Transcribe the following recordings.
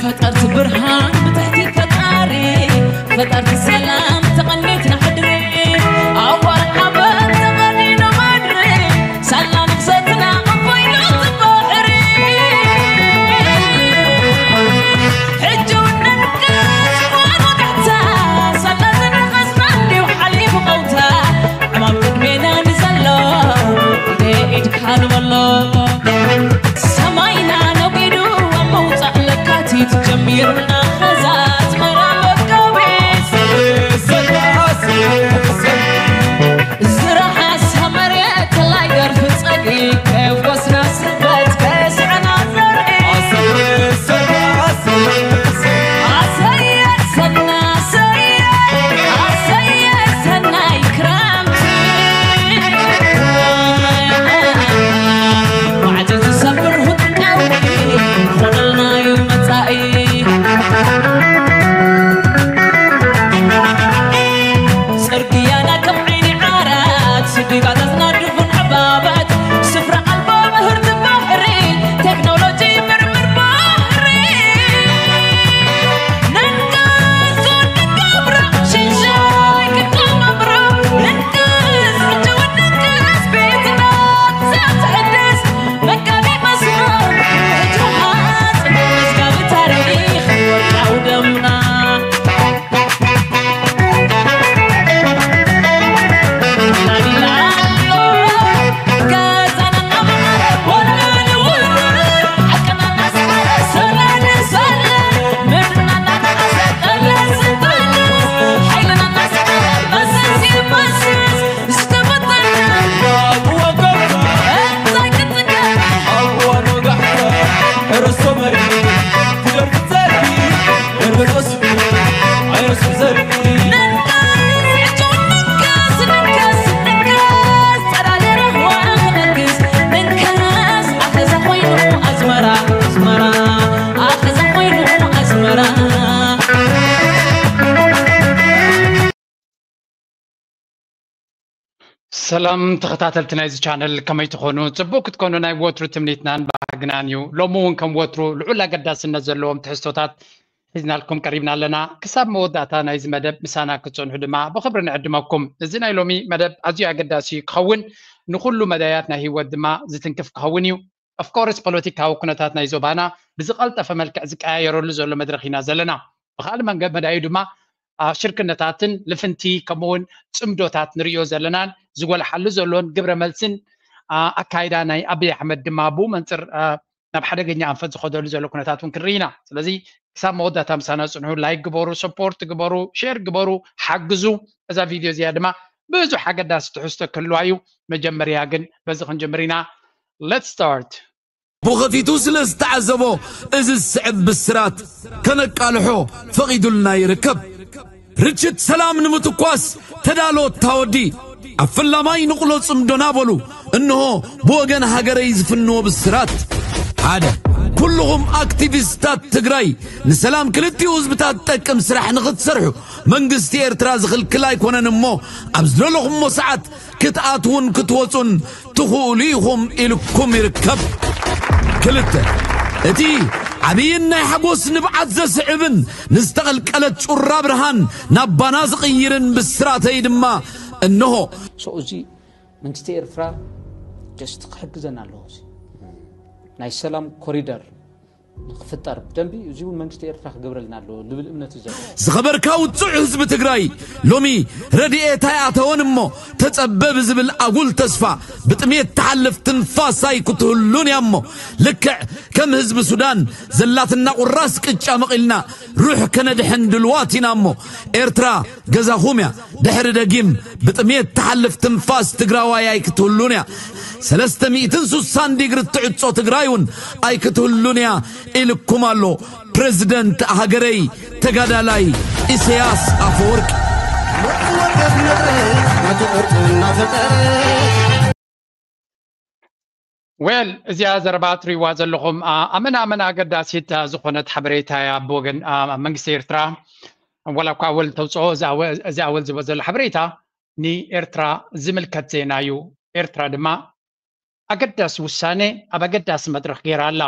ፈጠርቲ ብርሃን ብትሕቲ ፈጣሪ፣ ፈጠርቲ ሰላም ተቐኒትና ሕድሪ፣ ኣዋር ሓበን ተቐኒኑ ምድሪ፣ ሳላ ንግሰትና ኣቦይና ባሕሪ። ሕጂ እውን ነንቅስ እዋን ወጋሕታ፣ ሳላ ዝነቐስና እንዲዩ ሓሊፉ ቀውታ፣ ዕማም ቅድሜና ንዘሎ ኢደ ኢድካ ንበሎ። ሰማይና ነጒዱ ኣብ ምውጻእ ለካቲት ጀሚሩና ኸዛ ኣስመራ መጋቢት። ዝረሓሳ መሬት ተላይ ደርፊ ጸግዒ ከየፍኮስና ስበት ከየስዐና ዘርኢ። ኣሰየ ሰና ኣሰየ ኣሰየ ሰናይ ክረምቲ። ማዕጾ ዝሰብር ህጥቃዊ ኾነልና እዩ መጻኢ። ጽርግያና ከም ዓይኒ ዓራት፣ ስዲጋታትና ድፉን ዕባባት፣ ስፍራ ኣልቦ ምህርቲ ባሕሪ፣ ቴክኖሎጂ ምርምር ባሕሪ። ነንጋስ ክንገብሮ፣ ሽንሻይ ክንገብሮ፣ ነንጋስ ሕጂ እውን ነንጋስ ቤትና ዘትሕድስ መጋቢ መስመር ሕጂ ሓጽ መዝጋቢ ታሪኽ ወርቃዊ ደምና። ሰላም ተኸታተልቲ ናይዚ ቻነል፣ ከመይ ትኾኑ? ጽቡቕ ክትኮኑ ናይ ወትሩ ትምኒትናን ባህግናን እዩ። ሎሚ እውን ከም ወትሩ ልዑል ኣገዳስነት ዘለዎም ትሕዝቶታት ሒዝናልኩም ቀሪብና ኣለና። ክሳብ መወዳእታ ናይዚ መደብ ምሳና ክትጸንሑ ድማ ብኽብሪ ንዕድመኩም። እዚ ናይ ሎሚ መደብ ኣዝዩ ኣገዳሲ ክኸውን፣ ንኹሉ መዳያት ናይ ህይወት ድማ ዝትንክፍ ክኸውን እዩ። ኦፍኮርስ ፖለቲካዊ ኩነታት ናይ ዞባና ብዝቐልጠፈ መልክዕ ዝቀያየረሉ ዘሎ መድረኽ ኢና ዘለና። ብኻልእ መንገድ መዳዩ ድማ ሽርክነታትን ልፍንቲ ከምኡውን ጽምዶታት ንርእዮ ዘለናን ዝጎልሓሉ ዘሎን ግብረ መልስን ኣካይዳ ናይ ኣብይ ኣሕመድ ድማ ብኡ መንፅር ናብ ሓደገኛ ኣንፈት ዝኸደሉ ዘሎ ኩነታት እውን ክንርኢ ኢና። ስለዚ ክሳብ መወዳእታ ምሳና ጽንሑ። ላይክ ግበሩ፣ ሰፖርት ግበሩ፣ ሼር ግበሩ፣ ሓግዙ። እዛ ቪድዮ እዚኣ ድማ ብዙሕ ኣገዳሲ ትሕዝቶ ክህልዋ እዩ። መጀመርያ ግን በዚ ክንጅምር ኢና። Let's start። ብኸፊቱ ስለ ዝተዓዘቦ፣ እዚ ዝስዕብ ብስራት ከነቃልሖ ፈቒዱልና ይርከብ። ርችት ሰላም ንምትኳስ ተዳሎ እታ ወዲ፣ ኣብ ፈላማይ ንቕሎ ጽምዶና በሉ። እንሆ ብወገን ሃገረይ ዝፍንዎ ብስራት። ሓደ፣ ኩልኹም ኣክቲቪስታት ትግራይ፣ ንሰላም ክልቲኡ ህዝብታት ጠቅም ስራሕ ንኽትሰርሑ መንግስቲ ኤርትራ ዝኽልክል ኣይኮነን እሞ፣ ኣብ ዝደለኹሞ ሰዓት ክትኣትዉን ክትወጹን ትኽእሉ ኢኹም ኢልኩም ይርከብ። ክልተ፣ እቲ ዓብይን ናይ ሓጎስ ንብዓት ዘስዕብን ንዝተቐልቀለት ጩራ ብርሃን ናብ ባና ዝቕይርን ብስራተይ ድማ እንሆ። So፣ እዚ መንግስቲ ኤርትራ just ክሕግዘና ኣለዎ። እዚ ናይ ሰላም ኮሪደር ንክፍጠር ብደንቢ፣ እዚ እውን መንግስቲ ኤርትራ ክገብረልና ኣለዎ ልብል እምነት እዩ ዘለዎ። ዝኸበርካ ውጹዕ ህዝቢ ትግራይ፣ ሎሚ ረድኤት ኣይኣተወን እሞ ተጸበ ብዝብል ኣጉል ተስፋ ብጥሜት ትሓልፍ ትንፋስ ኣይክትህሉን እያ እሞ፣ ልክዕ ከም ህዝቢ ሱዳን ዘላትና ቁራስ ቅጫ መቒልና ሩሕ ከነድሕን ድልዋት ኢና እሞ፣ ኤርትራ ገዛኹም እያ። ድሕሪ ደጊም ብጥሜት ትሓልፍ ትንፋስ ትግራዋይ ኣይክትህሉን እያ። ሰለስተ ሚእትን ሱሳን ዲግሪ እትዕጾ ትግራይ እውን ኣይክትህሉን እያ ኢልኩም ኣሎ ፕረዚደንት ሃገረይ ተጋዳላይ ኢሳያስ ኣፈወርቂ። ዌል፣ እዚኣ ዘረባ ትሪዋ ዘለኹም፣ ኣ፣ ኣመና ኣመና ኣገዳሲት፣ ኣ፣ ዝኾነት ሓበሬታ እያ። ብወገን፣ ኣ፣ መንግስቲ ኤርትራ፣ ወላ እኳ ኣወል ተውፅኦ፣ እዚ ኣወ-፣ እዚ ኣወል ዝቦ ዘሎ ሓበሬታ ንኤርትራ ዝምልከት ዜና እዩ። ኤርትራ ድማ ኣገዳሲ ውሳኔ ኣብ ኣገዳሲ መድረኽ ገይራ ኣላ።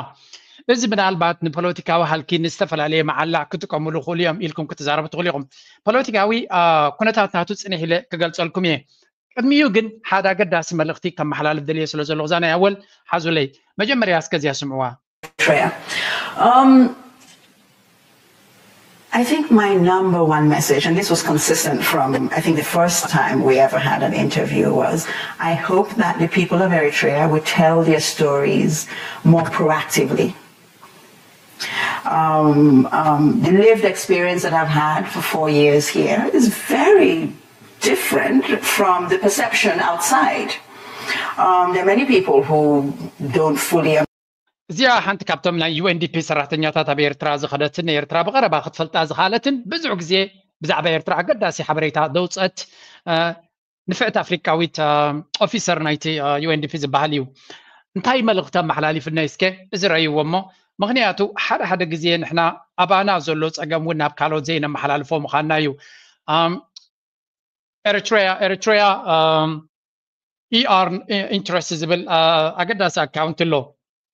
እዚ ምናልባት ንፖለቲካዊ ሃልኪ ንዝተፈላለየ መዓላ ክጥቀምሉ ይኽእሉ እዮም ኢልኩም ክትዛረቡ ትኽእሉ ኢኹም። ፖለቲካዊ ኩነታት ናቱ ጽንሕ ኢለ ክገልጸልኩም እየ። ቅድሚኡ ግን ሓደ ኣገዳሲ መልእኽቲ ከመሓላልፍ ደልየ ስለ ዘለኹ እዛ ናይ ኣወል ሓዙለይ መጀመርያ እስከ እዚኣ ስምዕዋ። Eritrea. Um, I think my number one message, and this was consistent from, I think, the first time we ever had an interview, was I hope that the people of Eritrea would tell their stories more proactively. Um, um, the lived experience that I've had for four years here is very different from the perception outside. Um, there are many people who don't fully እዚኣ ሓንቲ ካብቶም ናይ ዩ ኤን ዲ ፒ ሰራሕተኛታት ኣብ ኤርትራ ዝኸደትን ኤርትራ ብቐረባ ክትፈልጣ ዝኸኣለትን ብዙሕ ግዜ ብዛዕባ ኤርትራ ኣገዳሲ ሓበሬታ ዘውፀት ንፍዕቲ ኣፍሪቃዊት ኦፊሰር ናይቲ ዩ ኤን ዲ ፒ ዝበሃል እዩ። እንታይ መልእኽቲ ኣመሓላሊፍና እስከ እዚ ረእይዎ እሞ፣ ምኽንያቱ ሓደ ሓደ ግዜ ንሕና ኣባና ዘሎ ፀገም እውን ናብ ካልኦት ዘይነመሓላልፎ ምዃንና እዩ። ኤሪትሪያ ኤሪትሪያ ኢኣር ኢንትረስት ዝብል ኣገዳሲ ኣካውንት ኣሎ።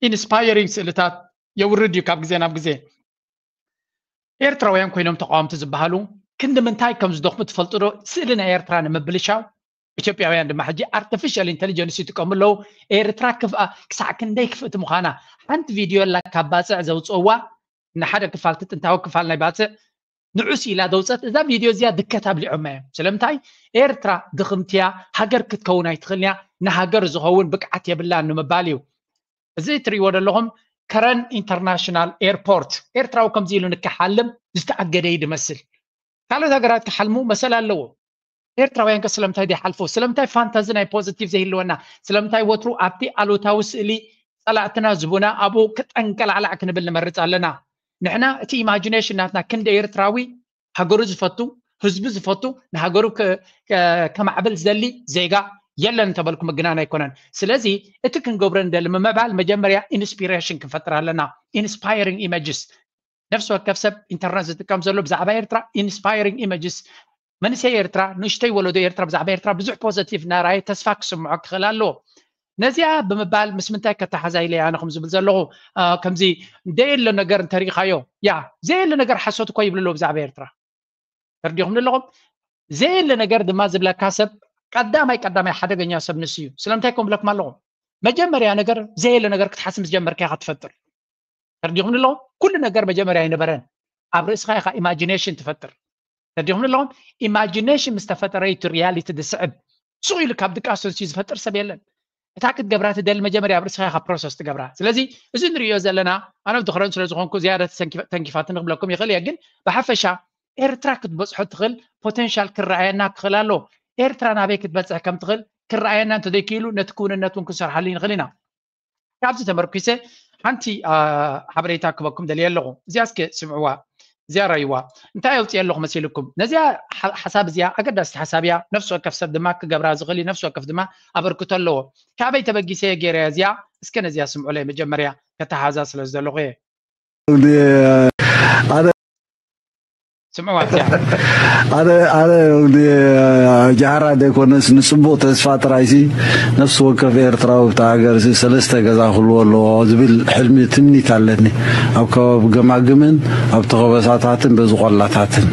ኢንስፓየሪንግ ስእልታት የውርድ እዩ ካብ ግዜ ናብ ግዜ። ኤርትራውያን ኮይኖም ተቃወምቲ ዝበሃሉ ክንዲ ምንታይ ከም ዝደኽሙ ትፈልጡ ዶ? ስእሊ ናይ ኤርትራ ንምብልሻው ኢትዮጵያውያን ድማ ሕጂ ኣርቲፊሻል ኢንቴሊጀንስ ይጥቀሙ ኣለዉ። ኤርትራ ክፍኣ ክሳዕ ክንደይ ክፍእቲ ምዃና ሓንቲ ቪድዮ ኣላ ካብ ባፅዕ ዘውፅእዋ ንሓደ ክፋል እቲ ጥንታዊ ክፋል ናይ ባፅዕ ንዑስ ኢላ ዘውፀት እዛ ቪድዮ እዚኣ ድከት ኣብሊዖማ እዮም። ስለምንታይ ኤርትራ ድኽምትያ ሃገር ክትከውን ኣይትኽእልንያ ንሃገር ዝኸውን ብቅዓት የብላን ንምባል እዩ። እዚ እትሪእዎ ዘለኹም ከረን ኢንተርናሽናል ኤርፖርት ኤርትራዊ ከምዚ ኢሉ ንክሓልም ዝተኣገደ እዩ ድመስል። ካልኦት ሃገራት ክሓልሙ መሰል ኣለዎ። ኤርትራውያን ከ ስለምንታይ ዘይሓልፎ? ስለምንታይ ፋንታዚ ናይ ፖዚቲቭ ዘይህልወና? ስለምንታይ ወትሩ ኣብቲ ኣሉታዊ ስእሊ ጸላእትና ዝቡና ኣብኡ ክጠንቀላዕላዕ ክንብል ንመርጽ ኣለና? ንሕና እቲ ኢማጂኔሽን ናትና ክንደ ኤርትራዊ ሃገሩ ዝፈቱ ህዝቢ ዝፈቱ ንሃገሩ ከማዕብል ዝደሊ ዜጋ የለን እንተበልኩ ምግናን ኣይኮነን። ስለዚ እቲ ክንገብሮ ንደሊ ምምዕባል መጀመርያ ኢንስፒሬሽን ክንፈጥር ኣለና። ኢንስፓይሪንግ ኢመጅስ ነፍሲ ወከፍ ሰብ ኢንተርነት ዝጥቀም ዘሎ ብዛዕባ ኤርትራ ኢንስፓይሪንግ ኢመጅስ መንእሰይ ኤርትራ ንእሽተይ ወለዶ ኤርትራ ብዛዕባ ኤርትራ ብዙሕ ፖዘቲቭ እናረኣየ ተስፋ ክስምዖ ክኽእል ኣለዎ። ነዚኣ ብምባል ምስ ምንታይ ከተሓዛ ኢለ ኣነ ከም ዝብል ዘለኹ ከምዚ ዘየለ ነገር እንተሪኢኻዮ ያ ዘየለ ነገር ሓሶት እኮ ይብሉ ኣለዉ ብዛዕባ ኤርትራ ተርዲኹም ኣለኹም። ዘየለ ነገር ድማ ዝብለካ ሰብ ቀዳማይ ቀዳማይ ሓደገኛ ሰብ ንሱ እዩ። ስለምንታይ ከም ብለኩም ኣለኹም መጀመርያ ነገር ዘየለ ነገር ክትሓስብ ምስ ጀመርካ ኢኻ ትፈጥር። ተርዲኹም ኣለኹም ኩሉ ነገር መጀመርያ ኣይነበረን። ኣብ ርእስኻ ኢኻ ኢማጂኔሽን ትፈጥር። ተርዲኹም ኣለኹም ኢማጂኔሽን ምስ ተፈጠረ እቲ ሪያሊቲ ዝስዕብ። ሱቕ ኢሉ ካብ ድቃስ ተንስዩ ዝፈጥር ሰብ የለን። እታ ክትገብራ ትደሊ መጀመርያ ኣብ ርእስኻ ኢኻ ፕሮሰስ ትገብራ። ስለዚ እዚ ንሪኦ ዘለና ኣነ ብትኽረን ስለ ዝኾንኩ ዝያዳ ተንኪፋትኒ ክብለኩም ይኽእል እየ። ግን ብሓፈሻ ኤርትራ ክትበፅሖ ትኽእል ፖቴንሻል ክረኣየና ክኽእል ኣሎ። ኤርትራ ናበይ ክትበፅሕ ከም ትኽእል ክረኣየና እንተዘይክኢሉ ነቲ ክውንነት እውን ክንሰርሓሉ ንኽእል ኢና። ካብዚ ተመርኪሰ ሓንቲ ሓበሬታ ክበኩም ደልየ ኣለኹ። እዚኣ እስከ ስምዕዋ፣ እዚኣ ረይዋ። እንታይ ኣውፅየ ኣለኹ መሲልኩም? ነዚኣ ሓሳብ እዚኣ ኣገዳሲት ሓሳብ እያ። ነፍሲ ወከፍ ሰብ ድማ ክገብራ ዝኽእል እዩ። ነፍሲ ወከፍ ድማ ኣበርክቶ ኣለዎ። ካበይ ተበጊሰ ገይረ እዚኣ እስከ ነዚኣ ስምዑለይ መጀመርያ ከተሓዛ ስለ ዝደለኹ እየ። ኣነ ስምዕዋ እዚኣ ኣነ ኣነ ጃህራ ዘይኮነስ ንፅቡቅ ተስፋ ጥራይሲ ነፍሲ ወከፍ ኤርትራዊ ኣብታ ሃገርሲ ሰለስተ ገዛ ክህልዎ ኣለዎ ዝብል ሕልሚ ትምኒት ኣለኒ። ኣብ ከባቢ ገማግምን ኣብቲ ከበሳታትን በዚ ቆላታትን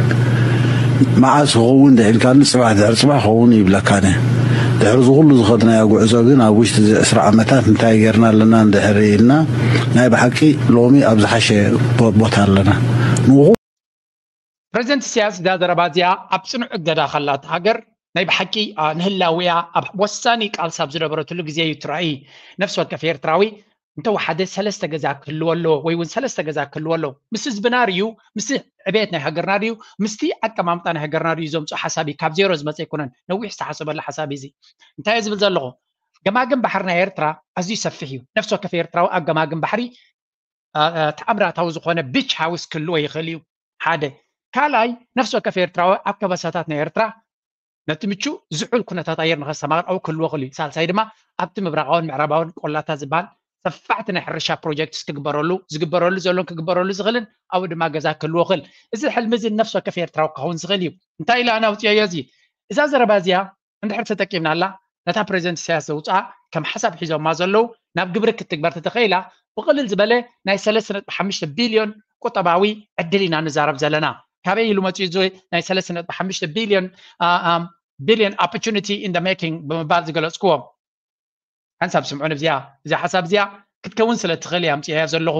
መዓስ ክኸውን ድሒልካኒ ፅባሕ ድሕሪ ፅባሕ ክኸውን ይብለካኒ። ድሕሪ ዝኩሉ ዝኸድናዮ ጉዕዞ ግን ኣብ ውሽጢ እዚ ዕስራ ዓመታት እንታይ ጌርና ኣለና እንድሕር ኢልና ናይ ብሓቂ ሎሚ ኣብ ዝሓሸ ቦታ ኣለና። ንኹ ፕሬዚደንት ኢሳያስ እዛ ዘረባ እዚኣ ኣብ ፅኑዕ እገዳ ከላ እታ ሃገር ናይ ብሓቂ ንህላውያ ኣብ ወሳኒ ቃልሲ ኣብ ዝነበረትሉ ግዜ እዩ ትራእይ። ነፍሲ ወከፍ ኤርትራዊ እንተወሓደ ሰለስተ ገዛ ክህልዎ ኣለዎ ወይ እውን ሰለስተ ገዛ ክህልዎ ኣለዎ። ምስ ህዝብና ርዩ፣ ምስ ዕቤት ናይ ሃገርና ርዩ፣ ምስቲ ኣቀማምጣ ናይ ሃገርና ርዩ ዘምፅኦ ሓሳብ እዩ። ካብ ዜሮ ዝመፀ ኣይኮነን። ነዊሕ ዝተሓሰበሉ ሓሳብ እዩ እዚ። እንታይ እየ ዝብል ዘለኹ? ገማግም ባሕሪ ናይ ኤርትራ ኣዝዩ ሰፊሕ እዩ። ነፍሲ ወከፍ ኤርትራዊ ኣብ ገማግም ባሕሪ ተኣምራታዊ ዝኾነ ቢች ሃውስ ክህልዎ ይኽእል እዩ። ሓደ ካልኣይ ነፍሲ ወከፍ ኤርትራዊ ኣብ ከበሳታት ናይ ኤርትራ ነቲ ምቹ ዝሑል ኩነታት ኣየር ንኸስተማቕር ኣብኡ ክህልዎ ክእል እዩ። ሳልሳይ ድማ ኣብቲ ምብራቓውን ምዕራባውን ቆላታት ዝበሃል ሰፋሕቲ ናይ ሕርሻ ፕሮጀክትስ ክግበረሉ ዝግበረሉ ዘሎን ክግበረሉ ዝኽእልን ኣብኡ ድማ ገዛ ክህልዎ ክእል። እዚ ሕልሚ እዚ ነፍሲ ወከፍ ኤርትራዊ ክኸውን ዝኽእል እዩ። እንታይ ኢለ ኣነ ኣውፅኦዮ እዚ እዛ ዘረባ እዚኣ እንድሕር ተጠቂምናላ ነታ ፕሬዚደንት ኢሳያስ ዘውፅኣ ከም ሓሳብ ሒዞማ ዘለዉ ናብ ግብሪ ክትግበር ተተኸኢላ ብቕልል ዝበለ ናይ ሰለስተ ነጥቢ ሓሙሽተ ቢልዮን ቁጠባዊ ዕድል ኢና ንዛረብ ዘለና። ካበይ ኢሉ መፅኡ እዚ ናይ ሰለስተ ነጥቢ ሓሙሽተ ቢልዮን billion opportunity in the making ብምባል ዝገለፅክዎ? ሓንሳብ ስምዑን እዚኣ እዛ ሓሳብ እዚኣ ክትከውን ስለ ትኽእል እያ ኣምፅኣያ ዘለኹ።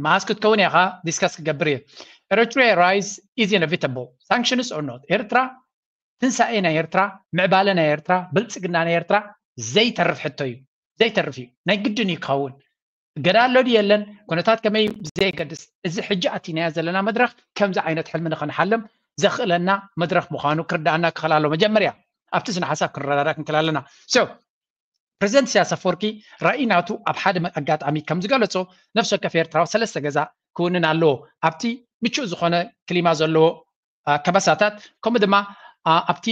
መዓስ ክትከውን እያ ከዓ ዲስካስ ክገብር እየ። Eritrea rise is inevitable, sanctions or not. ኤርትራ ትንሳኤ ናይ ኤርትራ፣ ምዕባለ ናይ ኤርትራ፣ ብልፅግና ናይ ኤርትራ ዘይተርፍ ሕቶ እዩ። ዘይተርፍ እዩ። ናይ ግድን እዩ ክኸውን። እገዳ ኣሎ ድዩ የለን፣ ኩነታት ከመይ እዩ ብዘየገድስ፣ እዚ ሕጂ ኣቲናዮ ዘለና መድረኽ ከምዚ ዓይነት ሕልሚ ንኽንሓልም ዘኽእለና መድረኽ ምዃኑ ክርዳኣና ክኽእል ኣሎ። መጀመርያ ኣብቲ ስነ ሓሳብ ክንረዳዳ ክንክእል ኣለና። So ፕሬዚደንት ኢሳያስ ኣፈወርቂ ራእይ ናቱ ኣብ ሓደ ኣጋጣሚ ከም ዝገለጾ፣ ነፍሲ ወከፍ ኤርትራዊ ሰለስተ ገዛ ክውንን ኣለዎ። ኣብቲ ምቹእ ዝኾነ ክሊማ ዘለዎ ከበሳታት፣ ከምኡ ድማ ኣብቲ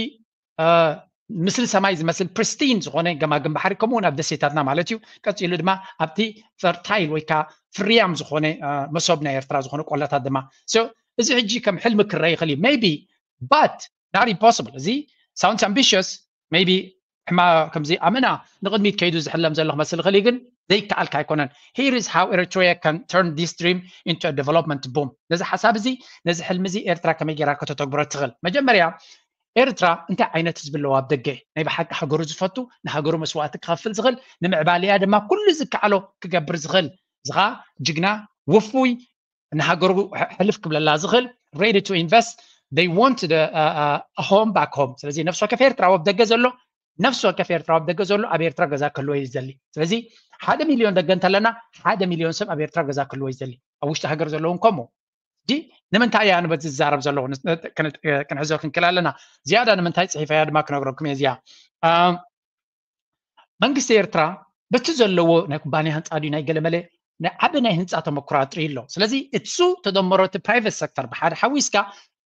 ምስሊ ሰማይ ዝመስል ፕሪስቲን ዝኾነ ገማግም ባሕሪ፣ ከምኡ እውን ኣብ ደሴታትና ማለት እዩ። ቀፂሉ ድማ ኣብቲ ፈርታይል ወይ ከዓ ፍርያም ዝኾነ መሶብ ናይ ኤርትራ ዝኾነ ቆላታት ድማ። እዚ ሕጂ ከም ሕልሚ ክረአ ይኽእል እዩ maybe, but not impossible። እዚ sounds ambitious maybe፣ ሕማ ከምዚ ኣመና ንቕድሚት ከይዱ ዝሕለም ዘሎ ክመስል ይኽእል እዩ፣ ግን ዘይከኣልካ ኣይኮነን። Here is how Eritrea can turn this dream into a development boom። ነዚ ሓሳብ እዚ፣ ነዚ ሕልሚ እዚ ኤርትራ ከመይ ጌራ ከተተግብሮ ትኽእል? መጀመርያ ኤርትራ እንታይ ዓይነት ህዝቢ ኣለዎ ኣብ ደገ? ናይ ብሓቂ ሃገሩ ዝፈቱ፣ ንሃገሩ መስዋእቲ ክኸፍል ዝኽእል፣ ንምዕባሊኣ ድማ ኩሉ ዝከኣሎ ክገብር ዝኽእል፣ እዚ ኸኣ ጅግና፣ ውፉይ፣ ንሃገሩ ሕልፍ ክብለላ ዝኽእል፣ ready to invest, they want the home back home። ስለዚ ነፍሲ ወከፍ ኤርትራዊ ኣብ ደገ ዘሎ፣ ነፍሲ ወከፍ ኤርትራዊ ኣብ ደገ ዘሎ ኣብ ኤርትራ ገዛ ክህልዎ እዩ ዝደሊ። ስለዚ ሓደ ሚልዮን ደገ እንተለና፣ ሓደ ሚልዮን ሰብ ኣብ ኤርትራ ገዛ ክህልዎ እዩ ዝደሊ። ኣብ ውሽጢ ሃገር ዘለውን ከምኡ። ሕጂ ንምንታይ እያ ንበዚ ዝዛረብ ዘለኹ? ክንሕዞ ክንክእል ኣለና። ዝያዳ ንምንታይ ጽሒፈያ ድማ ክነግረኩም እየ እዚኣ። መንግስቲ ኤርትራ በቲ ዘለዎ ናይ ኩባንያ ህንፃ ድዩ ናይ ገለመለ ናይ ዓቢ ናይ ህንፃ ተመክሮ ኣጥርዩ ኣሎ። ስለዚ እሱ ተደመሮ እቲ ፕራይቨት ሴክተር ብሓደ ሓዊስካ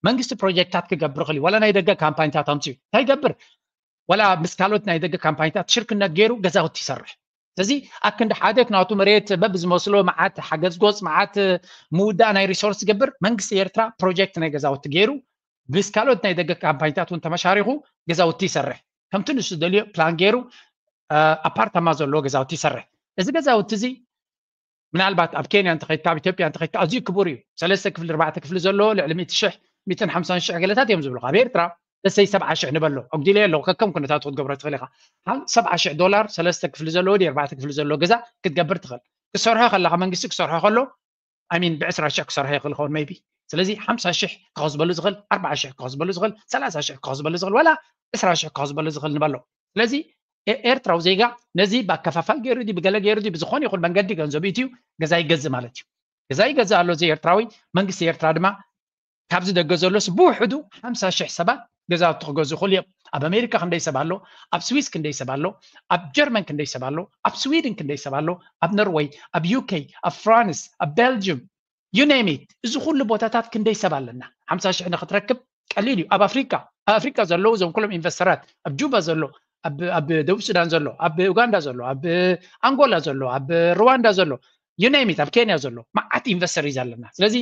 መንግስቲ ፕሮጀክታት ክገብር ይኽእል እዩ። ዋላ ናይ ደገ ካምፓኒታት ኣምፅኡ እንታይ ይገብር? ዋላ ምስ ካልኦት ናይ ደገ ካምፓኒታት ሽርክነት ገይሩ ገዛውቲ ይሰርሕ። ስለዚ ኣክንዲ ሓደ ክናቱ መሬት በብዝመስሎ መዓት ሓገዝ ጎፅ፣ መዓት ምውዳእ ናይ ሪሶርስ ዝገብር መንግስቲ ኤርትራ ፕሮጀክት ናይ ገዛውቲ ገይሩ ምስ ካልኦት ናይ ደገ ካምፓኒታት እውን ተመሻሪኹ ገዛውቲ ይሰርሕ። ከምቲ ንሱ ዝደልዮ ፕላን ገይሩ ኣፓርታማ ዘለዎ ገዛውቲ ይሰርሕ። እዚ ገዛውቲ እዚ ምናልባት ኣብ ኬንያ እንተኸድካ፣ ኣብ ኢትዮጵያ እንተኸድካ ኣዝዩ ክቡር እዩ። ሰለስተ ክፍሊ፣ ኣርባዕተ ክፍሊ ዘለዎ ልዕሊ ሚእቲ ሽሕ፣ ሚእትን ሓምሳን ሽሕ ገለታት እዮም ዝብሉ። ኣብ ኤርትራ እሰይ ሰብዓ ሽሕ ንበሎ፣ ኣጉዲለ ኣለኹ፣ ከከም ኩነታቱ ክትገብሮ ትኽእል ኢኻ። ሓም-፣ ሰብዓ ሽሕ ዶላር ሰለስተ ክፍሊ ዘለዎ ድዩ ኣርባዕተ ክፍሊ ዘለዎ ገዛ ክትገብር ትኽእል። ክሰርሖ ከለኻ፣ መንግስቲ ክሰርሖ ከሎ፣ I mean፣ ብዕስራ ሽሕ ክሰርሖ ይኽእል ይኸውን maybe። ስለዚ ሓምሳ ሽሕ ክኸስበሉ ዝኽእል፣ ኣርባዓ ሽሕ ክኸስበሉ ዝኽእል፣ ሰላሳ ሽሕ ክኸስበሉ ዝኽእል፣ ዋላ ዕስራ ሽሕ ክኸስበሉ ዝኽእል ንበሎ። ስለዚ ኤ-፣ ኤርትራዊ ዜጋ ነዚ ብኣከፋፋል ገይሩ ድዩ፣ ብገለ ገይሩ ድዩ፣ ብዝኾነ ይኹን መንገዲ ገንዘቡ ኢትዩ ገዛ ይገዝእ ማለት እዩ። ገዛ ይገዝእ ኣሎ እዚ ኤርትራዊ። መንግስቲ ኤርትራ ድማ ካብዚ ደገ ዘሎስ ብውሕዱ ሓምሳ ሽሕ ሰባት ገዛውቲ ክገዝኡ ይኽእሉ እዮም። ኣብ ኣሜሪካ ክንደይ ሰብ ኣሎ? ኣብ ስዊስ ክንደይ ሰብ ኣሎ? ኣብ ጀርመን ክንደይ ሰብ ኣሎ? ኣብ ስዊድን ክንደይ ሰብ ኣሎ? ኣብ ኖርወይ፣ ኣብ ዩ ኬ፣ ኣብ ፍራንስ፣ ኣብ ቤልጅም፣ you name it። እዚ ኩሉ ቦታታት ክንደይ ሰብ ኣለና? ሓምሳ ሽሕ ንኽትረክብ ቀሊል እዩ። ኣብ ኣፍሪካ፣ ኣብ ኣፍሪካ ዘለዉ እዞም ኩሎም ኢንቨስተራት፣ ኣብ ጁባ ዘሎ፣ ኣብ፣ ኣብ ደቡብ ሱዳን ዘሎ፣ ኣብ ኡጋንዳ ዘሎ፣ ኣብ ኣንጎላ ዘሎ፣ ኣብ ሩዋንዳ ዘሎ፣ you name it፣ ኣብ ኬንያ ዘሎ መዓት ኢንቨስተር እዩ ዘለና። ስለዚ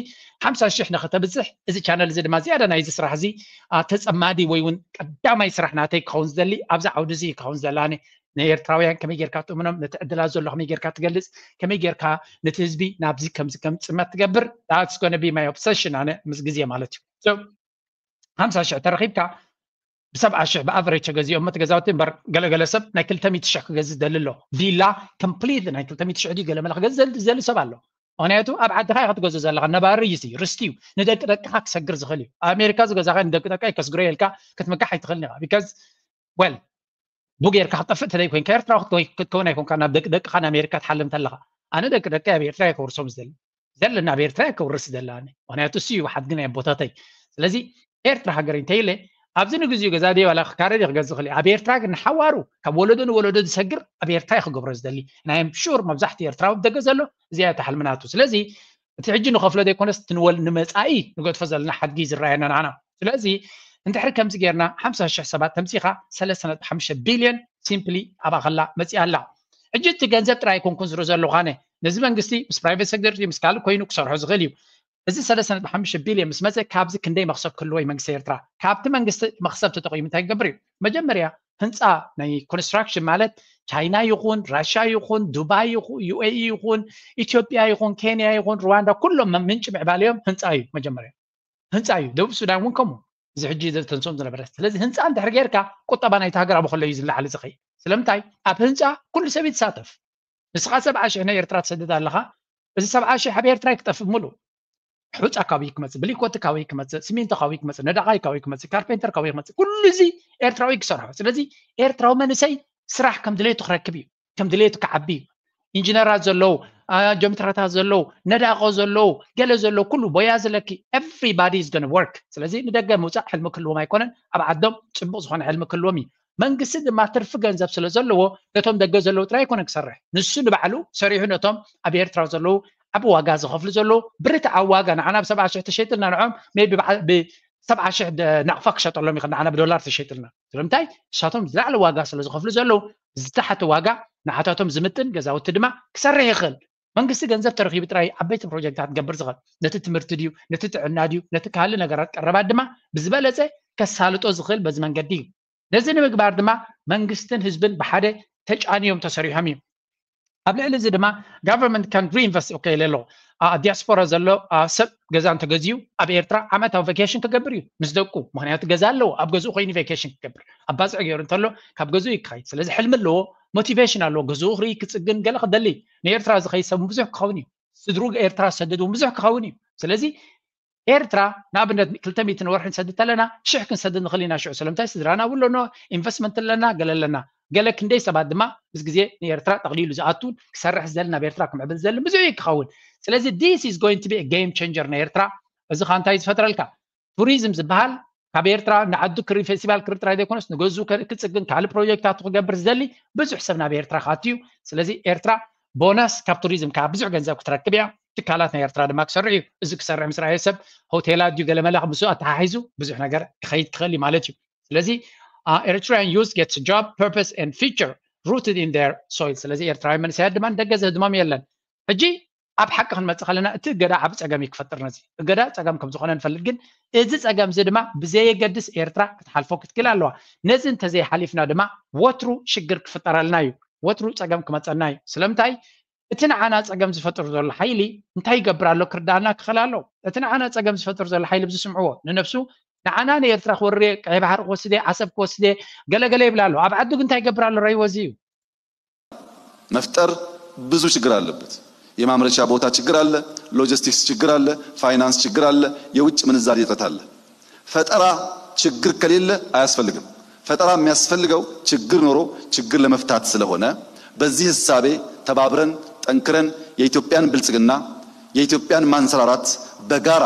ሓምሳ ሽሕ ንኸተብዝሕ፣ እዚ ቻነል እዚ ድማ ዝያዳ ናይዚ ስራሕ እዚ፣ አ፣ ተጸማዲ ወይ እውን ቀዳማይ ስራሕ ናተይ ክኸውን ዝደሊ ኣብዚ ዓውዲ እዚ ክኸውን ዝደላኒ፣ ንኤርትራውያን ከመይ ጌርካ ትእምኖም፣ ነቲ ዕድላት ዘሎ ከመይ ጌርካ ትገልጽ፣ ከመይ ጌርካ ነቲ ህዝቢ ናብዚ ከምዚ ከም ጽመት ትገብር፣ that's gonna be my obsession ኣነ ምስ ግዜ ማለት እዩ። So ሓምሳ ሽሕ ተረኺብካ ብሰብዓ ሽሕ ብኣቨሬጅ ተገዚኦም መት ገዛውቲ እምበር፣ ገለገለ ሰብ ናይ ክልተ ሚእቲ ሽሕ ክገዝእ ዝደሊ ኣሎ። ቪላ ኮምፕሊት ናይ ክልተ ሚእቲ ሽሕ ድዩ ገለ መለ ክገዝእ ዝደሊ፣ ዝደሊ ሰብ ኣሎ። ምኽንያቱ ኣብ ዓድኻ ኢኻ ትገዝእ ዘለኻ፣ ነባሪ እዩ፣ ርስቲ እዩ፣ ንደቂ ደቅኻ ክሰግር ዝኽእል እዩ። ኣብ ኣሜሪካ ዝገዛኻ ንደቂ ደቀይ ከስግሮ ኢልካ ክትምካሕ ኣይትኽእልን ኢኻ። ቢካዝ፣ ዌል፣ ቡ ጌርካ ክትጠፍእ ተደይ ኮንካ ኤርትራዊ ክትኮይ-፣ ክትከውን ኣይኮንካ ናብ ደቂ ደቅኻ ንኣሜሪካ ትሓልም ተለኻ። ኣነ ደቂ ደቀይ ኣብ ኤርትራ እየ ከውርሶም ዝደሊ። ዘለና ኣብ ኤርትራ እየ ከውርስ ዘለኒ። ምኽንያቱ እሱ እዩ ሓድጊ ናይ ኣቦታተይ። ስለዚ ኤርትራ ሃገር እንተኢለ ኣብዚ ንግዚኡ ገዛ ድየ ዋላ ክካረ ድየ ክገዝእ ክእል እየ። ኣብ ኤርትራ ግን ንሓዋሩ ካብ ወለዶ ንወለዶ ዝሰግር ኣብ ኤርትራ እየ ክገብሮ ዝደሊ። And I am sure መብዛሕትኡ ኤርትራዊ ኣብ ደገ ዘሎ እዚኣ እያ እታ ሕልሚ ናቱ። ስለዚ እቲ ሕጂ ንኸፍሎ ዘይኮነስ እቲ ንወል-፣ ንመጻኢ ንገድፎ ዘለና ሓድጊ እዩ ዝረኣየና ንዓና። ስለዚ እንድሕሪ ከምዚ ጌርና ሓምሳ ሽሕ ሰባት ተምጺኻ ሰለስተ ነጥቢ ሓሙሽተ ቢልዮን ሲምፕሊ ኣብኣ ከላ መጺኣ ኣላ። ሕጂ እቲ ገንዘብ ጥራይ ኣይኮንኩን ዝርኢ ዘለኹ ኣነ። ነዚ መንግስቲ ምስ ፕራይቬት ሴክተር ምስ ካልእ ኮይኑ ክሰርሖ ዝኽእል እዩ። እዚ ሰለስተ ነጥቢ ሓሙሽተ ቢልዮን ምስ መጸ ካብዚ ክንደይ መኽሰብ ክህልዎ እዩ መንግስቲ ኤርትራ? ካብቲ መንግስቲ መኽሰብ ተጠቒሙ እንታይ ክገብር እዩ? መጀመርያ ህንፃ ናይ ኮንስትራክሽን ማለት ቻይና ይኹን ራሽያ ይኹን ዱባይ ይኹን ዩ ኤ ኢ ይኹን ኢትዮጵያ ይኹን ኬንያ ይኹን ሩዋንዳ ኩሎም ምንጭ ምዕባለዮም ህንፃ እዩ። መጀመርያ ህንፃ እዩ። ደቡብ ሱዳን እውን ከምኡ እዚ ሕጂ ዘተንሶም ዝነበረ። ስለዚ ህንፃ እንድሕር ጌርካ ቁጠባ ናይቲ ሃገር ኣብ ከሎ እዩ ዝለዓል ዝኸይድ። ስለምንታይ ኣብ ህንፃ ኩሉ ሰብ ይተሳተፍ። ንስኻ ሰብዓ ሽሕ ናይ ኤርትራ ትሰድድ ኣለኻ። እዚ ሰብዓ ሽሕ ኣብ ኤርትራ ይክጠፍእ ምሉ። ሑፃ ካበይ ክመፅእ፣ ብሊኮቲ ካበይ ክመፅእ፣ ሲሚንቶ ካበይ ክመፅእ፣ ነዳቓይ ካበይ ክመፅእ፣ ካርፔንተር ካበይ ክመፅእ፣ ኩሉ እዚ ኤርትራዊ ክሰርሖ። ስለዚ ኤርትራዊ መንእሰይ ስራሕ ከም ድሌቱ ክረክብ እዩ፣ ከም ድሌቱ ክዓቢ እዩ። ኢንጂነራት ዘለዉ፣ ጀምትራታት ዘለዉ፣ ነዳቆ ዘለዉ፣ ገለ ዘለዉ ኩሉ ቦያ ዝለኪ everybody is gonna work። ስለዚ ንደገ ምውፃእ ሕልሚ ክህልዎም ኣይኮነን፣ ኣብ ዓዶም ፅቡቅ ዝኾነ ሕልሚ ክህልዎም እዩ። መንግስቲ ድማ ትርፊ ገንዘብ ስለ ዘለዎ ነቶም ደገ ዘለዉ ጥራይ ኣይኮነን ክሰርሕ፣ ንሱ ንባዕሉ ሰሪሑ ነቶም ኣብ ኤርትራ ዘለዉ ዓቢ ዋጋ ዝኸፍሉ ዘለዉ ብርትዓዊ ዋጋ ንዓና ብ70 ሽሕ ተሸይጥልና ንዖም maybe ብ70 ሽሕ ናቕፋ ክሸጠሎም ይኽእል ንዓና ብዶላር ተሸይጥልና። ስለምንታይ ንሳቶም ዝለዓለ ዋጋ ስለ ዝኸፍሉ ዘለዉ ዝተሓተ ዋጋ ንዓታቶም ዝምጥን ገዛውቲ ድማ ክሰርሕ ይኽእል። መንግስቲ ገንዘብ ተረኺቡ ጥራይ ዓበይቲ ፕሮጀክታት ክገብር ዝኽእል ነቲ ትምህርቲ ድዩ ነቲ ጥዕና ድዩ ነቲ ካልእ ነገራት ቀረባት ድማ ብዝበለፀ ከሳልጦ ዝኽእል በዚ መንገዲ እዩ። ነዚ ንምግባር ድማ መንግስትን ህዝብን ብሓደ ተጫንዮም ተሰሪሖም እዩ። ኣብ ልዕሊ እዚ ድማ government can reinvest okay ኢለ ኣለኹ። ኣብ ዲያስፖራ ዘሎ ሰብ ገዛ እንተገዚኡ ኣብ ኤርትራ ዓመታዊ ቫኬሽን ክገብር እዩ ምስ ደቁ። ምክንያቱ ገዛ ኣለዎ ኣብ ገዝኡ ኮይኑ ቫኬሽን ክገብር ኣብ ባፅዕ ገይሩ እንተሎ ካብ ገዝኡ ይካይድ። ስለዚ ሕልሚ ኣለዎ፣ ሞቲቬሽን ኣለዎ፣ ገዝኡ ክርኢ ክፅግን ገለ ክደሊ። ንኤርትራ ዝኸይድ ሰብ ብዙሕ ክኸውን እዩ። ስድሩ ኤርትራ ዝሰደድ እውን ብዙሕ ክኸውን እዩ። ስለዚ ኤርትራ ንኣብነት ክልተ ሚእቲ ንወርሒ ንሰድድ ተለና ሽሕ ክንሰድድ ንኽእል ኢና። ሽዑ ስለምንታይ ስድራና እውን ኣለኖ፣ ኢንቨስትመንት ኣለና፣ ገለ ኣለና። ገለ ክንደይ ሰባት ድማ ምስ ግዜ ንኤርትራ ጠቕሊሉ ዝኣቱን ክሰርሕ ዝደሊ ናብ ኤርትራ ክምዕብል ዝደሊ ብዙሕ እዩ ክኸውን። ስለዚ this is going to be game changer ንኤርትራ። እዚ ኻ እንታይ ዝፈጥረልካ ቱሪዝም ዝበሃል ካብ ኤርትራ ንዓዱ ክርኢ ፌስቲቫል ክርኢ ጥራይ ዘይኮነስ ንገዝኡ ክፅግን ካልእ ፕሮጀክታቱ ክገብር ዝደሊ ብዙሕ ሰብ ናብ ኤርትራ ክኣቱ እዩ። ስለዚ ኤርትራ ቦነስ ካብ ቱሪዝም ከዓ ብዙሕ ገንዘብ ክትረክብ እያ። ትካላት ናይ ኤርትራ ድማ ክሰርሕ እዩ። እዚ ክሰርሕ ምስ ረኣየ ሰብ ሆቴላት ድዩ ገለመለ ምስኡ ኣተሓሒዙ ብዙሕ ነገር ክኸይድ ክኽእል እዩ ማለት እዩ። ስለዚ Eritrean youth gets job purpose and future rooted in their soil። ስለዚ ኤርትራዊ መንእሰያት ድማ ንደገ ዘህድሞም የለን። ሕጂ ኣብ ሓቂ ክንመፅእ ከለና እቲ እገዳ ዓብ ፀገም እዩ ክፈጥር። ነዚ እገዳ ፀገም ከም ዝኾነ ንፈልጥ፣ ግን እዚ ፀገም እዚ ድማ ብዘየገድስ ኤርትራ ክትሓልፎ ክትክእል ኣለዋ። ነዚ እንተዘይሓሊፍና ድማ ወትሩ ሽግር ክፍጠረልና እዩ፣ ወትሩ ፀገም ክመፀና እዩ። ስለምንታይ እቲ ንዓና ፀገም ዝፈጥር ዘሎ ሓይሊ እንታይ ይገብር ኣሎ ክርዳኣና ክኽእል ኣለዎ። እቲ ንዓና ፀገም ዝፈጥር ዘሎ ሓይሊ ብዝስምዕዎ ንነብሱ ንዓና ንኤርትራ ክወርር እየ፣ ቀይ ባሕሪ ክወስድ እየ፣ ዓሰብ ክወስድ እየ፣ ገለገለ ይብል ኣሎ። ኣብ ዓዱ ግን እንታይ ይገብር ኣሎ ረይዎ እዚ እዩ። መፍጠር ብዙ ችግር አለበት። የማምረቻ ቦታ ችግር አለ፣ ሎጂስቲክስ ችግር አለ፣ ፋይናንስ ችግር አለ፣ የውጭ ምንዛሪ እጥረት አለ። ፈጠራ ችግር ከሌለ አያስፈልግም። ፈጠራ የሚያስፈልገው ችግር ኖሮ ችግር ለመፍታት ስለሆነ በዚህ ህሳቤ ተባብረን ጠንክረን የኢትዮጵያን ብልጽግና የኢትዮጵያን ማንሰራራት በጋራ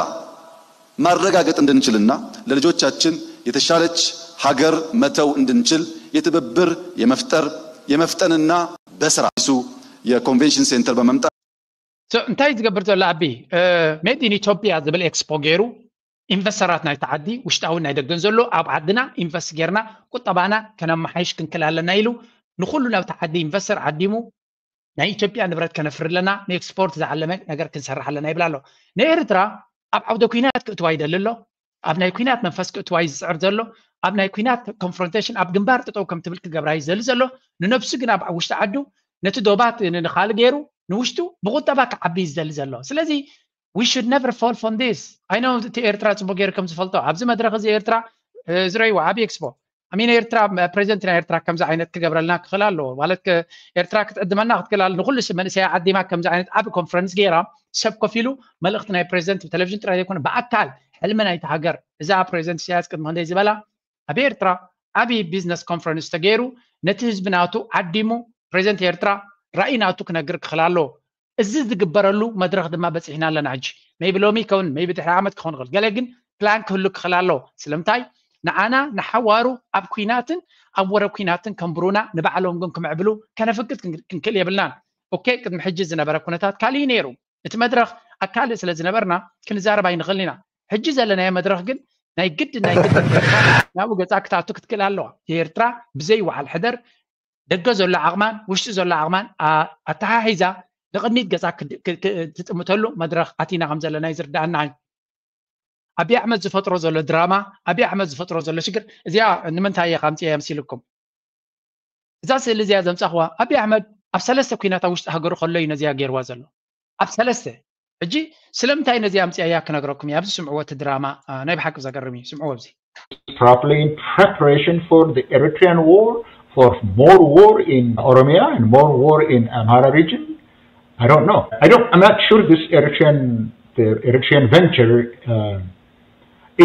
ማረጋገጥ እንድንችልና ለልጆቻችን የተሻለች ሀገር መተው እንድንችል የትብብር የመፍጠር የመፍጠንና በስራ አዲሱ የኮንቬንሽን ሴንተር በመምጣት እንታይ ዝገብር ዘሎ ኣቢ made in Ethiopia ዝብል ኤክስፖ ገይሩ ኢንቨስተራት ናይቲ ዓዲ ውሽጣውን ናይ ደገን ዘሎ ኣብ ዓድና ኢንቨስት ጌርና ቁጠባና ከነመሓይሽ ክንክል ኣለና ኢሉ ንኩሉ ናብቲ ዓዲ ኢንቨስተር ዓዲሙ ናይ ኢትዮጵያ ንብረት ከነፍሪ ኣለና ንኤክስፖርት ዝዓለመ ነገር ክንሰርሕ ኣለና ይብል ኣሎ። ንኤርትራ ኣብ ዓውደ ኩናት ክእትዋ ይደሊ ኣሎ። ኣብ ናይ ኩናት መንፈስ ክእትዋ እዩ ዝፅዕር ዘሎ። ኣብ ናይ ኩናት ኮንፍሮንቴሽን ኣብ ግንባር ጠጠው ከም ትብል ክገብራ እዩ ዝደሊ ዘሎ። ንነብሱ ግን ኣብ ውሽጢ ዓዱ ነቲ ዶባት ንኻል ገይሩ ንውሽጡ ብቁጠባ ክዓቢ እዩ ዝደሊ ዘሎ። ስለዚ we should never fall from this። I know እቲ ኤርትራ ፅቡቅ ገይሩ ከም ዝፈልጦ ኣብዚ መድረክ እዚ ኤርትራ ዝረይዎ ዓብዪ ኤክስፖ ኣሚን ኤርትራ ፕሬዚደንት ናይ ኤርትራ ከምዚ ዓይነት ክገብረልና ክኽእል ኣለዎ ማለት ኤርትራ ክትዕድመና ክትክእል ኣለዎ ንኩሉ መንእሰያ ዓዲማ ከምዚ ዓይነት ዓብ ኮንፈረንስ ገይራ ሰብ ኮፍ ኢሉ መልእክቲ ናይ ፕሬዚደንት ብቴሌቪዥን ጥራይ ዘይኮነ ብኣካል ሕልሚ ናይቲ ሃገር እዛ ፕሬዚደንት ኢሳያስ ቅድሚ ክንደይ ዝበላ ኣብ ኤርትራ ዓብዪ ቢዝነስ ኮንፈረንስ ተገይሩ ነቲ ህዝቢ ናቱ ዓዲሙ ፕሬዚደንት ኤርትራ ራእይ ናቱ ክነግር ክኽእል ኣለዎ። እዚ ዝግበረሉ መድረኽ ድማ በፂሕና ኣለና ሕጂ maybe ሎሚ ይከውን maybe ድሕሪ ዓመት ክኸውን ይኽእል ገለ ግን ፕላን ክህሉ ክኽእል ኣለዎ። ስለምንታይ ንዓና ንሓዋሩ ኣብ ኩናትን ኣብ ወረ ኩናትን ከንብሩና ንባዕሎም ግን ክምዕብሉ ከነፍቅድ ክንክእል የብልናን። ኦኬ ቅድሚ ሕጂ ዝነበረ ኩነታት ካልእ እዩ ነይሩ። እቲ መድረኽ ኣብ ካልእ ስለ ዝነበርና ክንዛረብ ኣይንኽእልን ኢና። ሕጂ ዘለናዮ መድረኽ ግን ናይ ግድን ናይ ግድን ናብኡ ገፃ ክትኣቱ ክትክእል ኣለዋ። ኤርትራ ብዘይ ወዓል ሕደር ደገ ዘሎ ዓቕማን ውሽጢ ዘሎ ዓቕማን ኣተሓሒዛ ንቕድሚት ገፃ ትጥምተሉ መድረኽ ኣቲና ከም ዘለና እዩ ዝርዳኣና። ኣብይ ኣሕመድ ዝፈጥሮ ዘሎ ድራማ ኣብይ ኣሕመድ ዝፈጥሮ ዘሎ ሽግር እዚኣ ንምንታይ እየ ካምፅያ የምሲልኩም እዛ ስእሊ እዚኣ ዘምፃኽዋ ኣቢ ኣሕመድ ኣብ ሰለስተ ኩናት ኣብ ውሽጢ ሃገሩ ከሎ እዩ ነዚኣ ገይርዋ ዘሎ። ኣብ ሰለስተ። ሕጂ ስለምንታይ ነዚኣ ኣምፅኣያ ክነግረኩም እየ። ኣብዚ ስምዕዎ፣ እቲ ድራማ ናይ ብሓቂ ዘገርም እዩ። ስምዕዎ። ኣብዚ probably in preparation for the Eritrean war, for more war in Oromia and more war in Amhara region. I don't know. I don't. I'm not sure this Eritrean, the Eritrean venture uh,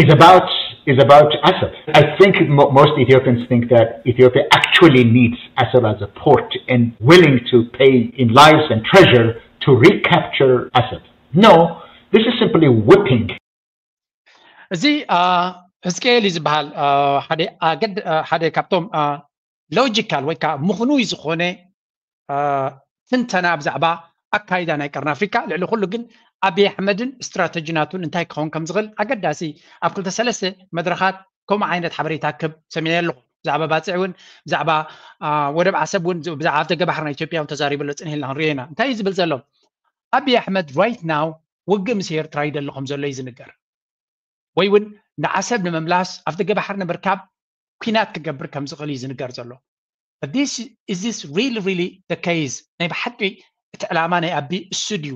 is about is about Assad. I think mo- most Ethiopians think that Ethiopia actually needs Assad as a port and willing to pay in lives and treasure to recapture Assad. No, this is simply whipping. እዚ ህዝቅኤል እዩ ዝበሃል ሓደ ኣገድ ሓደ ካብቶም ሎጂካል ወይ ከዓ ምኽኑይ ዝኾነ ትንተና ብዛዕባ ኣካይዳ ናይ ቀርኒ ኣፍሪካ። ልዕሊ ኩሉ ግን ኣብይ ኣሕመድን ስትራተጂ ናቱን እንታይ ክኸውን ከም ዝኽእል ኣገዳሲ ኣብ ክልተ ሰለስተ መድረኻት ከምኡ ዓይነት ሓበሬታ ክብ ሰሚዐ ኣለኹ። ብዛዕባ ባፅዕ እውን ብዛዕባ ወደብ ዓሰብ እውን ብዛዕባ ኣብ ደገ ባሕሪ ናይ ኢትዮጵያ እውን ተዛሪበሎ ፅንሂልና ክንሪኦ ኢና። እንታይ እዩ ዝብል ዘሎ? ኣብይ ኣሕመድ right now ውግእ ምስ ኤርትራ ይደሊ ከም ዘሎ እዩ ዝንገር። ወይ እውን ንዓሰብ ንምምላስ ኣብ ደገ ባሕሪ ንምርካብ ኲናት ክገብር ከም ዝኽእል እዩ ዝንገር ዘሎ። This is this really really the case? ናይ ብሓቂ እቲ ዕላማ ናይ ኣቢ እሱ ድዩ?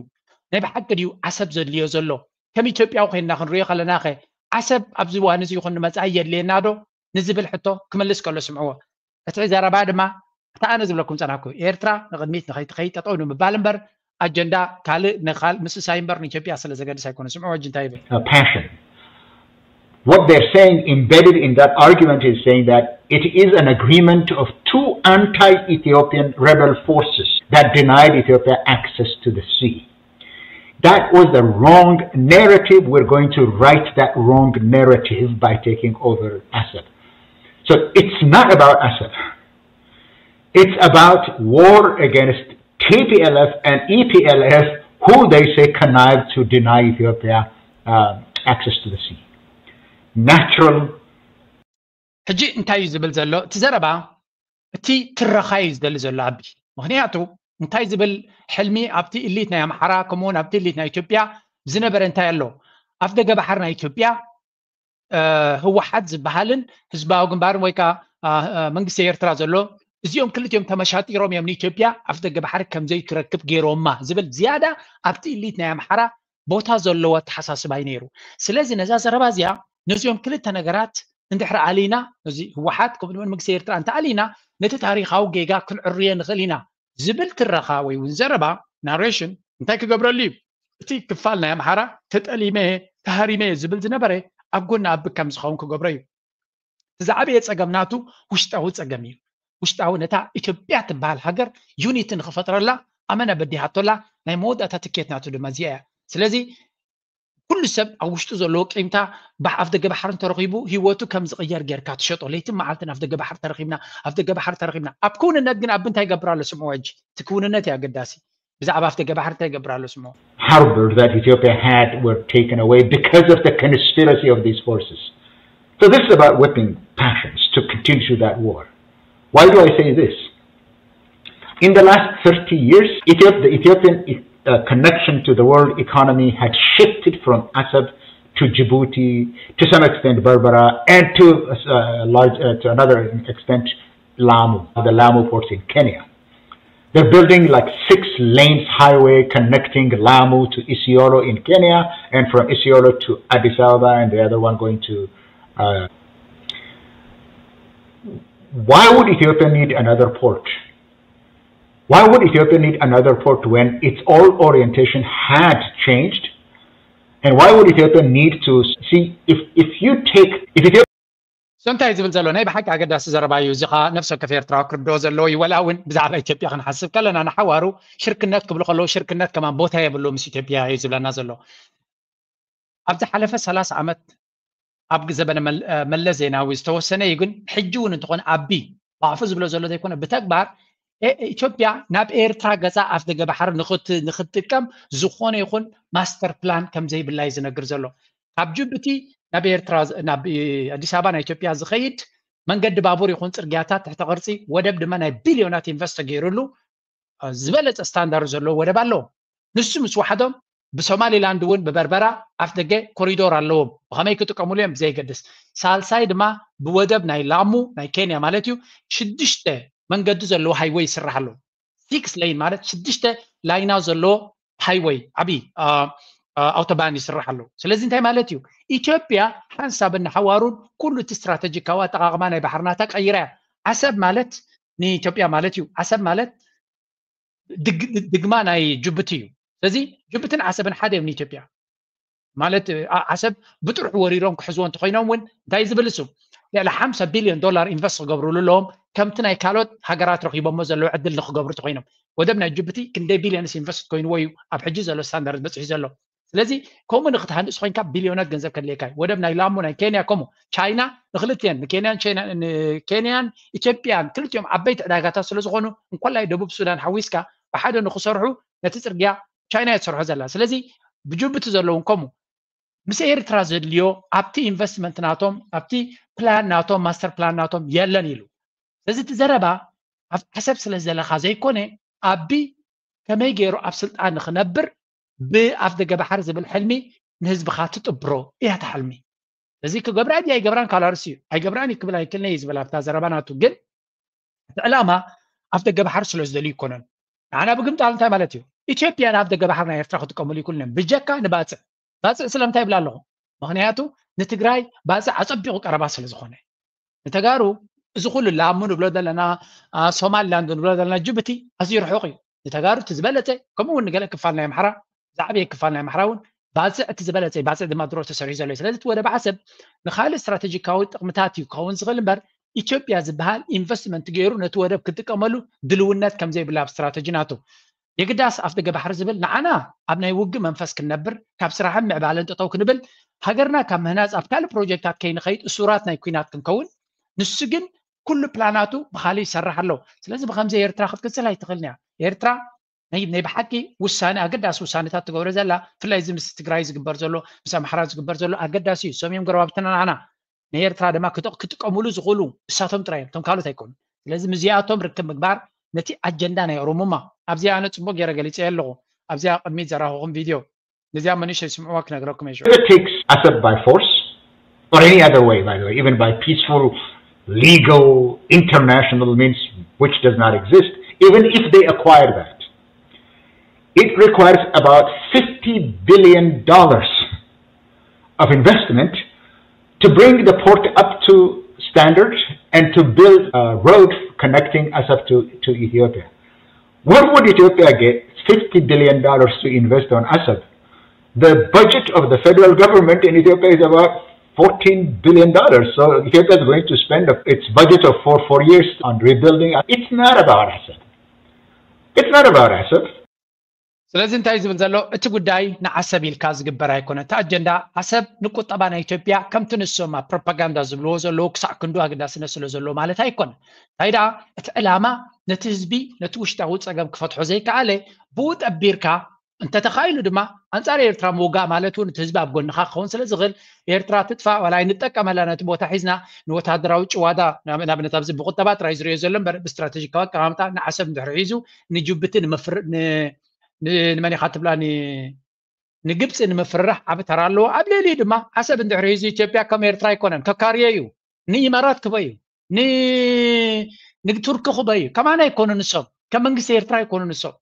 ናይ ብሓቂ ድዩ ዓሰብ ዘድልዮ ዘሎ? ከም ኢትዮጵያዊ ኮይንና ክንሪኦ ከለና ኸ ዓሰብ ኣብዚ እዋን እዚ ይኹን ንመጻኢ የድልየና ዶ ንዝብል ሕቶ ክመልስ ከሎ ስምዕዎ። እቲ ዘረባ ድማ እቲ ኣነ ዝብለኩም ጸናኩ ኤርትራ ንቕድሚት ንኸይትኸይድ ጠጠው ንምባል እምበር ኣጀንዳ ካልእ ንኻል ምስሳይ እምበር ንኢትዮጵያ ስለ ዘገድስ ኣይኮነ። ስምዕዎ ሕጂ እንታይ ይብል? Passion. What they're saying embedded in that argument is saying that it is an agreement of two anti-Ethiopian rebel forces that denied Ethiopia access to the sea. That was the wrong narrative. We're going to right that wrong narrative by taking over Assad. So it's not about Assad. It's about war against T P L F and E P L F, who they say connived to deny Ethiopia uh, access to the sea. Natural. ሕጂ እንታይ እዩ ዝብል ዘሎ እቲ ዘረባ? እቲ ትረኻ እዩ ዝደሊ ዘሎ ኣቢ። ምክንያቱ እንታይ ዝብል ሕልሚ ኣብቲ ኢሊት ናይ ኣምሓራ ከምኡውን ኣብቲ ኢሊት ናይ ኢትዮጵያ ዝነበረ እንታይ ኣሎ? ኣብ ደገ ባሕሪ ናይ ኢትዮጵያ ህወሓት ዝበሃልን ህዝባዊ ግንባርን ወይ ከዓ መንግስቲ ኤርትራ ዘሎ እዚኦም ክልቲኦም ተመሻጢሮም እዮም ንኢትዮጵያ ኣፍ ደገ ባሕሪ ከምዘይትረክብ ገይሮማ ዝብል ዝያዳ ኣብቲ ኢሊት ናይ ኣምሓራ ቦታ ዘለዎ ኣተሓሳስባ እዩ ነይሩ። ስለዚ ነዛ ዘረባ እዚኣ ነዚኦም ክልተ ነገራት እንድሕር ኣሊና እዚ ህወሓት ከምኡ ድማ መንግስቲ ኤርትራ እንተ ኣሊና ነቲ ታሪካዊ ጌጋ ክንዕርዮ ንኽእል ኢና ዝብል ትረኻ ወይ እውን ዘረባ ናሬሽን እንታይ ክገብረሉ እዩ? እቲ ክፋል ናይ ኣምሓራ ተጠሊመ ተሃሪመ ዝብል ዝነበረ ኣብ ጎኒ ኣቢ ከም ዝኸውን ክገብሮ እዩ። እቲ ዝዓበየ ጸገም ናቱ ውሽጣዊ ጸገም እዩ። ውሽጣዊ ነታ ኢትዮጵያ ትበሃል ሃገር ዩኒቲ ንኽፈጥረላ ኣመና በዲሃቶላ ናይ መወዳእታ ትኬት ናቱ ድማ እዚኣ እያ። ስለዚ ኩሉ ሰብ ኣብ ውሽጡ ዘለዎ ቂምታ ብኣፍ ደገ ባሕሪ እንተረኺቡ ህይወቱ ከም ዝቕየር ጌርካ ትሸጦ። ለይትን መዓልትን ኣፍ ደገ ባሕሪ ተረኺብና፣ ኣፍ ደገ ባሕሪ ተረኺብና። ኣብ ክውንነት ግን ኣብ እንታይ ይገብር ኣሎ ስምዖ ሕጂ? እቲ ክውንነት እዩ ኣገዳሲ። ብዛዕባ ኣፍ ደገ ባሕሪ እንታይ ይገብር ኣሎ ስምዖ? Harbor that Ethiopia had were taken away because of the conspiracy of these forces. So this is about whipping passions to continue that war. Why do I say this? In the last thirty years, Ethiop- the Ethiopian uh, connection to the world economy had shifted from Assab to Djibouti, to some extent Berbera, and to, uh, large, uh, to another extent Lamu, the Lamu ports in Kenya. They're building like six lanes highway connecting Lamu to Isiolo in Kenya, and from Isiolo to Addis Ababa, and the other one going to. Uh, why would Ethiopia need another port? Why would Ethiopia need another port when its all orientation had changed? And why would Ethiopia need to see if, if you take if Ethiopia So እንታይ ዝብል ዘሎ ናይ ብሓቂ ኣገዳሲ ዘረባ እዩ። እዚ ኸዓ ነፍሲ ወከፍ ኤርትራዊ ክርድኦ ዘለዎ እዩ። ወላ እውን ብዛዕባ ኢትዮጵያ ክንሓስብ ከለና ንሓዋሩ ሽርክነት ክብሉ ከለዉ ሽርክነት ከማን ቦታ የብሉ ምስ ኢትዮጵያ እዩ ዝብለና ዘሎ። ኣብ ዝሓለፈ ሰላሳ ዓመት ኣብ ዘበነ መለስ ዜናዊ ዝተወሰነ እዩ። ግን ሕጂ እውን እንተኾነ ኣቢ ብኣፉ ዝብሎ ዘሎ ዘይኮነ ብተግባር ኢትዮጵያ ናብ ኤርትራ ገፃ ኣፍ ደገ ባሕሪ ንኽትጥቀም ዝኾነ ይኹን ማስተር ፕላን ከም ዘይብላ እዩ ዝነግር ዘሎ። ካብ ጅቡቲ ናብ ኤርትራ ናብ ኣዲስ ኣበባ ናይ ኢትዮጵያ ዝኸይድ መንገዲ ባቡር ይኹን ፅርግያታት ትሕተ ቅርፂ ወደብ ድማ ናይ ቢልዮናት ኢንቨስት ተገይሩሉ ዝበለፀ ስታንዳርድ ዘለዎ ወደብ ኣለዎ። ንሱ ምስ ዋሕዶም ብሶማሊላንድ እውን ብበርበራ ኣፍ ደገ ኮሪዶር ኣለዎም። ብኸመይ ክጥቀሙሉ እዮም ብዘይገድስ። ሳልሳይ ድማ ብወደብ ናይ ላሙ ናይ ኬንያ ማለት እዩ ሽዱሽተ መንገዲ ዘለዎ ሃይወይ ይስራሕ ኣሎ። ሲክስ ሌን ማለት ሽዱሽተ ላይና ዘለዎ ሃይወይ ዓብዪ ኣውቶባን ይስራሕ ኣሎ። ስለዚ እንታይ ማለት እዩ? ኢትዮጵያ ሓንሳብን ንሓዋሩን ኩሉ እቲ ስትራተጂካዊ ኣጠቓቕማ ናይ ባሕርናታ ቀይራ እያ። ዓሰብ ማለት ንኢትዮጵያ ማለት እዩ። ዓሰብ ማለት ድግማ ናይ ጅቡቲ እዩ። ስለዚ ጅቡትን ዓሰብን ሓደ እዮም ንኢትዮጵያ። ማለት ዓሰብ ብጥርሑ ወሪሮም ክሕዝዎ እንተኮይኖም እውን እንታይ ዝብል እሱ ልዕሊ ሓምሳ ቢልዮን ዶላር ኢንቨስት ክገብርሉ ኣለዎም። ከምቲ ናይ ካልኦት ሃገራት ረኪቦሞ ዘለዉ ዕድል ንክገብሩ እንተኮይኖም፣ ወደብ ናይ ጅቡቲ ክንደይ ቢልዮንስ ኢንቨስት ኮይንዎ እዩ ኣብ ሕጂ ዘሎ ስታንዳርድ በፂሑ ዘሎ። ስለዚ ከምኡ ንክትሃንድስ ኮይንካ ቢልዮናት ገንዘብ ከድልየካ እዩ። ወደብ ናይ ላሙ ናይ ኬንያ ከምኡ። ቻይና ንክልቲአን ንኬንያን ኬንያን ኢትዮጵያን ክልቲኦም ዓበይቲ ዕዳጋታት ስለዝኮኑ እንኮላይ ደቡብ ሱዳን ሓዊስካ ብሓደ ንክሰርሑ ነቲ ፅርግያ ቻይና እያ ትሰርሖ ዘላ። ስለዚ ብጅቡቲ ዘለውን ከምኡ ምስ ኤርትራ ዘድልዮ ኣብቲ ኢንቨስትመንት ናቶም ኣብቲ ፕላን ናቶም ማስተር ፕላን ናቶም የለን ኢሉ። ስለዚ እቲ ዘረባ ኣብ ዓሰብ ስለ ዘለካ ዘይኮነ ኣቢ ከመይ ገይሩ ኣብ ስልጣን ንክነብር ብኣፍ ደገ ባሕሪ ዝብል ሕልሚ ንህዝብኻ ትጥብሮ እያ እታ ሕልሚ። ስለዚ ክገብራ ድያ ኣይገብራን ካልእ ኣርእስቲ እዩ። ኣይገብራን እዩ ክብል ኣይክእልን እየ ዝብል ኣብታ ዘረባ ናቱ። ግን እቲ ዕላማ ኣፍ ደገ ባሕሪ ስለ ዝደልዩ ይኮነን። ንዓና ብግምጣል እንታይ ማለት እዩ? ኢትዮጵያ ንኣፍ ደገ ባሕሪ ናይ ኤርትራ ክጥቀምሉ ይክእሉን እዮም ብጀካ ንባፅዕ። ባፅዕ ስለምንታይ ይብላ ኣለኹ? ምክንያቱ ንትግራይ ባፅዕ ኣፀቢቑ ቀረባ ስለ ዝኾነ። ንተጋሩ እዚ ኩሉ ላሙ ንብሎ ዘለና ሶማሊላንድ ንብሎ ዘለና ጅቡቲ ኣዝዩ ርሑቕ እዩ። ንተጋሩ እቲ ዝበለፀ ከምኡ እውን ንገለ ክፋል ናይ ኣምሓራ ዝዓበየ ክፋል ናይ ኣምሓራ እውን ባፅዕ እቲ ዝበለፀ እዩ። ባፅዕ ድማ ድሮ ተሰሪሑ ዘሎ እዩ። ስለዚ እቲ ወደብ ዓሰብ ንካልእ ስትራተጂካዊ ጥቕምታት እዩ ክኸውን ዝኽእል እምበር ኢትዮጵያ ዝበሃል ኢንቨስትመንት ገይሩ ነቲ ወደብ ክጥቀመሉ ድልውነት ከምዘይብላ ኣብ ስትራተጂ ናቱ የግዳስ ኣፍ ደገ ባሕሪ ዝብል ንዓና ኣብ ናይ ውግእ መንፈስ ክንነብር ካብ ስራሕን ምዕባለን ጠጠው ክንብል ሃገርና ካብ ምህናፅ ኣብ ካልእ ፕሮጀክታት ከይንኸይድ እሱራት ናይ ኩናት ክንከውን ንሱ ግን ኩሉ ፕላናቱ ብካልእ ይሰርሕ ኣሎ። ስለዚ ብከምዚ ኤርትራ ክትቅፅል ኣይትኽእልን እያ። ኤርትራ ናይ ናይ ብሓቂ ውሳነ ኣገዳሲ ውሳነታት ትገብሮ ዘላ ብፍላይ እዚ ምስ ትግራይ ዝግበር ዘሎ ምስ ኣምሓራ ዝግበር ዘሎ ኣገዳሲ እዩ። እሶም እዮም ጎረባብትና ንዓና ናይ ኤርትራ ድማ ክጠ- ክጥቀሙሉ ዝኽእሉ እሳቶም ጥራይ እዮም፣ እቶም ካልኦት ኣይኮኑ። ስለዚ ምስዚኣቶም ርክብ ምግባር ነቲ ኣጀንዳ ናይ ኦሮሙማ ኣብዚኣ ኣነ ፅቡቅ ገይረ ገሊፀ ኣለኹ። ኣብዚኣ ቅድሚት ዘራኹኹም ቪድዮ ነዚኣ መንእሰይ ስምዕዋ ክነግረኩም እየ ሽዑ። It takes Assab by force or any other way, by the way, even by peaceful, legal, international means, which does not exist, even if they acquire that, it requires about fifty billion dollars of investment to bring the port up to standard and to build a road connecting Assab to, to Ethiopia. Where would Ethiopia get fifty billion dollars to invest on Assab? The budget of the federal government in Ethiopia is about fourteen billion dollars. So Ethiopia is going to spend its budget of four, four years on rebuilding. It's not about Assab. It's not about Assab. ስለዚ እንታይ ዝብል ዘሎ እቲ ጉዳይ ንዓሰብ ኢልካ ዝግበር ኣይኮነ። እቲ ኣጀንዳ ዓሰብ ንቁጠባ ናይ ኢትዮጵያ ከምቲ ንሶም ኣብ ፕሮፓጋንዳ ዝብልዎ ዘለዉ ክሳዕ ክንዱ ኣገዳስነት ስለ ዘለዎ ማለት ኣይኮነ። እንታይ ደኣ እቲ ዕላማ ነቲ ህዝቢ ነቲ ውሽጣዊ ፀገም ክፈትሖ ዘይከኣለ ብኡ ጠቢርካ እንተተኻኢሉ ድማ ኣንፃር ኤርትራ ምውጋእ ማለት እውን እቲ ህዝቢ ኣብ ጎንኻ ክኸውን ስለ ዝኽእል ኤርትራ ትጥፋእ ዋላ ኣይንጠቀመላ ነቲ ቦታ ሒዝና ንወታደራዊ ጭዋዳ ንኣብነት ኣብዚ ብቁጠባ ጥራይ ዝሪኦ ዘሎ እምበር ብስትራተጂካዊ ኣቀማምጣ ንዓሰብ እንድሕሪ ሒዙ ንጅቡቲ ንምፍር ንመን ኢኻ ትብላ ንግብፂ ንምፍርራሕ ዓብ ተራ ኣለዎ። ኣብ ልዕሊኡ ድማ ዓሰብ እንድሕሪ ሒዙ ኢትዮጵያ ከም ኤርትራ ኣይኮነን ከካርዮ እዩ። ንኢማራት ክበ እዩ ንቱርኪ ክበ እዩ። ከማን ኣይኮኑ ንሶም ከም መንግስቲ ኤርትራ ኣይኮኑ ንሶም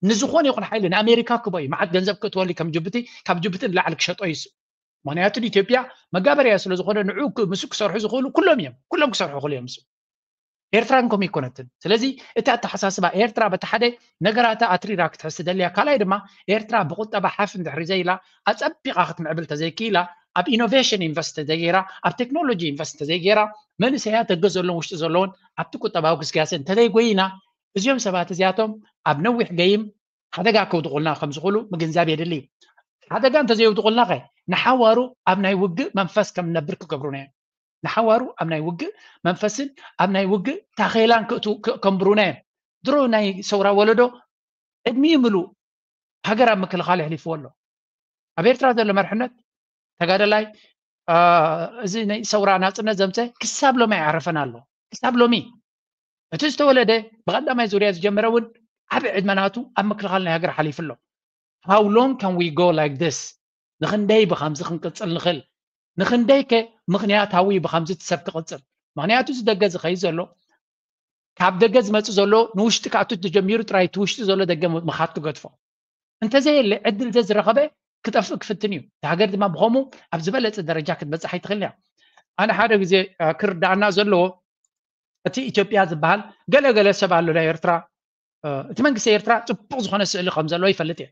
ንዝኾነ ይኹን ሓይሊ ንኣሜሪካ ክበ እዩ። መዓት ገንዘብ ክእትወሉ ከም ጅቡቲ ካብ ጅቡቲ ንላዕሊ ክሸጦ እዩ። ምክንያቱ ንኢትዮጵያ መጋበርያ ስለ ዝኾነ ንዑ ምስ ክሰርሑ ዝኽእሉ ኩሎም እዮም። ኩሎም ክሰርሑ ይኽእሉ እዮም። ኤርትራ ግን ከምኡ ኣይኮነትን። ስለዚ እቲ ኣተሓሳስባ ኤርትራ በቲ ሓደ ነገራታ ኣትሪራ ክትሕዝ ትደልያ፣ ካልኣይ ድማ ኤርትራ ብቁጠባ ሓፍ እንድሕሪ ዘይላ ኣጸቢቓ ክትምዕብል ተዘይክኢላ ኣብ ኢኖቬሽን ኢንቨስት ተዘይገይራ ኣብ ቴክኖሎጂ ኢንቨስት ተዘይገይራ መንእሰያት ደገ ዘለውን ውሽጢ ዘለውን ኣብቲ ቁጠባዊ ግስጋሴ እንተዘይጎይና እዚኦም ሰባት እዚኣቶም ኣብ ነዊሕ ገይም ሓደጋ ከውድቑልና ከም ዝኽእሉ ምግንዛብ የድሊ እዩ። ሓደጋ እንተዘየውድቑልና ኸ ንሓዋሩ ኣብ ናይ ውግእ መንፈስ ከም ንነብር ክገብሩና እዮም። ንሓዋሩ ኣብ ናይ ውግእ መንፈስን ኣብ ናይ ውግእ ታኼላን ክእትው ከንብሩና እዮም። ድሮ ናይ ሰውራ ወለዶ ዕድሚኡ ምሉእ ሃገር ኣብ ምክልኻል የሕሊፍዎ ኣሎ። ኣብ ኤርትራ ዘሎ መርሕነት ተጋደላይ እዚ ናይ ሰውራ ናጽነት ዘምፀ ክሳብ ሎሚ ኣይዓረፈን ኣሎ። ክሳብ ሎሚ እቲ ዝተወለደ ብቐዳማይ ዙርያ ዝጀመረ እውን ዓብ ዕድመናቱ ኣብ ምክልኻል ናይ ሃገር ሓሊፉ ኣሎ። How long can we go like this? ንክንደይ ብከምዚ ክንቅፅል ንኽእል? ንክንደይ ከ ምክንያታዊ ብከምዚ እቲ ሰብ ክቕፅል? ምክንያቱ እዚ ደገ ዝኸይድ ዘሎ ካብ ደገ ዝመፅእ ዘሎ ንውሽጢ ክኣቱ ተጀሚሩ ጥራይ እቲ ውሽጢ ዘሎ ደገ ምኻድ ክገድፎ። እንተዘየለ ዕድል ዘዝረኸበ ክጠፍእ ክፍትን እዩ። እቲ ሃገር ድማ ብኸምኡ ኣብ ዝበለፀ ደረጃ ክትበፅሕ ኣይትኽእልን እያ። ኣነ ሓደ ግዜ ክርዳእና ዘለዎ እቲ ኢትዮጵያ ዝበሃል ገለገለ ሰብ ኣሎ ናይ ኤርትራ እቲ መንግስቲ ኤርትራ ፅቡቕ ዝኾነ ስእሊ ከም ዘለዎ ይፈልጥ እየ።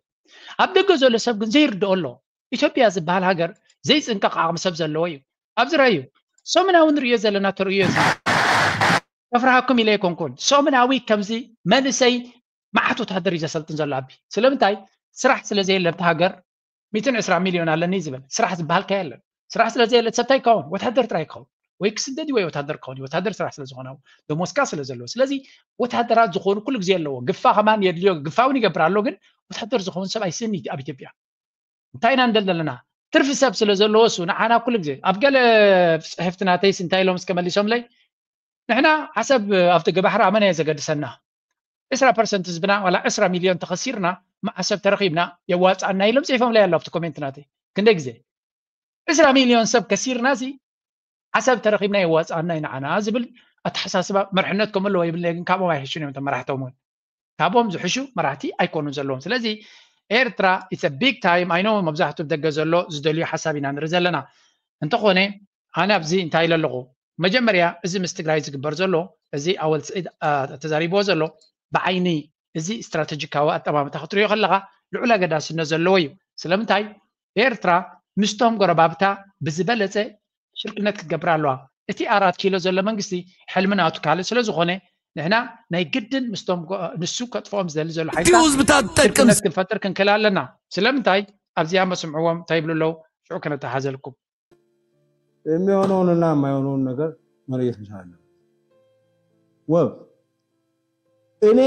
ኣብ ደገ ዘሎ ሰብ ግን ዘይርድኦ ኣሎ። ኢትዮጵያ ዝበሃል ሃገር ዘይፅንቀቕ ዓቕሚ ሰብ ዘለዎ እዩ። ኣብዚ ራዩ ሰሙናዊ ንርእዮ ዘለና ተርእዮ እዚ ከፍርሃኩም ኢለ ኣይኮንኩን። ሰሙናዊ ከምዚ መንእሰይ መዓት ወታደር እዩ ዘሰልጥን ዘሎ ኣቢ። ስለምንታይ? ስራሕ ስለ ዘየለ ኣብቲ ሃገር ሚእትን ዕስራ ሚልዮን ኣለኒ ዝብል ስራሕ ዝበሃል ከየለን። ስራሕ ስለ ዘየለ ሰብ እንታይ ይከውን? ወታደር ጥራይ ይከውን። ወይ ክስደድ ወይ ወታደር ክኸውን እዩ። ወታደር ስራሕ ስለ ዝኾነ ደሞዝካ ስለ ዘለዎ። ስለዚ ወታደራት ዝኾኑ ኩሉ ግዜ ኣለዎ። ግፋ ከማን የድልዮ፣ ግፋ እውን ይገብር ኣሎ። ግን ወታደር ዝኾኑ ሰብ ኣይስእን እዩ ኣብ ኢትዮጵያ። እንታይ ኢና ንደል ዘለና? ትርፊ ሰብ ስለ ዘለዎ እሱ ንዓና ኩሉ ግዜ ኣብ ገለ ፅሕፍቲ ናተይስ እንታይ ኢሎም እስከ መሊሶምለይ ንሕና ዓሰብ ኣብቲ ገባሕሪ ኣመና እየ ዘገድሰና። ዕስራ ፐርሰንት ህዝብና ዋላ ዕስራ ሚልዮን ተኸሲርና መዓሰብ ተረኺብና የዋፅኣና ኢሎም ፅሒፎምለይ ኣሎ ኣብቲ ኮሜንት ናተይ። ክንደይ ግዜ ዕስራ ሚልዮን ሰብ ከሲርና ሲ ዓሰብ ተረኺብና የዋፅኣና እዩ ንዓና ዝብል ኣተሓሳስባ መርሕነት ከም ኣለዎ ይብለ ግን ካብኦም ኣይሕሹን እዮም እቶም መራሕቶም እውን ካብኦም ዝሕሹ መራሕቲ ኣይኮኑን ዘለዎም። ስለዚ ኤርትራ it's a big time I know መብዛሕትኡ ደገ ዘሎ ዝደልዩ ሓሳብ ኢና ንርኢ ዘለና። እንተኾነ ኣነ ኣብዚ እንታይ ኢለ ኣለኹ? መጀመርያ እዚ ምስ ትግራይ ዝግበር ዘሎ እዚ ኣወል ስዒድ ተዛሪብዎ ዘሎ ብዓይኒ እዚ ስትራተጂካዊ ኣጠማምታ ክትሪኦ ከለኻ ልዑል ኣገዳስነት ዘለዎ እዩ። ስለምንታይ ኤርትራ ምስቶም ጎረባብታ ብዝበለፀ ሽርክነት ክትገብር ኣለዋ። እቲ ኣራት ኪሎ ዘሎ መንግስቲ ሕልሚ ናቱ ካልእ ስለ ዝኾነ ንሕና ናይ ግድን ምስቶም ንሱ ከጥፍኦም ዝደሊ ዘሎ ሓይልታት ሽርክነት ክንፈጥር ክንክእል ኣለና። ስለምንታይ ኣብዚኣ መስምዕዎም እንታይ ይብሉ ኣለዉ? ሽዑ ከነተሓዘልኩም። የሚሆነውንና የማይሆነውን ነገር መለየት መቻል አለበት። ወብ እኔ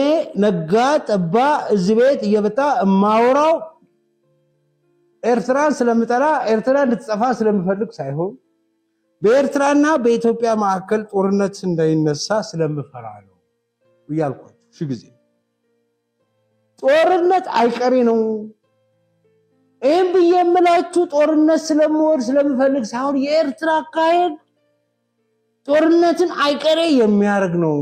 ነጋ ጠባ እዚህ ቤት እየመጣ እማወራው ኤርትራን ስለምጠላ ኤርትራ እንድትጠፋ ስለምፈልግ ሳይሆን በኤርትራና በኢትዮጵያ መካከል ጦርነት እንዳይነሳ ስለምፈራ ነው እያልኳችሁ ሺ ጊዜ። ጦርነት አይቀሬ ነው። ይህም ብዬ የምላችሁ ጦርነት ስለምወድ ስለምፈልግ ሳይሆን የኤርትራ አካሄድ ጦርነትን አይቀሬ የሚያደርግ ነው።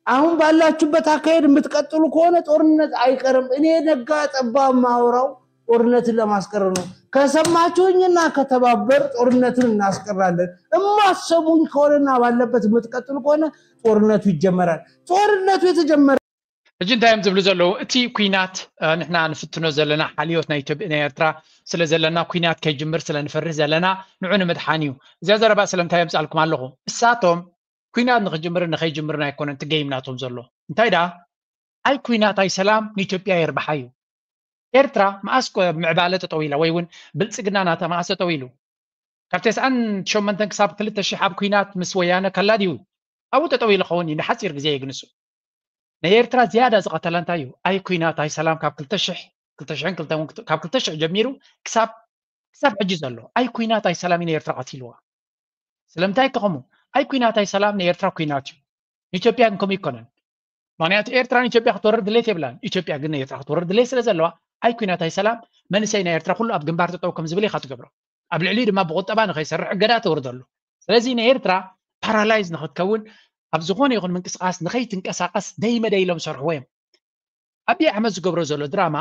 አሁን ባላችሁበት አካሄድ የምትቀጥሉ ከሆነ ጦርነት አይቀርም። እኔ ነጋ ጠባ የማወራው ጦርነትን ለማስቀረት ነው። ከሰማችሁኝና ከተባበር ጦርነቱን እናስቀራለን። እማሰሙኝ ከሆነና ባለበት የምትቀጥሉ ከሆነ ጦርነቱ ይጀመራል። ጦርነቱ የተጀመረ ሕጂ እንታይ እዮም ዝብሉ ዘለዉ? እቲ ኩናት ንሕና ንፍትኖ ዘለና ሓልዮት ናይ ኢትዮጵያ ናይ ኤርትራ ስለ ዘለና ኩናት ከይጅምር ስለ ንፈርህ ዘለና ንዑ ንምድሓን እዩ። እዚኣ ዘረባ ስለምንታይ የምፃልኩም ኣለኹ? እሳቶም ኩናት ንክጅምርን ንከይጅምርን ኣይኮነን እቲ ገይም ናቶም ዘሎ። እንታይ ደኣ ኣይ ኩናት ኣይ ሰላም ንኢትዮጵያ የርብሓ እዩ። ኤርትራ መኣስ ምዕባለ ጠጠው ኢላ ወይ እውን ብልፅግና ናታ መኣስ ጠጠው ኢሉ? ካብ ተስዓን ሸሞንተን ክሳብ ክልተ ሽሕ ኣብ ኩናት ምስ ወያነ ከላ ድዩ? ኣብኡ ጠጠው ኢሉ ኸውን እዩ ንሓፂር ግዜ የግንሱ። ናይ ኤርትራ ዝያዳ ዝቐተላ እንታይ እዩ? ኣይ ኩናት ኣይ ሰላም ካብ ክልተ ሽሕ ክልተ ሽሕን ክልተን እውን ክት- ካብ ክልተ ሽሕ ጀሚሩ ክሳብ ክሳብ ሕጂ ዘሎ ኣይ ኩናት ኣይ ሰላም እዩ ንኤርትራ ቀቲልዋ። ስለምንታይ ከኸሙ ኣይ ኩናት ኣይ ሰላም ንኤርትራ ኩናት እዩ። ንኢትዮጵያ ግን ከምኡ ይኮነን። ምክንያቱ ኤርትራ ንኢትዮጵያ ክትወርር ድሌት የብላን። ኢትዮጵያ ግን ንኤርትራ ክትወርር ድሌት ስለ ዘለዋ ኣይ ኩናት ኣይ ሰላም መንእሰይ ናይ ኤርትራ ኩሉ ኣብ ግንባር ጠጠው ከም ዝብል ኢኻ ትገብሮ። ኣብ ልዕሊኡ ድማ ብቁጠባ ንኸይሰርሕ እገዳ ተውርደሉ። ስለዚ ንኤርትራ ፓራላይዝ ንክትከውን ኣብ ዝኾነ ይኹን ምንቅስቃስ ንኸይትንቀሳቀስ ደይመደይ ኢሎም ዝሰርሕዎ እዮም። ኣብይ ኣሕመድ ዝገብሮ ዘሎ ድራማ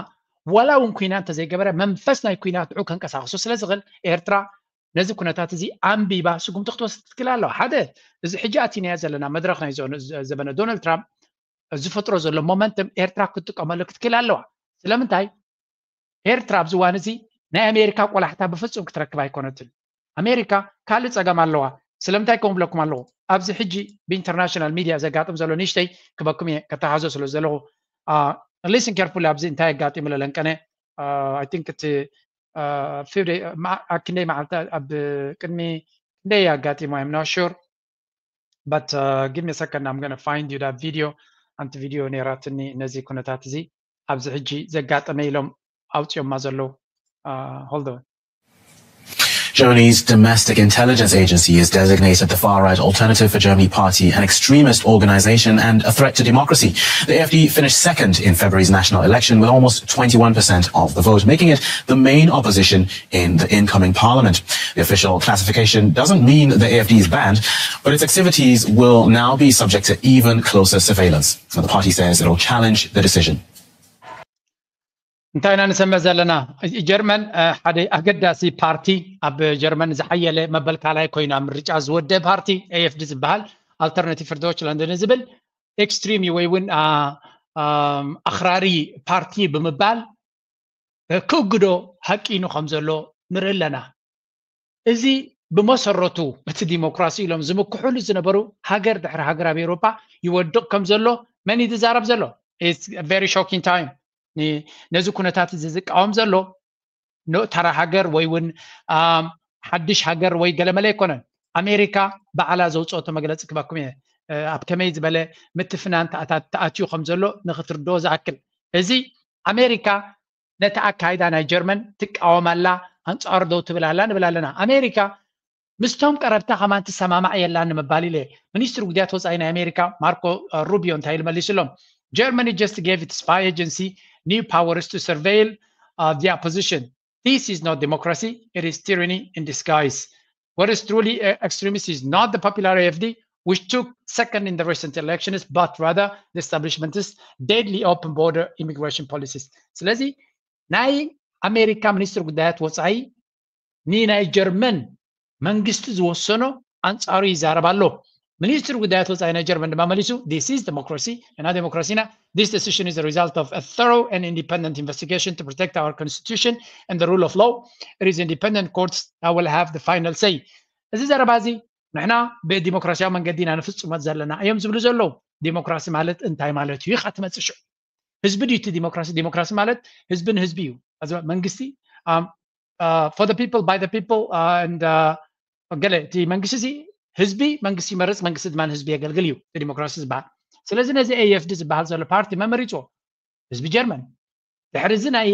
ዋላ እውን ኩናት እንተዘይገበረ መንፈስ ናይ ኩናት ንዑ ከንቀሳቅሶ ስለ ዝኽእል ኤርትራ ነዚ ኩነታት እዚ ኣንቢባ ስጉምቲ ክትወስድ ትክእል ኣለዋ። ሓደ እዚ ሕጂ ኣቲናዮ ዘለና መድረኽ ናይ ዘበነ ዶናልድ ትራምፕ ዝፈጥሮ ዘሎ ሞመንተም ኤርትራ ክትጥቀመሉ ክትክእል ኣለዋ። ስለምንታይ ኤርትራ ኣብዚ እዋን እዚ ናይ ኣሜሪካ ቆላሕታ ብፍጹም ክትረክብ ኣይኮነትን። ኣሜሪካ ካልእ ጸገም ኣለዋ። ስለምንታይ ከምኡ ብለኩም ኣለኹ? ኣብዚ ሕጂ ብኢንተርናሽናል ሚድያ ዘጋጥም ዘሎ ንእሽተይ ክበኩም እየ ከተሓዞ ስለ ዘለኹ። ሊስን ኬርፉሊ ኣብዚ እንታይ ኣጋጢሙ ለለንቀነ I think እቲ ክንደይ መዓልቲ ኣብ ቅድሚ ክንደይ ኣጋጢሙ I'm not sure but give me a second I'm gonna find you that video ኣንቲ ቪድዮ ነይራትኒ ነዚ ኩነታት እዚ ኣብዚ ሕጂ ዘጋጠመ ኢሎም ኣውፅዮማ ዘለዉ hold on Germany's Domestic Intelligence Agency has designated the far-right Alternative for Germany Party an extremist organization and a threat to democracy. The A F D finished second in February's national election with almost twenty-one percent of the vote, making it the main opposition in the incoming parliament. The official classification doesn't mean the A F D is banned, but its activities will now be subject to even closer surveillance. The party says it'll challenge the decision. እንታይ ኢና ንሰምዕ ዘለና? ጀርመን ሓደ ኣገዳሲ ፓርቲ፣ ኣብ ጀርመን ዝሓየለ መበል ካልኣይ ኮይኑ ኣብ ምርጫ ዝወደ ፓርቲ፣ ኤኤፍዲ ዝበሃል፣ ኣልተርናቲቭ ፍር ዶይችላንድ ንዝብል ኤክስትሪም ወይ እውን ኣኽራሪ ፓርቲ ብምባል ክእግዶ ሃቂኑ ከም ዘሎ ንርኢ ኣለና። እዚ ብመሰረቱ እቲ ዲሞክራሲ ኢሎም ዝምክሕሉ ዝነበሩ ሃገር ድሕሪ ሃገር ኣብ ኤውሮጳ ይወድቕ ከም ዘሎ መን እዩ ዝዛረብ ዘሎ? Very shocking time። ነዚ ኩነታት እዚ ዝቃወም ዘሎ ተራ ሃገር ወይ እውን ሓድሽ ሃገር ወይ ገለመለ ኣይኮነን። ኣሜሪካ ባዕላ ዘውፅኦቶ መግለፂ ክበኩም እየ፣ ኣብ ከመይ ዝበለ ምትፍናን ተኣትዩ ከም ዘሎ ንክትርድኦ ዝኣክል። እዚ ኣሜሪካ ነቲ ኣካይዳ ናይ ጀርመን ትቃወም ኣላ፣ ኣንፃሩ ደው ትብል ኣላ ንብል ኣለና። ኣሜሪካ ምስቶም ቀረብታ ከማን ትሰማማዕ የላን ንምባል ኢለ። ሚኒስትሪ ጉዳያት ወፃኢ ናይ ኣሜሪካ ማርኮ ሩቢዮ እንታይ ኢሉ መሊሱሎም? Germany just gave its spy agency new powers to surveil the opposition. This is not democracy, it is tyranny in disguise. What is truly extremist is not the popular AFD, which took second in the recent elections, but rather the establishment's deadly open border immigration policies. ስለዚ ናይ ኣሜሪካ ሚኒስትሪ ጉዳያት ወፃኢ ንናይ ጀርመን መንግስቲ ዝወሰኖ ኣንፃሩ ይዛረብ ኣሎ። ሚኒስትሪ ጉዳያት ወፃኢ ናይ ጀርመን ድማ መሊሱ፣ this is democracy, ንሕና ዴሞክራሲና፣ this decision is a result of a thorough and independent investigation to protect our constitution and the rule of law. It is independent courts that will have the final say. እዚ ዘረባ እዚ ንሕና ብዲሞክራሲያዊ መንገዲ ኢና ንፍፅሞ ዘለና እዮም ዝብሉ ዘለዉ። ዲሞክራሲ ማለት እንታይ ማለት እዩ ኢኻ ትመፅእ ሽዑ። ህዝቢ ድዩ እቲ ዲሞክራሲ? ዲሞክራሲ ማለት ህዝቢ ንህዝቢ እዩ። መንግስቲ for the people, by the people and ገለ እቲ መንግስቲ እዚ ህዝቢ መንግስቲ ይመርፅ፣ መንግስቲ ድማ ንህዝቢ የገልግል እዩ እቲ ዲሞክራሲ ዝበሃል። ስለዚ ነዚ ኤኤፍዲ ዝበሃል ዘሎ ፓርቲ መመሪፅዎ ህዝቢ ጀርመን። ድሕሪ እዚ ናይ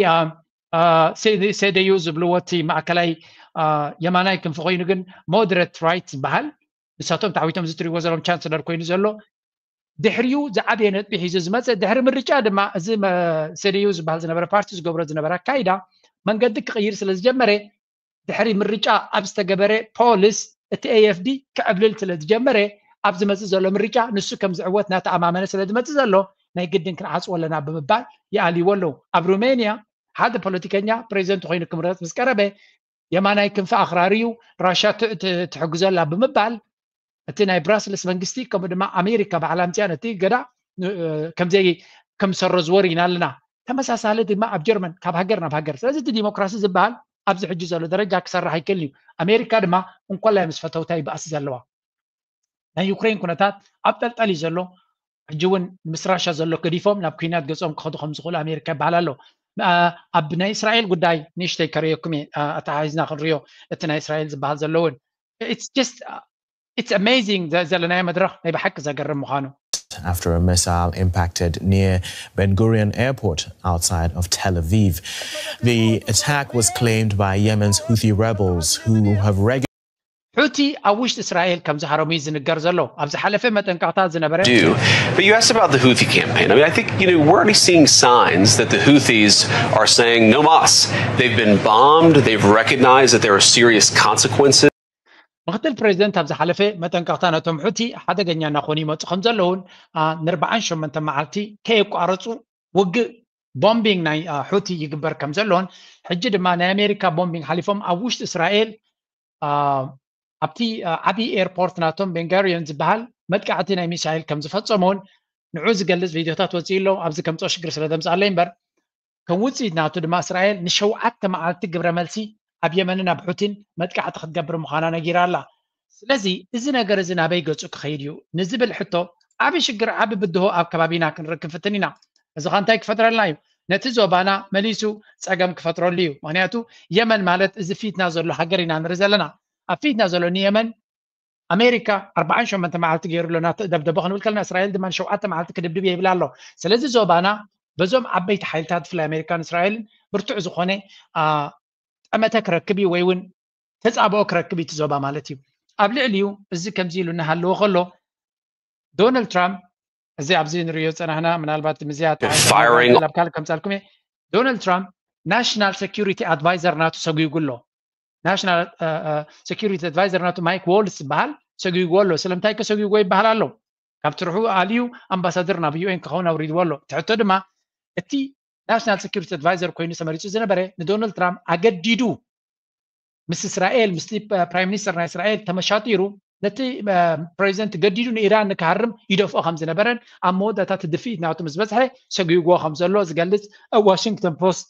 ሴደዩ ዝብልዎ እቲ ማእከላይ የማናይ ክንፊ ኮይኑ ግን ሞደሬት ራይት ዝበሃል ንሳቶም ተዓዊቶም እዚ ትሪእዎ ዘለኹም ቻንስለር ኮይኑ ዘሎ ድሕሪኡ ዝዓበየ ነጥቢ ሒዙ ዝመፀ ድሕሪ ምርጫ ድማ እዚ ሴደዩ ዝበሃል ዝነበረ ፓርቲ ዝገብሮ ዝነበረ ኣካይዳ መንገዲ ክቕይር ስለ ዝጀመረ ድሕሪ ምርጫ ኣብ ዝተገበረ ፖልስ እቲ ኤኤፍዲ ክዕብልል ስለ ዝጀመረ ኣብ ዝመፅእ ዘሎ ምርጫ ንሱ ከም ዝዕወት እናተኣማመነ ስለ ዝመፅእ ዘሎ ናይ ግድን ክንዓፅዎ ኣለና ብምባል ይኣልይዎ ኣለዉ። ኣብ ሩሜንያ ሓደ ፖለቲከኛ ፕሬዚደንት ኮይኑ ክምረፅ ምስ ቀረበ የማናይ ክንፊ ኣኽራሪ እዩ፣ ራሻ ትሕግዞ ኣላ ብምባል እቲ ናይ ብራስልስ መንግስቲ ከምኡ ድማ ኣሜሪካ ባዕላ ኣምፅኣ ነቲ ገዳ ከምዘይ ከም ዝሰረዝዎ ርኢና ኣለና። ተመሳሳሊ ድማ ኣብ ጀርመን ካብ ሃገር ናብ ሃገር። ስለዚ እቲ ዲሞክራሲ ዝበሃል ኣብዚ ሕጂ ዘሎ ደረጃ ክሰርሕ ኣይክእልን እዩ። ኣሜሪካ ድማ እንኮላይ ምስ ፈተውታ ይበኣስ ዘለዋ። ናይ ዩክሬን ኩነታት ኣብ ጠልጠል እዩ ዘሎ። ሕጂ እውን ምስ ራሻ ዘሎ ገዲፎም ናብ ኩናት ገጾም ክኸዱ ከም ዝኽእሉ ኣሜሪካ ይበሃል ኣሎ። ኣብ ናይ እስራኤል ጉዳይ ንእሽተይ ከርእየኩም እየ፣ ኣተሓሒዝና ክንሪኦ እቲ ናይ እስራኤል ዝበሃል ዘሎ እውን it's just it's amazing ዘለናዮ መድረኽ ናይ ብሓቂ ዘገርም ምዃኑ። After a missile impacted near Ben Gurion Airport outside of Tel Aviv. The attack was claimed by Yemen's Houthi rebels, who have regularly ሑቲ ኣብ ውሽጢ እስራኤል ከም ዝሃረሙ እዩ ዝንገር ዘሎ። ኣብ ዝሓለፈ መጠንቀቕታ ዝነበረ do. But you asked about the Houthi campaign. I mean, I think, you know, we're already seeing signs that the Houthis are saying no mas. They've been bombed. They've recognized that there are serious consequences. ምክትል ፕሬዚደንት ኣብ ዝሓለፈ መጠንቀቕታ ነቶም ሑቲ ሓደገኛ እናኾኑ ይመፁ ከም ዘለውን ንኣርባዓን ሸሞንተ መዓልቲ ከየቋረፁ ውግእ ቦምቢንግ ናይ ሑቲ ይግበር ከም ዘለውን ሕጂ ድማ ናይ ኣሜሪካ ቦምቢንግ ሓሊፎም ኣብ ውሽጢ እስራኤል ኣብቲ ዓብዪ ኤርፖርት ናቶም ቤንጋሪዮን ዝበሃል መጥቃዕቲ ናይ ሚሳይል ከም ዝፈፀሙን ንዑ ዝገልፅ ቪድዮታት ወፂኡ ኣሎ። ኣብዚ ከምፅኦ ሽግር ስለ ዘምፅኣለይ እምበር ከም ውፅኢት ናቱ ድማ እስራኤል ንሸውዓተ መዓልቲ ግብረ መልሲ ኣብ የመንን ኣብ ሑቲን መጥቃዕቲ ክትገብር ምዃና ነጊራ ኣላ። ስለዚ እዚ ነገር እዚ ናበይ ገፁ ክኸይድ እዩ ንዝብል ሕቶ ዓቢ ሽግር ዓቢ ብድሆ ኣብ ከባቢና ክንረክብ ክንፍትን ኢና። እዚ ኸ እንታይ ክፈጥረልና እዩ? ነቲ ዞባና መሊሱ ፀገም ክፈጥረሉ እዩ። ምክንያቱ የመን ማለት እዚ ፊትና ዘሎ ሃገር ኢና ንርኢ ዘለና። ኣብ ፊትና ዘሎ ንየመን ኣሜሪካ ኣርባዓን ሸሞንተ መዓልቲ ገይሩ ኣሎ እናተደብደቦ ክንብል ከለና እስራኤል ድማ ንሸውዓተ መዓልቲ ክድብድብ እየ ይብል ኣሎ። ስለዚ ዞባና በዞም ዓበይቲ ሓይልታት ብፍላይ ኣሜሪካን እስራኤልን ብርቱዕ ዝኾነ ጠመተ ክረክብ እዩ ወይ እውን ተፃብኦ ክረክብ እዩ እቲ ዞባ ማለት እዩ። ኣብ ልዕሊኡ እዚ ከምዚ ኢሉ እናሃለወ ከሎ ዶናልድ ትራምፕ እዚ ኣብዚ ንሪኦ ዝፀናሕና ምናልባት ምዝያ Firing. ናብ ካልእ ከምፃልኩም እየ። ዶናልድ ትራምፕ ናሽናል ሴኪሪቲ ኣድቫይዘር ናቱ ሰጒጉ ኣሎ። ናሽናል ሴኪሪቲ ኣድቫይዘር ናቱ ማይክ ዋልዝ ዝበሃል ሰጒጉ ኣሎ። ስለምንታይ ከ ሰጒጉ ይበሃል ኣሎ? ካብ ስርሑ ኣልዩ ኣምባሳደር ናብ ዩ ኤን ክኸውን ኣውሪድዎ ኣሎ። ትሕቶ ድማ እቲ ናሽናል ሴኪሪቲ ኣድቫይዘር ኮይኑ ተመሪፁ ዝነበረ ንዶናልድ ትራምፕ ኣገዲዱ ምስ እስራኤል ምስቲ ፕራይም ሚኒስተር ናይ እስራኤል ተመሻጢሩ ነቲ ፕሬዚደንት ገዲዱ ንኢራን ንክሃርም ይደፍኦ ከም ዝነበረን ኣብ መወዳእታ እቲ ድፍኢት ናቱ ምስ በዝሐ ሰጒግዎ ከም ዘሎ ዝገልጽ ዋሽንግተን ፖስት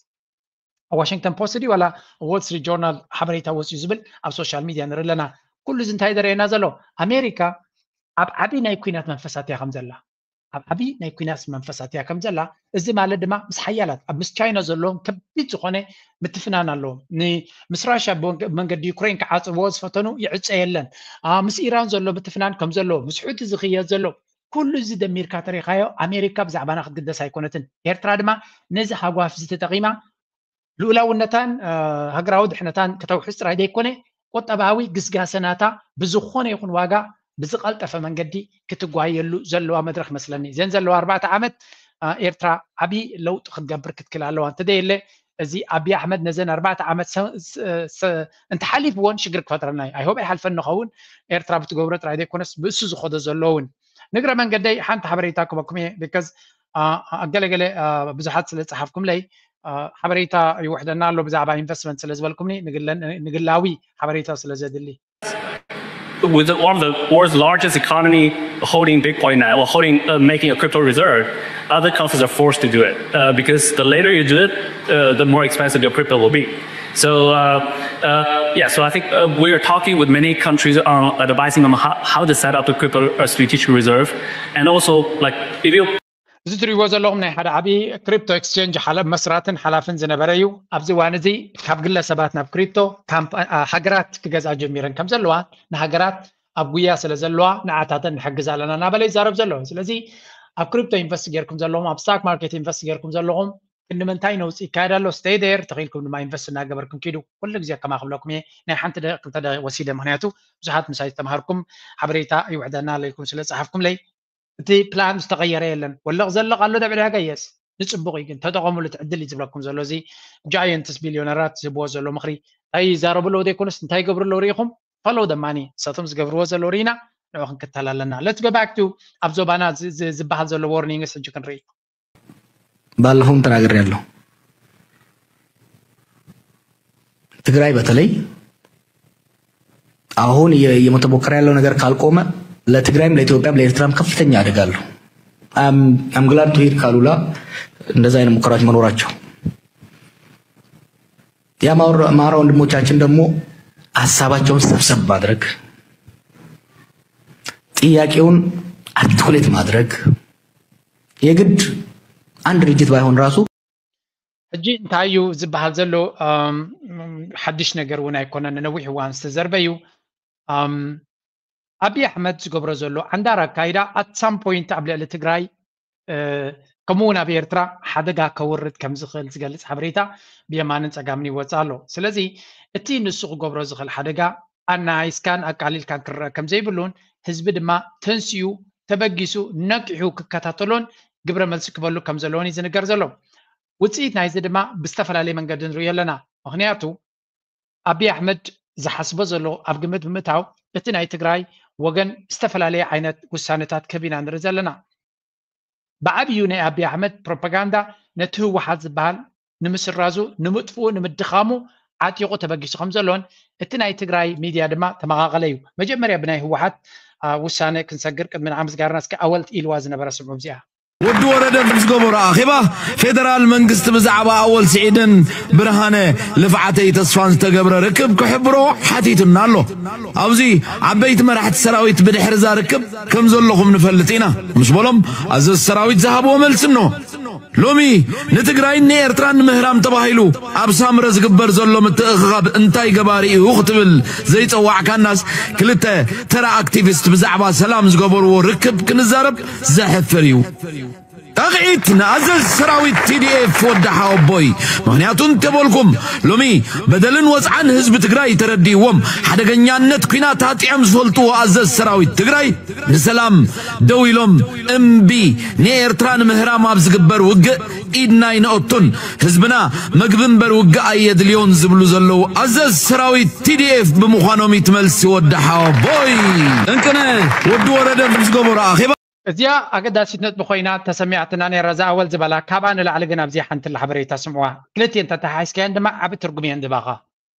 ዋሽንግተን ፖስት ድዩ ዋላ ዎል ስትሪት ጆርናል ሓበሬታ ወፅዩ ዝብል ኣብ ሶሻል ሚድያ ንርኢ ኣለና። ኩሉ እዚ እንታይ ዘርእየና ዘሎ ኣሜሪካ ኣብ ዓብዪ ናይ ኩናት መንፈሳት እያ ከም ዘላ ኣብ ዓብዪ ናይ ኩናት መንፈሳት እያ ከም ዘላ። እዚ ማለት ድማ ምስ ሓያላት ኣብ ምስ ቻይና ዘለዎም ከቢድ ዝኾነ ምትፍናን ኣለዎም። ምስ ራሽያ መንገዲ ዩክሬን ክዓፅብዎ ዝፈተኑ ይዕፀ የለን። ምስ ኢራን ዘሎ ምትፍናን ከም ዘለዎ ምስ ሑቲ ዝኽየድ ዘሎ ኩሉ እዚ ደሚርካ ተሪኻዮ ኣሜሪካ ብዛዕባና ክትግደስ ኣይኮነትን። ኤርትራ ድማ ነዚ ሃጓፍ እዚ ተጠቒማ ልኡላውነታን ሃገራዊ ድሕነታን ከተውሕስ ጥራይ ዘይኮነ ቁጠባዊ ግስጋሰ ናታ ብዝኾነ ይኹን ዋጋ ብዝቐልጠፈ መንገዲ ክትጓየሉ ዘለዋ መድረክ መስለኒ። እዘን ዘለዋ ኣርባዕተ ዓመት ኤርትራ ዓብዪ ለውጢ ክትገብር ክትክል ኣለዋ። እንተደየለ እዚ ኣብይ ኣሕመድ ነዘን ኣርባዕተ ዓመት እንተሓሊፍዎን ሽግር ክፈጥረና እዩ። ኣይሆብ ኣይሓልፈን ንኸውን ኤርትራ ብትገብሮ ጥራይ ዘይኮነስ ብእሱ ዝኸዶ ዘሎ እውን ንግረ መንገደይ ሓንቲ ሓበሬታ ክበኩም እየ። ቢካዝ ኣገለገለ ብዙሓት ስለ ዝፀሓፍኩምለይ ሓበሬታ ይውሕደና ኣሎ ብዛዕባ ኢንቨስትመንት ስለ ዝበልኩምኒ ንግላዊ ሓበሬታ ስለ ዘድሊ with one of the world's largest economy holding Bitcoin now or holding uh, making a crypto reserve, other countries are forced to do it uh, because the later you do it, uh, the more expensive your crypto will be. So uh, uh, yeah, so I think uh, we are talking with many countries on advising them how, how to set up a crypto a strategic reserve, and also like if you እዚ ትሪእዎ ዘለኹም ናይ ሓደ ዓብዪ ክሪፕቶ ኤክስቼንጅ መስራትን ሓላፍን ዝነበረ እዩ። ኣብዚ እዋን እዚ ካብ ግለሰባት ናብ ክሪፕቶ ሃገራት ክገዝኣ ጀሚረን ከም ዘለዋ ንሃገራት ኣብ ጉያ ስለ ዘለዋ ንዓታተን ንሕግዝ ኣለና እናበለ ይዛረብ ዘሎ። ስለዚ ኣብ ክሪፕቶ ኢንቨስት ጌርኩም ዘለኹም ኣብ ስታክ ማርኬት ኢንቨስት ጌርኩም ዘለኹም ክንዲ ምንታይ ነውፂ ይካየድ ኣሎ stay there ተኺልኩም ድማ ኢንቨስት እናገበርኩም ኪዱ። ኩሉ ግዜ ከማ ክብለኩም እየ ናይ ሓንቲ ደቂ ክልተ ደቂ ወሲደ ምክንያቱ ብዙሓት ምሳይ ዝተምሃርኩም ሓበሬታ ይውሕደና ኣለይኩም ስለ ፀሓፍኩምለይ እቲ ፕላን ዝተቐየረ የለን። ወለቕ ዘለቕ ኣሎ ደብዕዳ ገየስ ንፅቡቕ እዩ ግን ተጠቐሙሉ እቲ ዕድል እዩ ዝብለኩም ዘሎ። እዚ ጃየንትስ ቢልዮነራት ዝህብዎ ዘሎ ምኽሪ እንታይ ይዛረቡ ኣለዉ ዘይኮነስ እንታይ ይገብሩ ኣለዉ ርኢኹም ፈለው ደማኒ ንሳቶም ዝገብርዎ ዘለዉ ርኢና ንዑ ክንክተል ኣለና። Let's go back to ኣብ ዞባና ዝበሃል ዘሎ ዋርኒንግስ ሕጂ ክንርኢ። ባለፈውም ተናግሬያለሁ። ትግራይ በተለይ አሁን እየተሞከረ ያለው ነገር ካልቆመ ለትግራይም ለኢትዮጵያም ለኤርትራም ከፍተኛ አደጋ አለው። I'm glad to hear ካሉላ እንደዛ አይነት ሙከራዎች መኖራቸው። የአማራ ወንድሞቻችን ደግሞ ሀሳባቸውን ሰብሰብ ማድረግ ጥያቄውን articulate ማድረግ የግድ አንድ ድርጅት ባይሆን ራሱ ሕጂ እንታይ እዩ ዝበሃል ዘሎ ሓድሽ ነገር እውን ኣይኮነን ነዊሕ እዋን ዝተዘርበ እዩ። ኣብይ ኣሕመድ ዝገብሮ ዘሎ ዓንዳር ኣካይዳ at some point ኣብ ልዕሊ ትግራይ ከምኡ እውን ኣብ ኤርትራ ሓደጋ ከውርድ ከም ዝኽእል ዝገልፅ ሓበሬታ ብየማንን ፀጋምን ይወፅእ ኣሎ። ስለዚ እቲ ንሱ ክገብሮ ዝኽእል ሓደጋ ኣናይስካን ኣቃሊልካን ክረአ ከም ዘይብሉን ህዝቢ ድማ ተንስኡ ተበጊሱ ነቂሑ ክከታተሎን ግብረ መልሲ ክበሉ ከም ዘለዎን እዩ ዝንገር ዘሎ። ውፅኢት ናይዚ ድማ ብዝተፈላለየ መንገዲ ንሪኦ ኣለና። ምክንያቱ ኣብይ ኣሕመድ ዝሓስቦ ዘሎ ኣብ ግምት ብምእታው እቲ ናይ ትግራይ ወገን ዝተፈላለየ ዓይነት ውሳነታት ክህብ ኢና ንርኢ ዘለና። ብዓብዩ ናይ ኣብይ ኣሕመድ ፕሮፓጋንዳ ነቲ ህወሓት ዝበሃል ንምስራዙ ንምጥፍኡ ንምድኻሙ ዓጢቑ ተበጊሱ ከም ዘሎን እቲ ናይ ትግራይ ሚድያ ድማ ተመቓቐለ እዩ። መጀመርያ ብናይ ህወሓት ውሳነ ክንሰግር ቅድሚ ንዓ ምስጋርና እስኪ ኣወል ኢልዋ ዝነበረ ስምዑ እዚኣ። ወዲ ወረደ ምስ ገበሮ ኣኼባ ፌደራል መንግስቲ ብዛዕባ ኣወል ስዒድን ብርሃነ ልፍዓተይ ተስፋን ዝተገብረ ርክብ ክሕብሮ ሓቲቱና ኣሎ። ኣብዚ ዓበይቲ መራሕቲ ሰራዊት ብድሕሪ እዛ ርክብ ከም ዘለኹም ንፈልጥ ኢና ምስ በሎም ኣዘዝ ሰራዊት ዝሃብዎ መልሲ እንሆ። ሎሚ ንትግራይን ንኤርትራን ንምህራም ተባሂሉ ኣብ ሳምረ ዝግበር ዘሎ ምትእኽኻብ እንታይ ገባሪ እዩ ክትብል ዘይጸዋዕካናስ ክልተ ተራ ኣክቲቪስት ብዛዕባ ሰላም ዝገበርዎ ርክብ ክንዛረብ ዘሕፍር እዩ። ጣቕዒት ንኣዘዝ ሰራዊት ቲ ዲ ኤፍ ወዲ ሓወቦይ። ምኽንያቱ እንተበልኩም፣ ሎሚ በደልን ወጽዓን ህዝቢ ትግራይ ተረዲእዎም፣ ሓደገኛነት ኲናት ኣጥዕዮም ዝፈልጥዎ ኣዘዝ ሰራዊት ትግራይ፣ ንሰላም ደው ኢሎም እምቢ ንኤርትራ ንምህራም ኣብ ዝግበር ውግእ ኢድና ኣይነእቱን። ህዝብና መግቢ እምበር ውግእ ኣየድልዮን ዝብሉ ዘለዉ ኣዘዝ ሰራዊት ቲ ዲ ኤፍ ብምዃኖም ይትመልሲ ወዲ ሓወቦይ። እንቅነ ወዲ ወረደ ዝገበሮ ኣኼባ። እዚኣ ኣገዳሲት ነጥቢ ኮይና ተሰሚዓትና ነይራ። እዛ ኣወል ዝበላ ካብኣ ንላዕሊ ግን ኣብዚ ሓንቲ ሓበሬታ ስምዕዋ። ክልቲኤን ተተሓሒዝካየን ድማ ዓቢ ትርጉም እየን ዝባኻ።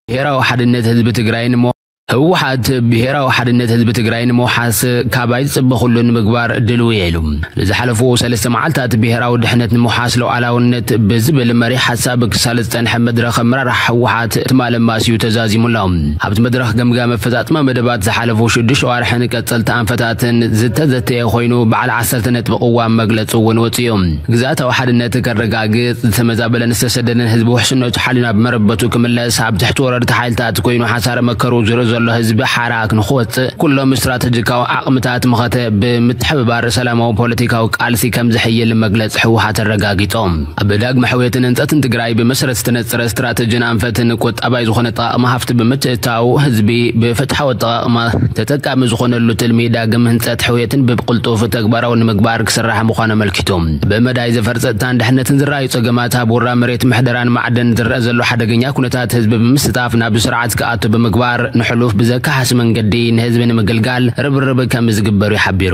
ብሄራዊ ሓድነት ህዝቢ ትግራይ ንሞ ህወሓት ብሄራዊ ሓድነት ህዝቢ ትግራይ ንምውሓስ ካባይ ዝፅበ ኩሉ ንምግባር ድልው እየ ኢሉ። ንዝሓለፉ ሰለስተ መዓልታት ብሄራዊ ድሕነት ንምውሓስ ሉዓላውነት ብዝብል መሪሕ ሓሳብ ክሳለጥ ዝፀንሐ መድረኽ ኣመራርሓ ህወሓት ትማሊ ኣማስዩ ተዛዚሙ ኣሎ። ኣብቲ መድረኽ ገምጋም ኣፈፃፅማ መደባት ዝሓለፉ ሽዱሽተ ኣዋርሕን ቀፀልቲ ኣንፈታትን ዝተዘተየ ኮይኑ በዓል ዓሰርተ ነጥቢ ቅዋም መግለፂ እውን ወፂኡ። ግዝኣታዊ ሓድነት ከረጋግፅ ዝተመዛበለን ዝተሰደደን ህዝቢ ውሕስነቱ ሓልዩ ናብ መረበቱ ክምለስ ኣብ ትሕቲ ወረርቲ ሓይልታት ኮይኑ ሓሳረ መከሩ ዝርኢ ዘሎ ህዝቢ ሓራ ንክወፅእ ኩሎም ስትራተጂካዊ ዓቕምታት መኸተ ብምትሕብባር ሰላማዊ ፖለቲካዊ ቃልሲ ከም ዝሕይል መግለፂ ህወሓት ኣረጋጊፆም። ኣብ ዳግመ ሕውየትን ህንፀትን ትግራይ ብመሰረት ዝተነፀረ ስትራተጂን ኣንፈትን ቁጠባይ ዝኾነ ኣጠቓቕማ ሃፍቲ ብምትእትታው ህዝቢ ብፍትሓዊ ኣጠቓቕማ ተጠቃሚ ዝኾነሉ ትልሚ ዳግም ህንፀት ሕውየትን ብቅልጡፍ ተግባራዊ ንምግባር ክስራሕ ምዃኑ ኣመልኪቱ። ብመዳይ ዘፈር ጸጥታን ድሕነትን ዝረኣዩ ጸገማት ኣብ ውራ መሬት ምሕደራን ማዕድን ዝረአ ዘሎ ሓደገኛ ኩነታት ህዝቢ ብምስታፍ ናብ ስርዓት ክኣቱ ብምግባር ንሕሉፍ ብዘካሓሲ መንገዲ ንህዝቢ ንምግልጋል ርብርብ ከም ዝግበር እዩ ሓቢሩ።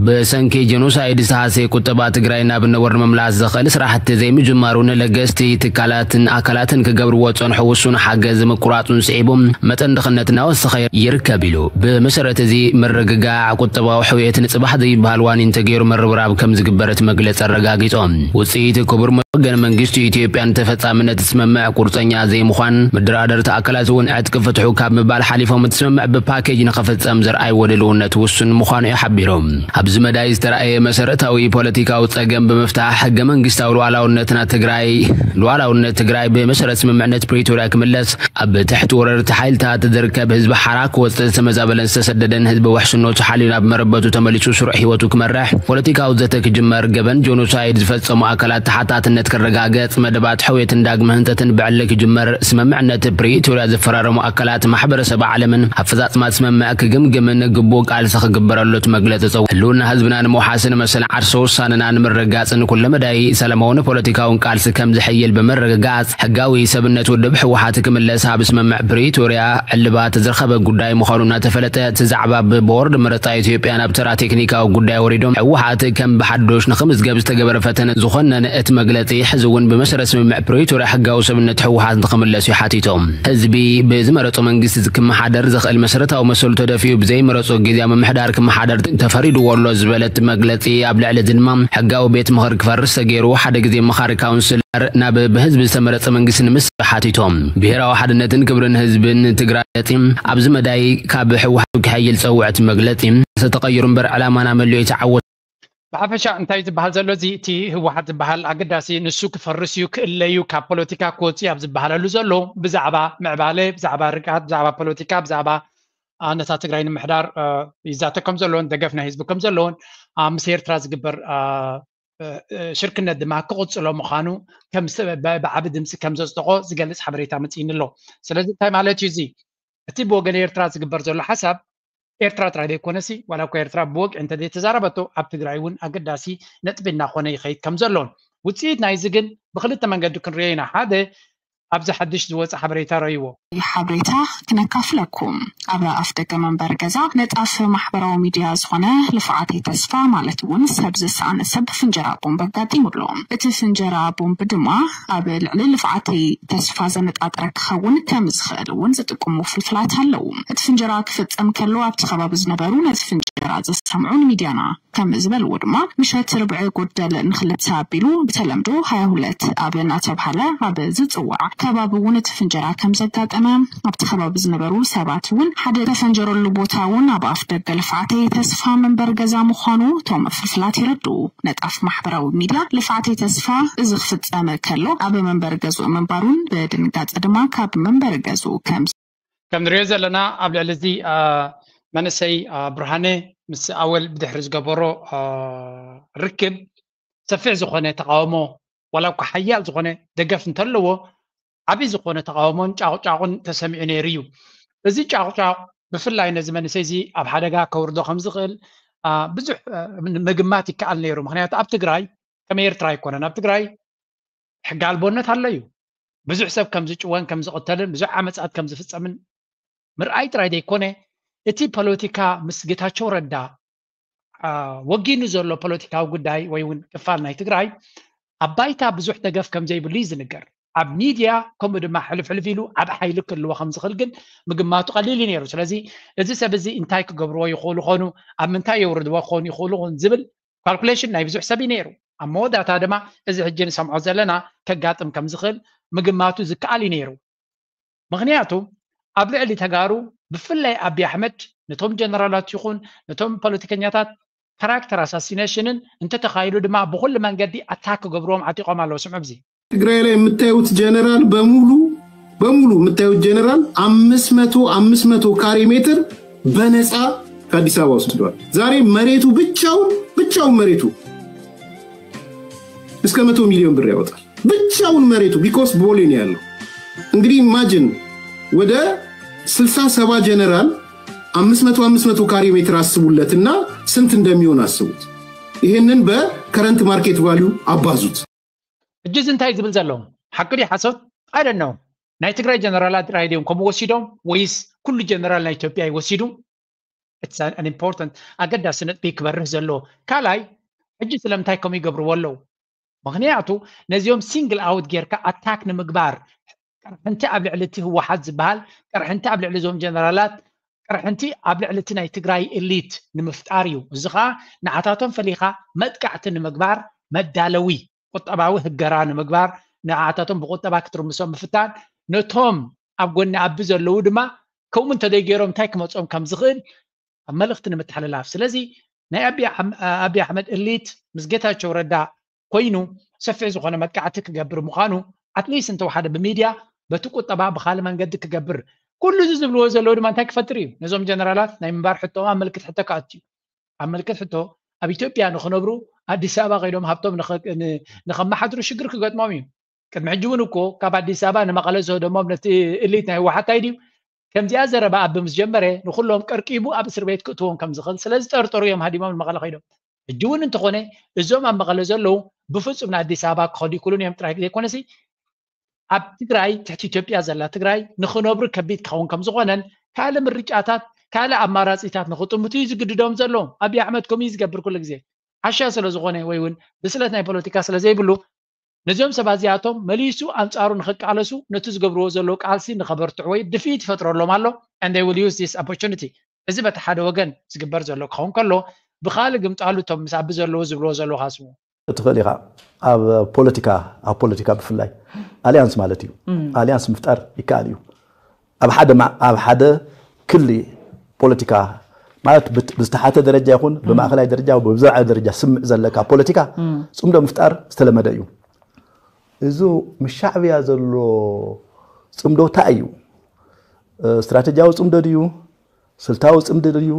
ብሰንኪ ጀኖሳይድ ዝተሃሰየ ቁጠባ ትግራይ ናብ ነበር ንምምላስ ዘኽእል ስራሕቲ ዘይምጅማሩ ንለገስቲ ትካላትን ኣካላትን ክገብርዎ ዝጸንሑ ውሱን ሓገዝ ምቁራጹን ስዒቡ መጠን ድኽነት እናወሰኸ ይርከብ ኢሉ። ብመሰረት እዚ ምርግጋዕ ቁጠባዊ ሕውየት ንጽባሕ ዘይበሃል ዋኒን ተገይሩ ምርብራብ ከም ዝግበር እቲ መግለጺ ኣረጋጊጾም። ውጽኢት ክቡር ወገን መንግስቲ ኢትዮጵያን ተፈጻምነት ስምምዕ ቁርጸኛ ዘይምዃን፣ መደራደርቲ ኣካላት እውን ዕጥቂ ፍትሑ ካብ ምባል ሓሊፎም እቲ ስምምዕ ብፓኬጅ ንኽፍጸም ዘርኣይዎ ድልውነት ውሱን ምዃኑ እዩ ሓቢሮም። ኣብዚ መዳይ ዝተራእየ መሰረታዊ ፖለቲካዊ ጸገም ብምፍታሕ ሕገ መንግስታዊ ሉዓላውነትና ትግራይ፣ ሉዓላውነት ትግራይ ብመሰረት ስምምዕነት ፕሪቶርያ ክምለስ፣ ኣብ ትሕቲ ወረርቲ ሓይልታት ዝርከብ ህዝቢ ሓራ ክወፅእ፣ ዝተመዛበለን ዝተሰደደን ህዝቢ ውሕስነቱ ሓልዩ ናብ መረበቱ ተመሊሱ ስሩዕ ህይወቱ ክመርሕ፣ ፖለቲካዊ ዘተ ክጅመር፣ ገበን ጆኖሳይድ ዝፈጸሙ ኣካላት ተሓታትነት ክረጋገጽ፣ መደባት ሕውየትን ዳግመ ህንፀትን ብዕሊ ክጅመር፣ ስምምዕነት ፕሪቶርያ ዝፈራረሙ ኣካላት ማሕበረሰብ ዓለምን ኣፈፃፅማ ስምምዕ ክግምግምን ግቡእ ቃልሲ ክግበረሉ እቲ መግለፂ ፀው-፣ ህልውና ህዝብና ንምውሓስን መሰል ዓርሰ ውሳነና ንምርግጋፅን ኩለመዳይ ሰላማውን ፖለቲካውን ቃልሲ ከም ዝሕይል ብምርግጋፅ፣ ሕጋዊ ሰብነት ውድብ ህወሓት ክምለስ ኣብ ስምምዕ ፕሪቶርያ ዕልባት ዝረኸበ ጉዳይ ምዃኑ እናተፈለጠ፣ እቲ ዛዕባ ብቦርድ መረፃ ኢትዮጵያ ናብ ተራ ቴክኒካዊ ጉዳይ ወሪዶም ህወሓት ከም ብሓዱሽ ንኽምዝገብ ዝተገበረ ፈተነ ዝኾነን እቲ መግለፂ፣ ሕዚ እውን ብመሰረት ስምምዕ ፕሪቶርያ ሕጋዊ ሰብነት ህወሓት ንኽምለስ እዩ ሓቲቶም። ህዝቢ ብዝመረፆ መንግስቲ ክመሓደር ዝኽእል መሰረታዊ መሰሉ ተደፊኡ ብዘይመረፆ ግዜያዊ ምምሕዳር ክመሓደር ተፈሪድዎ ኣሎ ዝበለት መግለፂ፣ ኣብ ልዕሊ እዚ ድማ ሕጋዊ ቤት ምኽሪ ክፈርስ ተገይሩ ሓደ ግዜ መኻሪ ካውንስል ናብ ብህዝቢ ዝተመረፀ መንግስቲ ንምስራሕ ሓቲቶም። ብሄራዊ ሓድነትን ክብርን ህዝብን ትግራይ ገፂ ኣብዚ መዳይ ካብ ህወሓት ክሕይል ፀውዕቲ መግለፂ ዝተተቐይሩ እምበር ዕላማና መሊኡ ይተዓወት። ብሓፈሻ እንታይ ዝበሃል ዘሎ፣ እዚ እቲ ህወሓት ዝበሃል ኣገዳሲ ንሱ ክፈርስ እዩ፣ ክእለ እዩ፣ ካብ ፖለቲካ ክወፅእ እዩ ኣብ ዝበሃለሉ ዘሎ ብዛዕባ ምዕባለ፣ ብዛዕባ ርግኣት፣ ብዛዕባ ፖለቲካ፣ ብዛዕባ ኣ፣ ነታ ትግራይ ንምሕዳር እ፣ ይዛተ ከም ዘለዎን ደገፍ ናይ ህዝቢ ከም ዘለዎን ኣ፣ ምስ ኤርትራ ዝግበር ኣ፣ እ፣ እ፣ ሽርክነት ድማ ክቕጽሎ ምዃኑ ከም ስ-፣ ብ-፣ ብዓቢ ድምፂ ከም ዘጽደቖ ዝገልጽ ሓበሬታ መፅኢኒ ኣሎ። ስለዚ እንታይ ማለት እዩ እዚ? እቲ ብወገን ኤርትራ ዝግበር ዘሎ ሓሳብ ኤርትራ ጥራይ ዘይኮነሲ ዋላ እኳ ኤርትራ ብወግዒ እንተዘይተዛረበቶ ኣብ ትግራይ እውን ኣገዳሲ ነጥቢ እናኾነ ይኸይድ ከም ዘሎን ውፅኢት ናይዚ ግን ብክልተ መንገዲ ክንሪኦ ኢና። ሓደ ኣብዚ ሓድሽ ዝወፀ ሓበሬታ ረእይዎ። ሓበሬታ ክነካፍለኩም። ኣብ ኣፍ ደገ መንበሪ ገዛ ነጣፍ ማሕበራዊ ሚድያ ዝኾነ ልፍዓተይ ተስፋ ማለት እውን ሰብ ዝሰኣነ ሰብ ፍንጀራ ቦምብ ኣጋጢሙ ኣሎ። እቲ ፍንጀራ ቦምብ ድማ ኣብ ልዕሊ ልፍዓተይ ተስፋ ዘነጣጠረ ክኸውን ከም ዝኽእል እውን ዝጥቅሙ ፍልፍላት ኣለዉ። እቲ ፍንጀራ ክፍጸም ከሎ ኣብቲ ከባቢ ዝነበሩ ነቲ ፍንጀራ ዘሰምዑ ንሚድያና ከም ዝበልዎ ድማ ምሸት ርብዒ ጎደል ንክልተ ኣቢሉ ብተለምዶ ሃያ ሁለት ኣብ እናተብሃለ ኣብ ዝፅዋዕ ከባቢ እውን እቲ ፍንጀራ ከም ዘጋጠመ ኣብቲ ከባቢ ዝነበሩ ሰባት እውን ሓደ ተፈንጀረሉ ቦታ እውን ኣብ ኣፍ ደገ ልፍዓተይ ተስፋ መንበሪ ገዛ ምዃኑ እቶም ፍልፍላት የረድኡ። ነጣፍ ማሕበራዊ ሚድያ ልፍዓተይ ተስፋ እዚ ክፍፀም ከሎ ኣብ መንበሪ ገዝኡ ምንባሩን ብድንጋፀ ድማ ካብ መንበሪ ገዝኡ ከም ከም ንሪኦ ዘለና ኣብ ልዕሊ እዚ ኣ፣ መንእሰይ ኣ፣ ብርሃነ ምስ ኣወል ብድሕሪ ዝገበሮ ኣ፣ ርክብ ሰፊሕ ዝኾነ ተቃውሞ ዋላ እኳ ሓያል ዝኾነ ደገፍ እንተለዎ ዓብዪ ዝኾነ ተቃውሞን ጫቑጫቑን ተሰሚዑ ነይሩ እዩ። እዚ ጫቑጫቕ ብፍላይ ነዚ መንእሰይ እዚ ኣብ ሓደጋ ከውርዶ ከም ዝኽእል ብዙሕ ምግማት ይከኣል ነይሩ። ምክንያቱ ኣብ ትግራይ ከም ኤርትራ ኣይኮነን። ኣብ ትግራይ ሕጊ ኣልቦነት ኣሎ እዩ። ብዙሕ ሰብ ከም ዝጭወን ከም ዝቕተልን ብዙሕ ዓመፃት ከም ዝፍፀምን ምርኣይ ጥራይ ዘይኮነ እቲ ፖለቲካ ምስ ጌታቸው ረዳ ወጊኑ ዘሎ ፖለቲካዊ ጉዳይ ወይ እውን ክፋል ናይ ትግራይ ኣብ ባይታ ብዙሕ ደገፍ ከም ዘይብሉ እዩ ዝንገር። ኣብ ሚድያ ከምኡ ድማ ሕልፍ ሕልፍ ኢሉ ዓብ ሓይሊ ክህልዎ ከም ዝኽእል ግን ምግማቱ ቀሊል እዩ ነይሩ። ስለዚ እዚ ሰብ እዚ እንታይ ክገብርዎ ይኽእሉ ኾኑ፣ ኣብ ምንታይ የውርድዎ ክኾኑ ይኽእሉ ኾኑ ዝብል ካልኩሌሽን ናይ ብዙሕ ሰብ እዩ ነይሩ። ኣብ መወዳእታ ድማ እዚ ሕጂ ንሰምዖ ዘለና ከጋጥም ከም ዝኽእል ምግማቱ ዝከኣል እዩ ነይሩ። ምክንያቱ ኣብ ልዕሊ ተጋሩ ብፍላይ ኣብይ ኣሕመድ ነቶም ጀነራላት ይኹን ነቶም ፖለቲከኛታት ካራክተር ኣሳሲኔሽንን እንተተኻይዱ ድማ ብኩሉ መንገዲ ኣታክ ክገብርዎም ዓጢቖም ኣለዉ። ስምዑ ብዚ ትግራይ ላይ የምታዩት ጀነራል በሙሉ በሙሉ የምታዩት ጀነራል አምስት መቶ አምስት መቶ ካሬ ሜትር በነፃ ከአዲስ አበባ ወስደዋል። ዛሬ መሬቱ ብቻውን ብቻውን መሬቱ እስከ መቶ ሚሊዮን ብር ያወጣል። ብቻውን መሬቱ because ቦሌ ነው ያለው። እንግዲህ imagine ወደ ስልሳ ሰባ ጀነራል አምስት መቶ አምስት መቶ ካሬ ሜትር አስቡለትና ስንት እንደሚሆን አስቡት። ይህንን በ current market value አባዙት። ሕጂ እዚ እንታይ ዝብል ዘሎ ሓቂ ድዩ ሓሶት? I don't know። ናይ ትግራይ ጀነራላት ጥራይ ድዮም ከምኡ ወሲዶም ወይስ ኩሉ ጀነራል ናይ ኢትዮጵያ ይወሲዱ? It's an important ኣገዳሲ ነጥቢ ክበርህ ዘሎ። ካልኣይ ሕጂ ስለምንታይ ከምኡ ይገብርዎ ኣለዉ? ምክንያቱ ነዚኦም ሲንግል ኣውት ጌርካ ኣታክ ንምግባር ቅርሕንቲ ኣብ ልዕሊ እቲ ህወሓት ዝበሃል ቅርሕንቲ ኣብ ልዕሊ እዞም ጀነራላት ቅርሕንቲ ኣብ ልዕሊ እቲ ናይ ትግራይ ኤሊት ንምፍጣር እዩ። እዚ ከዓ ንዓታቶም ፈሊኻ መጥቃዕቲ ንምግባር መዳለዊ ቁጠባዊ ህገራ ንምግባር ንዓታቶም ብቁጠባ ክትርምሶም ምፍታን ነቶም ኣብ ጎኒ ኣቢ ዘለዉ ድማ ከምኡ እንተደይ ገይሮም እንታይ ክመፅኦም ከም ዝኽእል ኣብ መልእኽቲ ንምትሕልላፍ። ስለዚ ናይ ኣቢ ኣሕመድ እሊት ምስ ጌታቸው ረዳ ኮይኑ ሰፊሕ ዝኾነ መጥቃዕቲ ክገብር ምዃኑ ኣትሊስት እንተወሓደ ብሚድያ በቲ ቁጠባ ብካልእ መንገዲ ክገብር ኩሉ እዚ ዝብልዎ ዘለዉ ድማ እንታይ ክፈጥር እዩ? ነዞም ጀነራላት ናይ ምንባር ሕቶኦም ኣብ ምልክት ሕቶ ክኣቱ እዩ። ኣብ ምልክት ሕቶ ኣብ ኢትዮጵያ ንክነብሩ ኣዲስ ኣበባ ከይዶም ሃብቶም ንኸማሓድሩ ሽግር ክገጥሞም እዩ። ቅድሚ ሕጂ እውን እኮ ካብ ኣዲስ ኣበባ ንመቐለ ዝህደሞም ነቲ እሊት ናይ ህወሓት እንታይ ድዩ ከምዚኣ ዘረባ ኣብ ምስ ጀመረ ንኩሎም ቀርቂቡ ኣብ እስር ቤት ክእትዎም ከም ዝኽእል ስለ ዝጠርጠሩ እዮም ሃዲሞም ንመቐለ ከይዶም። ሕጂ እውን እንተኾነ እዞም ኣብ መቐለ ዘለዉ ብፍፁም ንኣዲስ ኣበባ ክኸዱ ይክእሉን እዮም ጥራይ ዘይኮነሲ ኣብ ትግራይ ትሕቲ ኢትዮጵያ ዘላ ትግራይ ንክነብሩ ከቢድ ክኸውን ከም ዝኾነን ካልእ ምርጫታት ካልእ ኣማራፂታት ንክጥምቱ እዩ ዝግድዶም ዘሎ። ኣብይ ኣሕመድ ከምኡ እዩ ዝገብር ኩሉ ግዜ ዓሻ ስለ ዝኾነ ወይ እውን ብስለት ናይ ፖለቲካ ስለ ዘይብሉ ነዚኦም ሰባት እዚኣቶም መሊሱ ኣንፃሩ ንክቃለሱ ነቲ ዝገብርዎ ዘለዉ ቃልሲ ንከበርትዕዎ ድፍኢት ይፈጥረሎም ኣሎ። And they will use this opportunity። እዚ በቲ ሓደ ወገን ዝግበር ዘሎ ክኸውን ከሎ ብካልእ ግምጣሉ እቶም ምስ ኣቢ ዘለዉ ዝብልዎ ዘለዉ ካስቡ ትኽእል ኢኻ። ኣብ ፖለቲካ ኣብ ፖለቲካ ብፍላይ ኣልያንስ ማለት እዩ። ኣልያንስ ምፍጣር ይከኣል እዩ። ኣብ ሓደ ኣብ ሓደ ክሊ ፖለቲካ ማለት ብዝተሓተ ደረጃ ይኹን ብማእኸላይ ደረጃ ብዝለዓለ ደረጃ ስምዕ ዘለካ ፖለቲካ ፅምዶ ምፍጣር ዝተለመደ እዩ። እዚ ምስ ሻዕብያ ዘሎ ፅምዶ እንታይ እዩ? ስትራቴጂያዊ ፅምዶ ድዩ? ስልታዊ ፅምዲ ድዩ?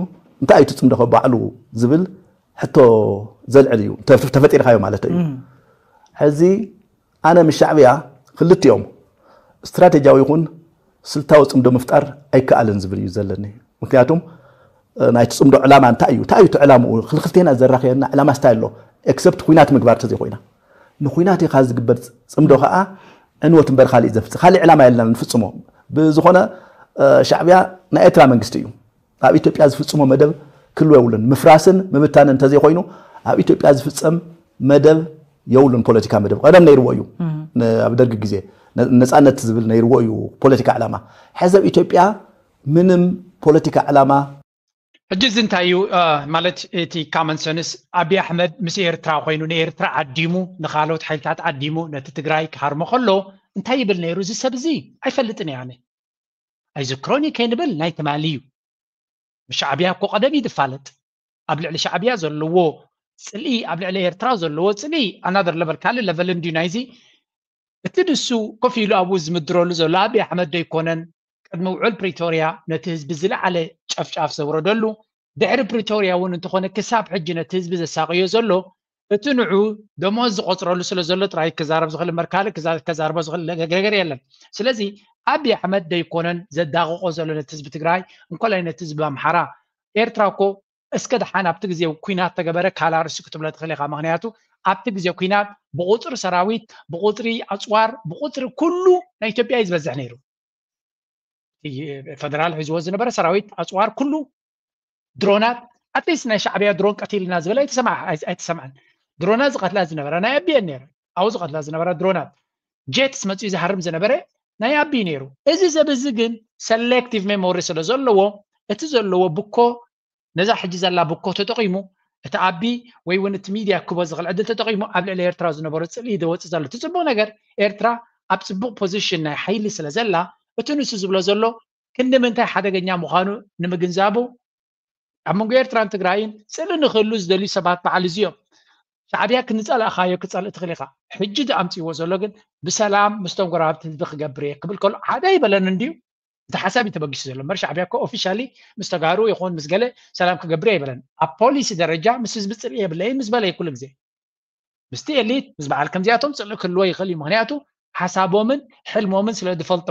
እንታይ እዩ እቲ ፅምዶ ባዕሉ ዝብል ሕቶ ዘልዕል እዩ ተፈጢርካዮ ማለት እዩ። ሕዚ ኣነ ምስ ሻዕብያ ክልቲኦም ስትራቴጂያዊ ይኹን ስልታዊ ፅምዶ ምፍጣር ኣይከኣልን ዝብል እዩ ዘለኒ። ምክንያቱም ናይቲ ፅምዶ ዕላማ እንታይ እዩ? እንታይ እዩ እቲ ዕላምኡ? ክልክልቴና ዘራኽየና ዕላማ ስታይ ኣሎ? ኤክሰፕት ኩናት ምግባር ተዘይኮይና ንኩናት ኢኻ ዝግበር ፅምዶ ከዓ ዕንወት እምበር ካሊእ ዘፍፅ ካሊእ ዕላማ የለና ንፍፅሞ። ብዝኾነ ሻዕብያ ናይ ኤርትራ መንግስቲ እዩ። ኣብ ኢትዮጵያ ዝፍፅሞ መደብ ክህልዎ የብሉን። ምፍራስን ምብታንን እንተዘይኮይኑ ኣብ ኢትዮጵያ ዝፍፀም መደብ የብሉን። ፖለቲካ መደብ ቀደም ነይርዎ እዩ። ኣብ ደርጊ ግዜ ነፃነት ዝብል ነይርዎ እዩ ፖለቲካ ዕላማ። ሕዚ ኣብ ኢትዮጵያ ምንም ፖለቲካ ዕላማ ሕጂ እዚ እንታይ እዩ ማለት እቲ common sense ኣብይ ኣሕመድ ምስ ኤርትራ ኮይኑ ንኤርትራ ዓዲሙ ንካልኦት ሓይልታት ዓዲሙ ነቲ ትግራይ ክሃርሞ ከሎ እንታይ ይብል ነይሩ? እዚ ሰብ እዚ ኣይፈልጥን እየ ኣነ ኣይዝክሮን እዩ ከይንብል ናይ ትማሊ እዩ። ሻዕብያ እኮ ቀደም እዩ ዝፋለጥ። ኣብ ልዕሊ ሻዕብያ ዘለዎ ፅልኢ ኣብ ልዕሊ ኤርትራ ዘለዎ ፅልኢ ኣናደር ለቨል ካልእ ለቨል እንድዩ ናይዚ እቲ ንሱ ኮፍ ኢሉ ኣብኡ ዝምድረሉ ዘሎ ኣብይ ኣሕመድ ዶ ኣይኮነን ቅድሚ ውዕል ፕሪቶርያ ነቲ ህዝቢ ዝለዓለ ጨፍጫፍ ዘውረደሉ ድሕሪ ፕሪቶርያ እውን እንተኾነ ክሳብ ሕጂ ነቲ ህዝቢ ዘሳቕዮ ዘሎ እቲ ንዑ ደሞዝ ዝቆፅረሉ ስለ ዘሎ ጥራይ ክዛረብ ዝኽእል እምበር ካልእ ክዛ- ከዛርቦ ዝኽእል ነገር የለን። ስለዚ ኣብይ ኣሕመድ ደይኮነን ዘዳቕቆ ዘሎ ነቲ ህዝቢ ትግራይ፣ እንኮላይ ነቲ ህዝቢ ኣምሓራ። ኤርትራ እኮ እስከ ደሓን ኣብቲ ግዜ ኩናት ተገበረ ካልእ ኣርእስቲ ክትብሎ ትኽእል ኢኻ። ምኽንያቱ ኣብቲ ግዜ ኩናት ብቁፅሪ ሰራዊት፣ ብቁፅሪ ኣፅዋር፣ ብቁፅሪ ኩሉ ናይ ኢትዮጵያ እዩ ዝበዝሕ ነይሩ። እቲ ፈደራል ሒዝዎ ዝነበረ ሰራዊት፣ ኣፅዋር፣ ኩሉ ድሮናት፣ ኣትሊስት ናይ ሻዕብያ ድሮን ቀቲልና ዝበለ ኣይተሰማ- ኣይ- ኣይተሰምዐን። ድሮናት ዝቐትላ ዝነበራ ናይ ኣቢየን ነይረ። ኣብኡ ዝቐትላ ዝነበራ ድሮናት፣ ጄትስ መፅኡ ዝሃርም ዝነበረ ናይ ኣቢ ነይሩ። እዚ ሰብ እዚ ግን ሰሌክቲቭ ሜሞሪ ስለ ዘለዎ፣ እቲ ዘለዎ ብኮ፣ ነዛ ሕጂ ዘላ ብኮ ተጠቒሙ፣ እቲ ኣቢ ወይ እውን እቲ ሚድያ ክቦ ዝኽእል ዕድል ተጠቒሙ ኣብ ልዕሊ ኤርትራ ዝነበሮ ፅልኢ ደወፅእ ዘሎ። እቲ ፅቡቕ ነገር፣ ኤርትራ ኣብ ፅቡቕ ፖዚሽን ናይ ሓይሊ ስለ ዘላ፣ እቲ ንሱ ዝብሎ ዘሎ ክንዲ ምንታይ ሓደገኛ ምዃኑ ንምግንዛቡ፣ ኣብ መንጎ ኤርትራን ትግራይን ፅልኢ ንክህሉ ዝደልዩ ሰባት በዓል እዚ እዮም። ሻዕብያ ክንፀላእኻዮ ክፀልእ ትኽእል ኢኻ። ሕጂ ዝኣምፅዎ ዘሎ ግን ብሰላም ምስቶም ጎረባብቲ ህዝቢ ክገብር እየ ክብል ከሎ ሓደ ኣይበለን እንድዩ። እቲ ሓሳብ እዩ ተበጊሱ ዘሎ እምበር ሻዕብያ እኮ ኦፊሻሊ ምስ ተጋሩ ይኹን ምስ ገለ ሰላም ክገብር እየ ኣይበለን። ኣብ ፖሊሲ ደረጃ ምስ ህዝቢ ፅልኢ የብለይን ምስ በለ እዩ ኩሉ ግዜ። ምስቲ ኤሊት ምስ በዓል ከምዚኣቶም ፅልኢ ክህልዎ ይኽእል እዩ። ምኽንያቱ ሓሳቦምን ሕልሞምን ስለ ዝፈልጦ።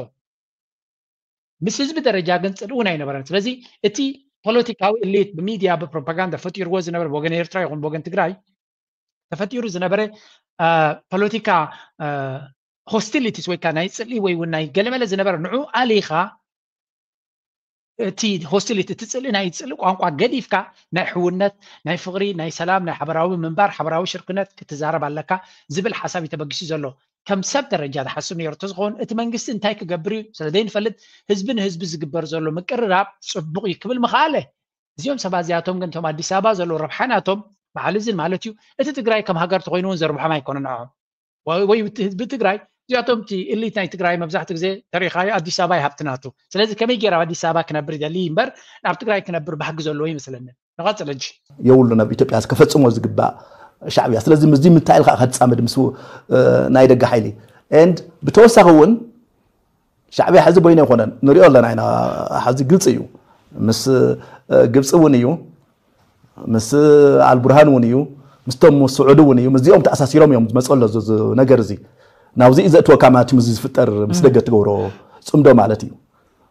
ምስ ህዝቢ ደረጃ ግን ፅልኢ እውን ኣይነበረን። ስለዚ እቲ ፖለቲካዊ ኤሊት ብሚድያ ብፕሮፓጋንዳ ፈጢርዎ ዝነበረ ብወገን ኤርትራ ይኹን ብወገን ትግራይ ተፈጢሩ ዝነበረ ፖለቲካ ሆስቲሊቲስ ወይ ከዓ ናይ ፅልኢ ወይ እውን ናይ ገለመለ ዝነበረ ንዑ ኣሊኻ እቲ ሆስቲሊቲ እቲ ፅልኢ ናይ ፅልኢ ቋንቋ ገዲፍካ ናይ ሕውነት ናይ ፍቕሪ ናይ ሰላም ናይ ሓበራዊ ምንባር ሓበራዊ ሽርክነት ክትዛረብ ኣለካ ዝብል ሓሳብ እዩ ተበጊሱ ዘሎ። ከም ሰብ ደረጃ ዝሓስብ ነይሩ ተዝኸውን እቲ መንግስቲ እንታይ ክገብር እዩ ስለ ዘይንፈልጥ ህዝቢ ንህዝቢ ዝግበር ዘሎ ምቅርራብ ፅቡቕ እዩ ክብል ምኽኣለ። እዚኦም ሰባት እዚኣቶም ግን እቶም ኣዲስ ኣበባ ዘለዉ ረብሓ ናቶም በዓል እዝን ማለት እዩ። እቲ ትግራይ ከም ሃገር ተኮይኑ እውን ዘርብሖም ኣይኮነን ንዕኦም ወይ ህዝቢ ትግራይ። እዚኣቶም እቲ ኢሊት ናይ ትግራይ መብዛሕትኡ ግዜ ተሪኢኻዮ ኣዲስ ኣበባ ይሃብቲ ናቱ። ስለዚ ከመይ ገይራ ኣብ ኣዲስ ኣበባ ክነብር ይደሊ እምበር ናብ ትግራይ ክነብር ባህጊ ዘለዎ ይመስለኒ። ንቐፅል ሕጂ። የብሉን ኣብ ኢትዮጵያ ከፈፅሞ ዝግባእ ሻዕብያ። ስለዚ ምስዚ ምንታይ ኢልካ ክትፃመድ ምስ ናይ ደገ ሓይሊ and ብተወሳኺ እውን ሻዕብያ ሕዚ በይኑ ኣይኮነን ንሪኦ ኣለና ኢና። ሕዚ ግልፂ እዩ ምስ ግብፂ እውን እዩ ምስ ኣልቡርሃን እውን እዩ ምስቶም ስዑዲ እውን እዩ ምስዚኦም ተኣሳሲሮም እዮም ዝመፁ ኣሎ እዚ ነገር እዚ ናብዚ እዩ ዘእትወካ ማለት እዩ። ምስዚ ዝፍጠር ምስ ደገ ትገብሮ ፅምዶ ማለት እዩ።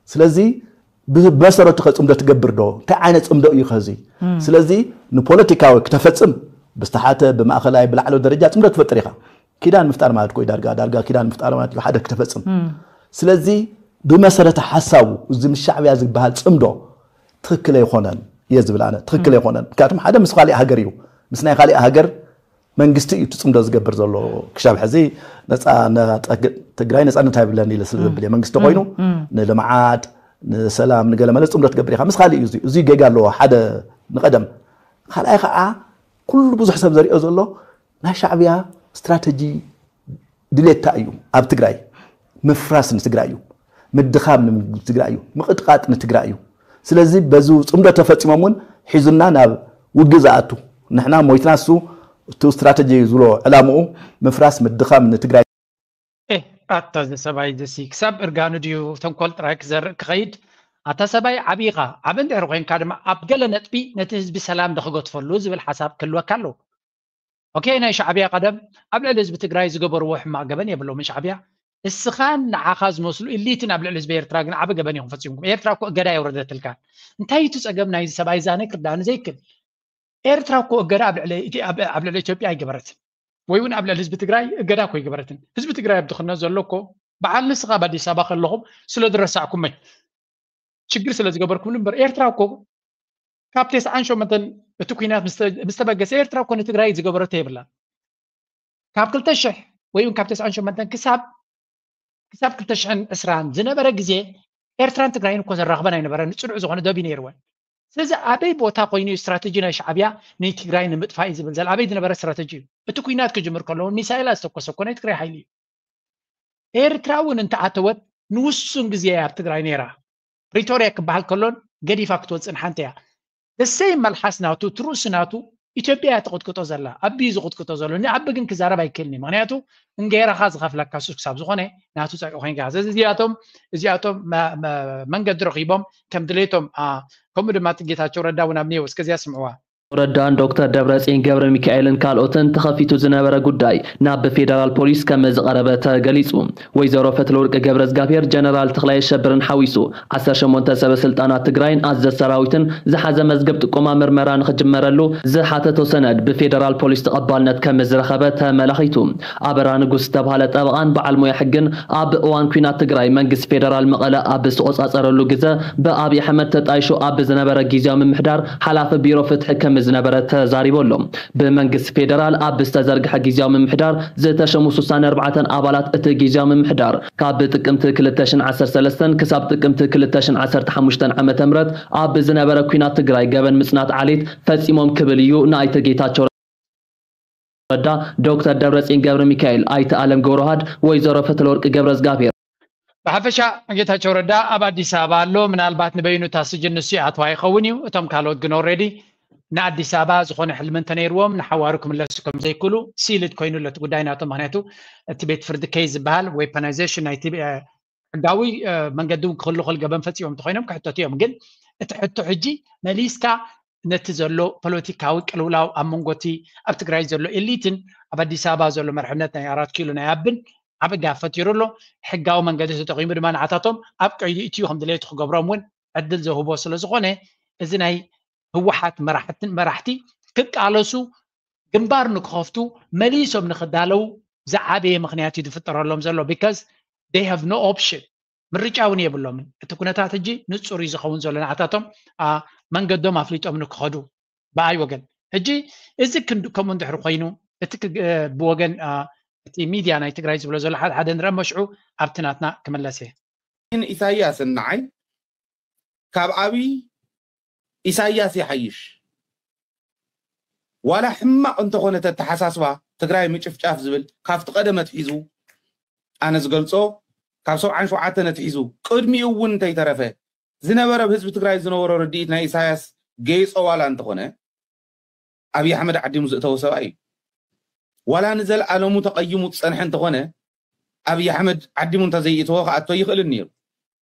ስለዚ ብመሰረቱ ከ ፅምዶ ትገብር ዶ እንታይ ዓይነት ፅምዶ እዩ ከዚ? ስለዚ ንፖለቲካዊ ክተፈፅም ብዝተሓተ ብማእኸላይ ብላዕሎ ደረጃ ፅምዶ ትፈጥር ኢኻ። ኪዳን ምፍጣር ማለት ኮይ ዳርጋ ዳርጋ ኪዳን ምፍጣር ማለት እዩ ሓደ ክተፈፅም። ስለዚ ብመሰረተ ሓሳቡ እዚ ምስ ሻዕብያ ዝበሃል ፅምዶ ትኽክል ኣይኮነን እየ ዝብል ኣነ ትኽክል ኣይኮነን። ምክንያቱም ሓደ ምስ ካሊእ ሃገር እዩ ምስ ናይ ካሊእ ሃገር መንግስቲ እዩ እቲ ፅምዶ ዝገብር ዘሎ። ክሻብ ሕዚ ነፃ ትግራይ ነፃነት ኣይብለን ኢለ ስለ ዘብል መንግስቲ ኮይኑ ንልምዓት ንሰላም ንገለመለ ፅምዶ ትገብር ኢኻ ምስ ካሊእ እዩ እዚ ጌጋ ኣለዎ ሓደ ንቀደም ካልኣይ ከዓ ኩሉ ብዙሕ ሰብ ዘሪኦ ዘሎ ናይ ሻዕብያ ስትራተጂ ድሌታ እዩ ኣብ ትግራይ ምፍራስ ንትግራይ እዩ ምድኻም ንትግራይ እዩ ምቕጥቃጥ ንትግራይ እዩ። ስለዚ በዚ ፅምዶ ተፈፂሞም እውን ሒዙና ናብ ውግእ ዝኣቱ ንሕና ሞይትና እሱ እቲ ስትራተጂ ዝብሎ ዕላምኡ ምፍራስ ምድኻም ንትግራይ። ኣታ እዚ ሰብኣይ እዚ ክሳብ እርጋኑ ድዩ ተንኮል ጥራይ ክዘርእ ክኸይድ? ኣታ ሰብኣይ ዓብይኻ ዓቢ እንድሕር ኮይንካ ድማ ኣብ ገለ ነጥቢ ነቲ ህዝቢ ሰላም ዶ ክገትፈሉ ዝብል ሓሳብ ክህልወካ ኣለዎ። ኦኬ ናይ ሻዕብያ ቀደም ኣብ ልዕሊ ህዝቢ ትግራይ ዝገበርዎ ሕማቕ ገበን የብሎምን ሻዕብያ። እስኻን ንዓኻ ዝመስሉ ኢሊትን ኣብ ልዕሊ ህዝቢ ኤርትራ ግን ዓቢ ገበን ኢኹም ፈጺምኩም። ኤርትራ እኮ እገዳ የውረደትልካን። እንታይ እዩ እቲ ጸገም ናይዚ ሰብኣይ ዛነ ክርዳእኒ ዘይክል? ኤርትራ እኮ እገዳ ኣብ ልዕሊ ኢትዮ- ኣብ- ኣብ ልዕሊ ኢትዮጵያ ኣይገበረትን ወይ እውን ኣብ ልዕሊ ህዝቢ ትግራይ እገዳ እኮ ኣይገበረትን። ህዝቢ ትግራይ ኣብ ድኽነት ዘሎ እኮ በዓል ንስኻ ኣብ ኣዲስ ኣበባ ከለኹም ስለ ዝረሳዕኩመይ ችግር ስለ ዝገበርኩምን እምበር ኤርትራ እኮ ካብ ተስዓን ሸሞንተን እቲ ኩናት ምስ ተ- ምስ ተበገሰ ኤርትራ እኮ ንትግራይ ዝገበረቶ የብላን። ካብ ክልተ ሽሕ ወይ እውን ካብ ተስዓን ሸሞንተን ክሳብ ክሳብ ክልተ ሽሕን ዕስራን ዝነበረ ግዜ ኤርትራን ትግራይን እኮ ዘራኽበን ኣይነበረን። ፅኑዕ ዝኾነ ደብ እዩ ነይርወን። ስለዚ ኣበይ ቦታ ኮይኑ እዩ ስትራተጂ ናይ ሻዕብያ ንትግራይ ንምጥፋእ እዩ ዝብል ዘለ ኣበይ ዝነበረ ስትራተጂ እዩ? እቲ ኩናት ክጅምር ከሎ እውን ሚሳይል ኣዝተኮሰ እኮ ናይ ትግራይ ሓይሊ እዩ። ኤርትራ እውን እንተኣተወት ንውሱን ግዜ እያ ኣብ ትግራይ ነይራ። ፕሪቶርያ ክበሃል ከሎን ገዲፋ ክትወፅእን ሓንቲ እያ። ደሰይ መልሓስ ናቱ ትሩእሲ ናቱ ኢትዮጵያ እያ ትቕጥቅጦ ዘላ። ኣቢ እዩ ዝቕጥቅጦ ዘሎ። ንኣቢ ግን ክዛረብ ኣይክእልን እዩ። ምክንያቱ እንጌራኻ ዝኸፍለካ ሱስ ክሳብ ዝኾነ ናቱ ፀቂቑ ኮይንካ። ስለዚ እዚኣቶም እዚኣቶም መ- መ- መንገዲ ረኺቦም ከም ድሌቶም ኣ፣ ከምኡ ድማ እቲ ጌታቸው ረዳ እውን ኣብ ኔው እስከዚኣ ስምዕዋ። ረዳን ዶክተር ደብረጽዮን ገብረ ሚካኤልን ካልኦትን ተኸፊቱ ዝነበረ ጉዳይ ናብ ፌደራል ፖሊስ ከም ዝቐረበ ተገሊጹ። ወይዘሮ ፈትለወርቅ ገብረ እግዚኣብሔር ጀነራል ተኽላይ ሸብርን ሓዊሱ ዓሰርተ ሸሞንተ ሰበ ስልጣናት ትግራይን ኣዘ ሰራዊትን ዝሓዘ መዝገብ ጥቆማ ምርመራ ንኽጅመረሉ ዝሓተቶ ሰነድ ብፌደራል ፖሊስ ተቐባልነት ከም ዝረኸበ ተመላኺቱ። ኣበራ ንጉስ ዝተባህለ ጠበቓን በዓል ሞያ ሕግን ኣብ እዋን ኲናት ትግራይ መንግስቲ ፌደራል መቐለ ኣብ ዝተቖጻጸረሉ ግዘ ብኣብይ ኣሕመድ ተጣይሹ ኣብ ዝነበረ ግዝያዊ ምምሕዳር ሓላፊ ቢሮ ፍትሒ ከም ዝነበረ ተዛሪቡ ኣሎ። ብመንግስቲ ፌደራል ኣብ ዝተዘርግሐ ግዝያዊ ምምሕዳር ዝተሸሙ ስሳን ኣርባዕተን ኣባላት እቲ ግዝያዊ ምምሕዳር ካብ ጥቅምቲ ክልተ ሽሕን ዓሰርተ ሰለስተን ክሳብ ጥቅምቲ ክልተ ሽሕን ዓሰርተ ሓሙሽተን ዓመተ ምህረት ኣብ ዝነበረ ኲናት ትግራይ ገበን ምጽናት ዓሌት ፈጺሞም ክብል እዩ ንኣይተ ጌታቸው ረዳ፣ ዶክተር ደብረጽዮን ገብረ ሚካኤል፣ ኣይተ ኣለም ገብረውሃድ፣ ወይዘሮ ፈትለወርቅ ገብረዝጋብሔር። ብሓፈሻ ጌታቸው ረዳ ኣብ ኣዲስ ኣበባ ኣሎ። ምናልባት ንበይኑ እታ ስጅን ንሱ ይኣትዋ ይኸውን እዩ። እቶም ካልኦት ግን ኦልሬዲ ንኣዲስ ኣበባ ዝኾነ ሕልሚ እንተነይርዎም ንሓዋሩ ክምለሱ ከም ዘይክእሉ ሲልድ ኮይኑ ኣሎ እቲ ጉዳይ ናቶም። ምክንያቱ እቲ ቤት ፍርዲ ኬዝ ዝበሃል ዌፐናይዜሽን ናይቲ ሕጋዊ መንገዲ እውን ክህሉ ክእል ገበን ፈፂሞም እንተኮይኖም ክሕተቱ እዮም። ግን እቲ ሕቶ ሕጂ መሊስካ ነቲ ዘሎ ፖለቲካዊ ቅልውላው ኣብ መንጎ እቲ ኣብ ትግራይ ዘሎ ኤሊትን ኣብ ኣዲስ ኣበባ ዘሎ መርሕነት ናይ ኣራት ኪሎ ናይ ኣብን ዓብ ጋብ ፈጢሩ ኣሎ። ሕጋዊ መንገዲ ተጠቂሙ ድማ ንዓታቶም ኣብ ቀይዲ እትዩ ከም ድሌቱ ክገብሮም እውን ዕድል ዘውህቦ ስለዝኮነ እዚ ናይ ህወሓት መራሕትን መራሕቲ ክቃለሱ ግንባር ንክኸፍቱ መሊሶም ንክዳለው ዝዓበየ ምክንያት እዩ ዝፍጠረሎም ዘሎ። Because they have no option፣ ምርጫ እውን የብሎምን። እቲ ኩነታት ሕጂ ንፁር እዩ ዝኸውን ዘሎ ንዓታቶም መንገዶም ኣፍሊጦም ንክኸዱ ብኣይ ወገን። ሕጂ እዚ ክንዲ ከምኡ እንድሕር ኮይኑ እቲ ብወገን እቲ ሚድያ ናይ ትግራይ ዝብሎ ዘሎ ሓደ ሓደ ንረአ መሽዑ ኣብቲ ናትና ክምለስ እየ። ኢሳያስን ንዓይ ካብ ኣብይ ኢሳያስ ይሓይሽ። ዋላ ሕማቕ እንተኾነ ተተሓሳስባ ትግራይ ምጭፍጫፍ ዝብል ካብቲ ቀደም ኣትሒዙ ኣነ ዝገልጾ ካብ ሰብዓን ሸውዓተን ኣትሒዙ ቅድሚኡ እውን እንተይተረፈ ዝነበረ ብህዝቢ ትግራይ ዝነበሮ ርድኢት ናይ ኢሳያስ ገይጾ ዋላ እንተኾነ ኣብይ ኣሕመድ ዓዲሙ ዝእተወ ሰብኣይ እዩ። ዋላ ንዘለኣለሙ ተቐይሙ ዝጸንሐ እንተኾነ ኣብይ ኣሕመድ ዓዲሙ እንተዘይእተወ ክኣቶ ይኽእልን ነይሩ።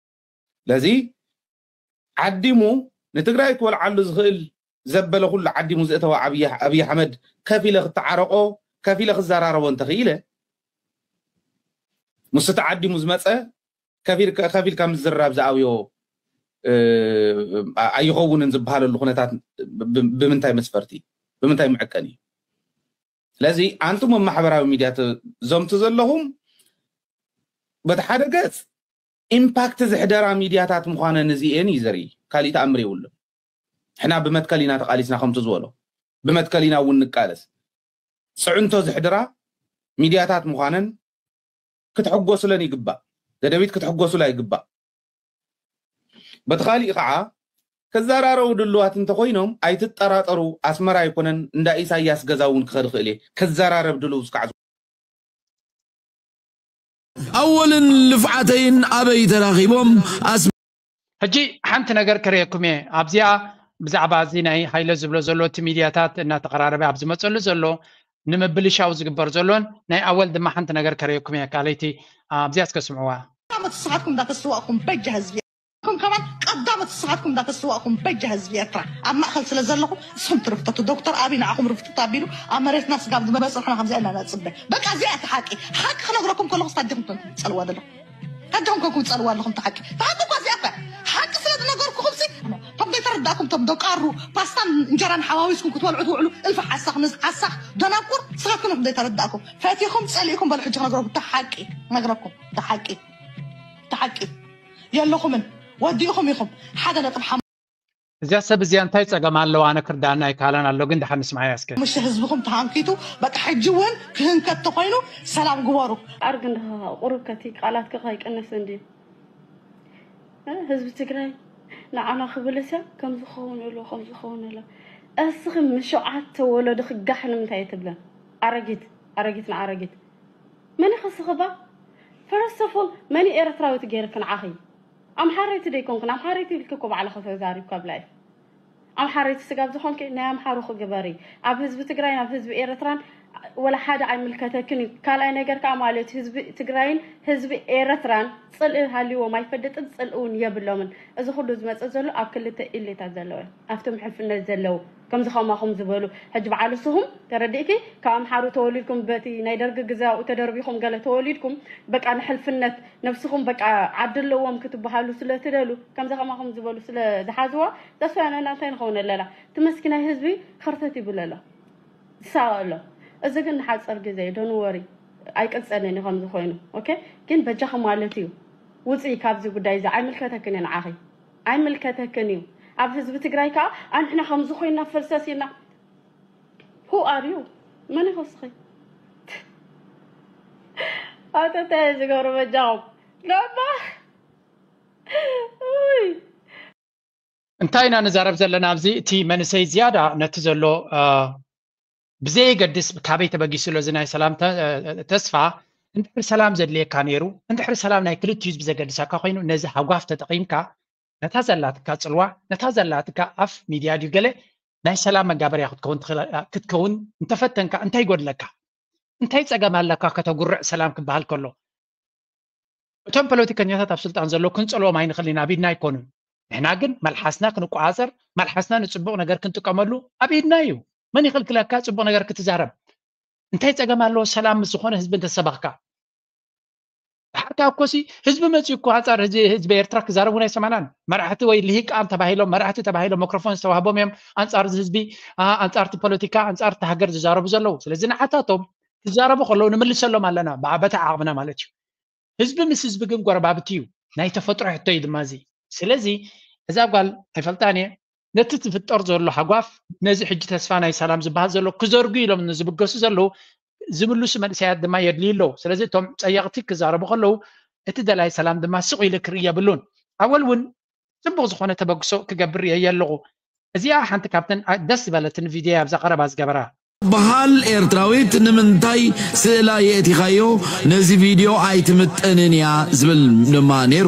ስለዚ ዓዲሙ ንትግራይ ክበልዓሉ ዝኽእል ዘበለ ኩሉ ዓዲሙ ዘእተወ ኣብይ ኣሕመድ ከፊለ ክተዓረቆ ከፊለ ክዘራረቦ እንተኽኢለ ምስቲ ዓዲሙ ዝመፀ ከፊልካ ምዝራብ ዝኣብዮ ኣይኸውንን ዝበሃለሉ ኩነታት ብምንታይ መስፈርቲ ብምንታይ መዐቀኒ እዩ? ስለዚ ኣንቱም ኣብ ማሕበራዊ ሚድያ ትዘምቱ ዘለኹም በቲ ሓደ ገፅ ኢምፓክት ዝሕደራ ሚድያታት ምዃነን እዚኤን እዩ ዘርኢ። ካሊእ ተኣምር የብሉን። ሕና ብመትከል ኢና ተቓሊስና ከምቲ ዝበሎ ብመትከል ኢና እውን ንቃለስ። ፅዕንቶ ዝሕድራ ሚድያታት ምዃነን ክትሕጎሱለን ይግባእ። ደደቢት ክትሕጎሱላ ይግባእ። በቲ ካሊእ ከዓ ክዘራረቡ ድልዋት እንተኮይኖም ኣይትጠራጠሩ፣ ኣስመራ ኣይኮነን እንዳ ኢሳያስ ገዛ እውን ክኸድ ክእል እየ። ክዘራረብ ድልው እስካዕ ኣወልን ልፍዓተይን ኣበይ ተራኺቦም? ኣስ ሕጂ ሓንቲ ነገር ከርእየኩም እየ ኣብዚኣ ብዛዕባ እዚ ናይ ሃይለ ዝብሎ ዘሎ እቲ ሚድያታት እናተቐራረበ ኣብ ዝመፀሉ ዘሎ ንምብልሻው ዝግበር ዘሎን ናይ ኣወል ድማ ሓንቲ ነገር ከርእየኩም እየ ካልይቲ ኣብዚኣ እስከ ስምዕዋ። ዓመት ንስኻትኩም እንዳተስዋእኩም በጃ ህዝቢ ኩም ከማን ቀዳሞት ንስኻትኩም እንዳተስዋእኩም በጃ ህዝቢ ኤርትራ ኣብ ማእኸል ስለ ዘለኹም ንስኹም ትርፍተቱ። ዶክተር ኣብይ ንዓኹም ርፍትት ኣቢሉ ኣብ መሬትና ስጋብ ዝበፅርሕና ከምዚኣ ኢና ነፅበ። በቃ እዚኣ እቲ ሓቂ። ሓቂ ክነግረኩም ከለኹ ስታዲኹም ኮንኩም ትፀልዋ ዘለኹም። ሕጂ ኮንኩም ትጸልዋ ኣለኹም። ተሓቂ ተሓቂ እኳ እዚኣ እኳ ሓቂ ስለ ዝነገርኩኹም ሲ ከም ዘይተረዳእኩም እቶም ደቃሩ ፓስታን እንጀራን ሓዋዊስኩም ክትበልዑ ትውዕሉ እልፊ ሓሳኽ ንዝ ሓሳኽ ደናቁር ስኻትኩም ኢኹም ዘይተረዳእኩም ፈቲኹም ጸሊእኩም በሉ። ሕጂ ክነግረኩም ተሓቂ ነግረኩም ተሓቂ ተሓቂ የለኹምን ወዲእኹም ኢኹም ሓደ ነጥብ ሓሙሽተ እዚኣ ሰብ እዚኣ እንታይ ጸገም ኣለዋ? ኣነ ክርዳኣና ኣይከኣለን ኣሎ ግን ደሓን ንስምዓያ እስከ። ምሽ ህዝብኹም ተሃንኪቱ በቃ ሕጂ እውን ክህንከት ተኾይኑ ሰላም ግበሩ። ኣርግ እንድኻ ቁሩብ ከቲ ቃላትኪ ከይቀነስ እንድዩ ህዝቢ ትግራይ ንዓና ክብልስ እያ ከምዚ ክኸውን ኣሎ ከምዚ ክኸውን ኣሎ እስኺ ምስ ሸውዓተ ወለዶ ክጋሕ ንምንታይ እየ ትብለን ኣረጊት ኣረጊት ንኣረጊት መን ኢኺ እስኺ ባ ፈረስተፎል መን እዩ ኤረትራዊት ገይርኪ ንዓኺ ኣምሓረይቲ ደይኮንክን ኣምሓረይቲ ኢልኪ እኮ ባዕልኺ ተዛሪብኪ ኣብላይፍ ኣምሓረይቲ ስጋብ ዝኾንኪ ናይ ኣምሓሩኺ ግበሪ ኣብ ህዝቢ ትግራይን ኣብ ህዝቢ ኤረትራን ወላ ሓደ ኣይምልከተክን እዩ። ካልኣይ ነገር ከዓ ማለት ህዝቢ ትግራይን ህዝቢ ኤረትራን ፅልኢ ሃልይዎም ኣይፈልጥን፣ ፅልኢ እውን የብሎምን። እዚ ኩሉ ዝመፅእ ዘሎ ኣብ ክልተ ኢሌታት ዘለወ ኣብቶም ሕልፍነት ዘለዉ ከምዚ ከማኹም ዝበሉ ሕጂ በዓል እስኹም ተረዲእኪ ካብ ኣምሓሩ ተወሊድኩም በቲ ናይ ደርጊ ግዜ ኣብኡ ተደርቢኹም ገለ ተወሊድኩም በቃ ንሕልፍነት ነብስኹም በቃ ዓዲ ኣለዎም ክትበሃሉ ስለ ትደሉ ከምዚ ከማኹም ዝበሉ ስለ ዝሓዝዋ ተስፋ ያነና እንታይ ንኸውን ኣለና እቲ መስኪናይ ህዝቢ ኸርተት ይብል ኣሎ ዝሳቐ ኣሎ። እዚ ግን ንሓፀር ግዜ እዩ፣ don't worry ኣይቅፀልን እዩ ከምዚ ኮይኑ። ኦኬ ግን በጃኺ ማለት እዩ ውፅኢ ካብዚ ጉዳይ እዚ ኣይምልከተክን እዩ ንዓኺ ኣይምልከተክን እዩ። ኣብ ህዝቢ ትግራይ ከዓ ኣንሕና ከምዚ ኮይና ፈልሰስ ኢና። Who are you? መን ኢኺ እስኺ? ኣተታይ ዝገብሩ በጃኹም ነባ እንታይ ኢና ንዛረብ ዘለና ኣብዚ እቲ መንእሰይ ዝያዳ ነቲ ዘሎ ብዘየገድስ ካበይ ተበጊሱ ኣሎ እዚ ናይ ሰላም ተስፋ እንድሕር ሰላም ዘድልየካ ነይሩ እንድሕር ሰላም ናይ ክልቲኡ ህዝቢ ዘገድሰካ ኮይኑ ነዚ ሃጓፍ ተጠቒምካ ነታ ዘላትካ ፅልዋ ነታ ዘላትካ ኣፍ ሚድያ ድዩ ገለ ናይ ሰላም መጋበርያ ክትከውን ክትከውን እንተፈተንካ እንታይ ይጎድለካ እንታይ ፀገም ኣለካ ከተጉርዕ ሰላም ክበሃል ከሎ እቶም ፖለቲከኛታት ኣብ ስልጣን ዘለዉ ክንፀልዎም ኣይንኽእል ኢና ኣብ ኢድና ኣይኮኑን ንሕና ግን መልሓስና ክንቆፃፀር መልሓስና ንፅቡቕ ነገር ክንጥቀመሉ ኣብ ኢድና እዩ መን ይኽልክለካ ፅቡቕ ነገር ክትዛረብ እንታይ ፀገም ኣለዎ ሰላም ምስ ዝኾነ ህዝቢ እንተሰበኽካ ድሓር ካብ ኮሲ ህዝቢ መፅዩ እኮ ኣንፃር ህዝቢ ኤርትራ ክዛረቡ ናይ ሰማናን መራሕቲ ወይ ልሂቃን ተባሂሎም መራሕቲ ተባሂሎም መክሮፎን ዝተዋህቦም እዮም ኣንፃር ህዝቢ ኣንፃርቲ ፖለቲካ ኣንፃርቲ ሃገር ዝዛረቡ ዘለዉ ስለዚ ንዓታቶም ክዛረቡ ከለዉ ንምልሰሎም ኣለና ብዓበታ ዓቕምና ማለት እዩ ህዝቢ ምስ ህዝቢ ግን ጎረባብቲ እዩ ናይ ተፈጥሮ ሕቶ እዩ ድማ እዚ ስለዚ እዛ ጓል ኣይፈልጣን እየ ነቲ ዝፍጠር ዘሎ ሃጓፍ ነዚ ሕጂ ተስፋ ናይ ሰላም ዝበሃል ዘሎ ክዘርጉ ኢሎም ንዝብገሱ ዘለዉ ዝምልሱ መንእሰያት ድማ የድልዩ ኣለዉ ስለዚ እቶም ፀየቕቲ ክዛረቡ ከለዉ እቲ ደላይ ሰላም ድማ ስቕ ኢሉ ክርኢ የብሉን ኣወል እውን ፅቡቕ ዝኾነ ተበግሶ ክገብር ርእየ ኣለኹ እዚኣ ሓንቲ ካብተን ደስ ዝበለትን ቪድዮ ኣብዛ ቀረባ ዝገበራ በሃል ኤርትራዊት ንምንታይ ስእላ የእቲኻዮ ነዚ ቪድዮ ኣይትምጥንን እያ ዝብል ድማ ነይሩ።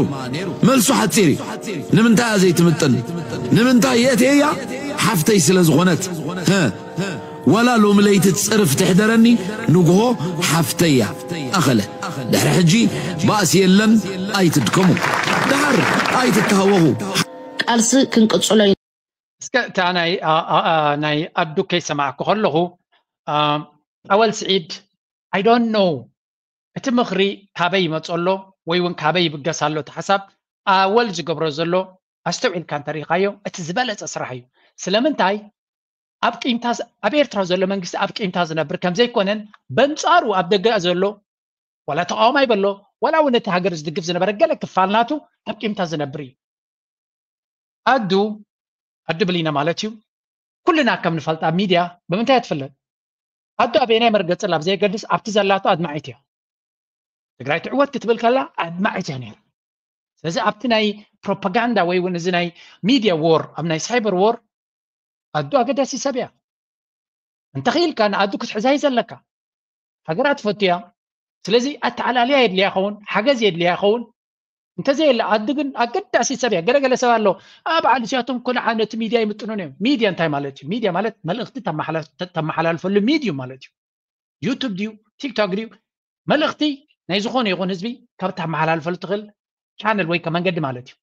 መልሱ ሓጺር እዩ። ንምንታይ እያ ዘይትምጥን? ንምንታይ የእትየያ? ሓፍተይ ስለ ዝኾነት። ዋላ ሎሚ ለይቲ ጽርፍ ትሕደረኒ ንግሆ ሓፍተይ እያ። ኣኸለ ድሕሪ ሕጂ ባእሲ የለን ኣይትድከሙ። ደሓር ኣይትተሃወኹ። ቃልሲ ክንቅጽሎ እስከ እታ ናይ ኣዱ ከይሰማዕኩ ከለኹ ኣወል ስዒድ I don't know እቲ ምኽሪ ካበይ ይመጾ ኣሎ ወይ እውን ካበይ ይብገስ ኣሎ እቲ ሓሳብ ኣወል ዝገብሮ ዘሎ ኣስተውዒልካ እንተሪኢኻዮ እቲ ዝበለጸ ስራሕ እዩ ስለምንታይ ኣብ ቂምታ ኣብ ኤርትራ ዘሎ መንግስቲ ኣብ ቂምታ ዝነብር ከም ዘይኮነን በንጻሩ ኣብ ደገ ዘሎ ዋላ ተቃዋማይ በሎ ዋላ እውን ነቲ ሃገር ዝድግፍ ዝነበረ ገለ ክፋል ናቱ ኣብ ቂምታ ዝነብር እዩ ኣዱ ኣዱ ብሊና ማለት እዩ ኩልና ከም ንፈልጣ ሚድያ ብምንታይ ትፍለጥ ኣዱ ኣበየናይ መርገጽ ኣብ ዘየገድስ ኣብቲ ዘላቶ ኣድማዒት እያ ትግራይ ትዕወት ክትብል ከላ ኣድማዒት እያ ነይራ ስለዚ ኣብቲ ናይ ፕሮፓጋንዳ ወይ እውን እዚ ናይ ሚድያ ዎር ኣብ ናይ ሳይበር ዎር ኣዱ ኣገዳሲ ሰብ እያ እንተኽኢልካ ንኣዱ ክትሕዛ እዩ ዘለካ ሃገራ ትፈቱ እያ ስለዚ ኣተዓላልያ የድልያ ይኸውን ሓገዝ የድልያ ይኸውን እንተዘየለ ኣዱ ግን ኣገዳሲ ሰብ እያ ገለገለ ሰብ ኣሎ ኣብ ዓልስያቶም ኮልዓ ነቲ ሚድያ ይምጥኑን እዮም ሚድያ እንታይ ማለት እዩ ሚድያ ማለት መልእኽቲ ተመሓላልፈሉ ሚድዩ ማለት እዩ ዩቱብ ድዩ ቲክቶክ ድዩ መልእኽቲ ናይ ዝኾነ ይኹን ህዝቢ ካብ ተመሓላልፈሉ ትኽእል ቻነል ወይ መንገዲ ማለት እዩ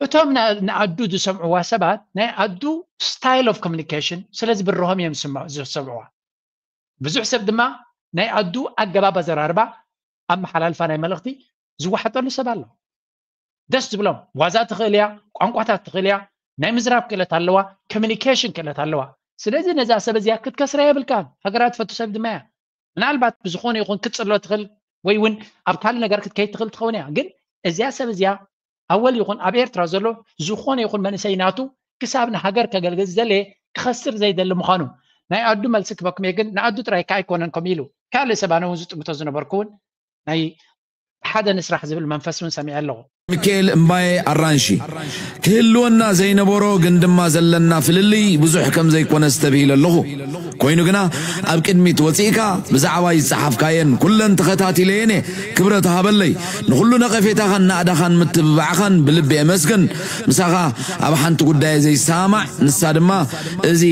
እቶም ንኣዱ ዝሰምዕዋ ሰባት ናይ ኣዱ style of communication ስለ ዝብርሆም እዮም ዝሰምዕዋ ብዙሕ ሰብ ድማ ናይ ኣዱ ኣገባብ ኣዘራርባ ኣመሓላልፋ ናይ መልእኽቲ ዝወሓጠሉ ሰብ ኣሎ ደስ ዝብሎም ዋዛ ትኽእል እያ ቋንቋታት ትኽእል እያ ናይ ምዝራብ ክእለት ኣለዋ communication ክእለት ኣለዋ ስለዚ ነዛ ሰብ እዚኣ ክትከስራ የብልካን ሃገራ ትፈቱ ሰብ ድማ እያ ምናልባት ብዝኾነ ይኹን ክትፅሎ ትኽእል ወይ እውን ኣብ ካልእ ነገር ክትከይድ ትኽእል ትኸውን እያ ግን እዚኣ ሰብ እዚኣ ኣወል ይኹን ኣብ ኤርትራ ዘሎ ዝኾነ ይኹን መንእሰይ ናቱ ክሳብ ንሃገር ከገልግል ዝደለየ ክኸስር ዘይደሊ ምዃኑ ናይ ኣዱ መልሲ ክበኩም እየ ግን ንኣዱ ጥራይ ከኣ ኣይኮነን ከምኡ ኢሉ ካልእ ሰብ ኣነ እውን ዝጥምቶ ዝነበርኩ እውን ናይ ሓደ ንስራሕ ዝብል መንፈስ እውን ሰሚዐ ኣለኹ። ሚካኤል እምባየ ኣራንሺ፣ ክህልወና ዘይነበሮ ግን ድማ ዘለና ፍልልይ ብዙሕ ከም ዘይኮነ ኣስተብሂለ ኣለኹ። ኮይኑ ግና ኣብ ቅድሚት ወፂእካ ብዛዕባይ ዝፀሓፍካየን ኩለን ተኸታቲለየን እየ። ክብረት ሃበለይ። ንኹሉ ነቐፌታኻን ናእዳኻን ምትብባዕኻን ብልቢ የመስግን። ምሳኻ ኣብ ሓንቲ ጉዳየ ዘይሰማማዕ፣ ንሳ ድማ እዚ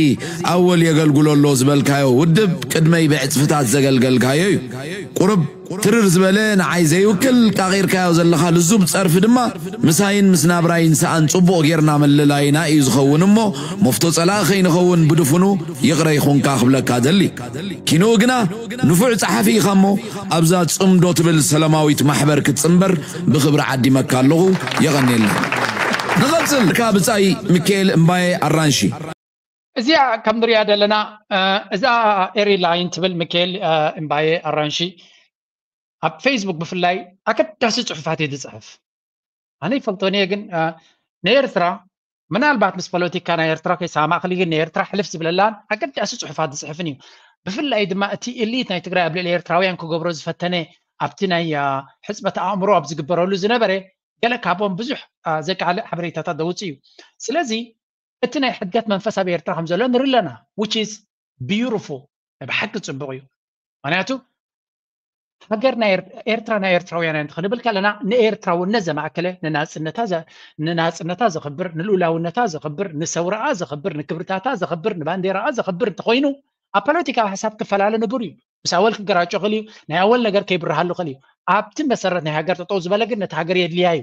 ኣወል የገልግሎ ኣሎ ዝበልካዮ ውድብ ቅድመይ ብዕፅፍታት ዘገልገልካዮ እዩ። ቁርብ ትርር ዝበለ ንዓይ ዘይውክል ቃቒርካዮ ዘለኻ ልዙብ ጸርፊ ድማ ምሳይን ምስ ናብራይን ሰኣን ጽቡቕ ጌርና ምልላይና እዩ ዝኸውን እሞ፣ መፍቶ ጸላኢ ከይንኸውን ብድፉኑ ይቕረ ይኹንካ ክብለካ ደሊ። ኪንኡ ግና ንፉዕ ጸሓፊ ኢኻ እሞ፣ ኣብዛ ጽምዶ ትብል ሰላማዊት ማሕበር ክትጽንበር ብኽብሪ ዓዲመካ ኣለኹ። የቐንየልና። ንቐጽል። እካ ብጻይ ሚካኤል እምባየ ኣራንሺ። እዚኣ ከም ንሪኣ ዘለና፣ እ፣ እዛ ኤሪ ላይን ትብል ሚካኤል፣ እ፣ እምባየ ኣራንሺ ኣብ ፌስቡክ ብፍላይ ኣገዳሲ ጽሑፋት እዩ ዝጽሕፍ። ኣነ ይፈልጦን እየ፣ ግን፣ እ፣ ንኤርትራ ምናልባት ምስ ፖለቲካ ናይ ኤርትራ ከይሰማማዕ ክሊ፣ ግን ንኤርትራ ሕልፍ ዝብለላን ኣገዳሲ ጽሑፋት ዝጽሕፍን እዩ። ብፍላይ ድማ እቲ ኤሊት ናይ ትግራይ ኣብ ልዕሊ ኤርትራውያን ክገብሮ ዝፈተነ ኣብቲ ናይ፣ እ፣ ሕጽበት ኣእምሮ ኣብ ዝግበረሉ ዝነበረ ገለ ካብኦም ብዙሕ፣ እ፣ ዘቃልዕ ሓበሬታታት ዘውጽእ እዩ። ስለዚ እቲ ናይ ሕድገት መንፈስ ኣብ ኤርትራ ከም ዘሎ ንርኢ ኣለና፣ which is beautiful፣ ናይ ብሓቂ ጽቡቕ እዩ። ምኽንያቱ ሃገር ናይ ኤር-፣ ኤርትራ ናይ ኤርትራውያን እያ እንተኽንብል ከለና ንኤርትራውነት ዘማእከለ፣ ንናጽነታ ዘ-፣ ንናጽነታ ዘኽብር፣ ንልኡላውነታ ዘኽብር፣ ንሰውራኣ ዘኽብር፣ ንክብርታታ ዘኽብር፣ ንባንዴራኣ ዘኽብር እንተኾይኑ ኣብ ፖለቲካዊ ሓሳብ ክፈላለ ንቡር እዩ። ምስ ኣወል ክገራጮ ክእል እዩ፣ ናይ ኣወል ነገር ከይብርሃሉ ክእል እዩ። ኣብቲ መሰረት ናይ ሃገር ጠጠው ዝበለ ግን ነቲ ሃገር የድልያ እዩ።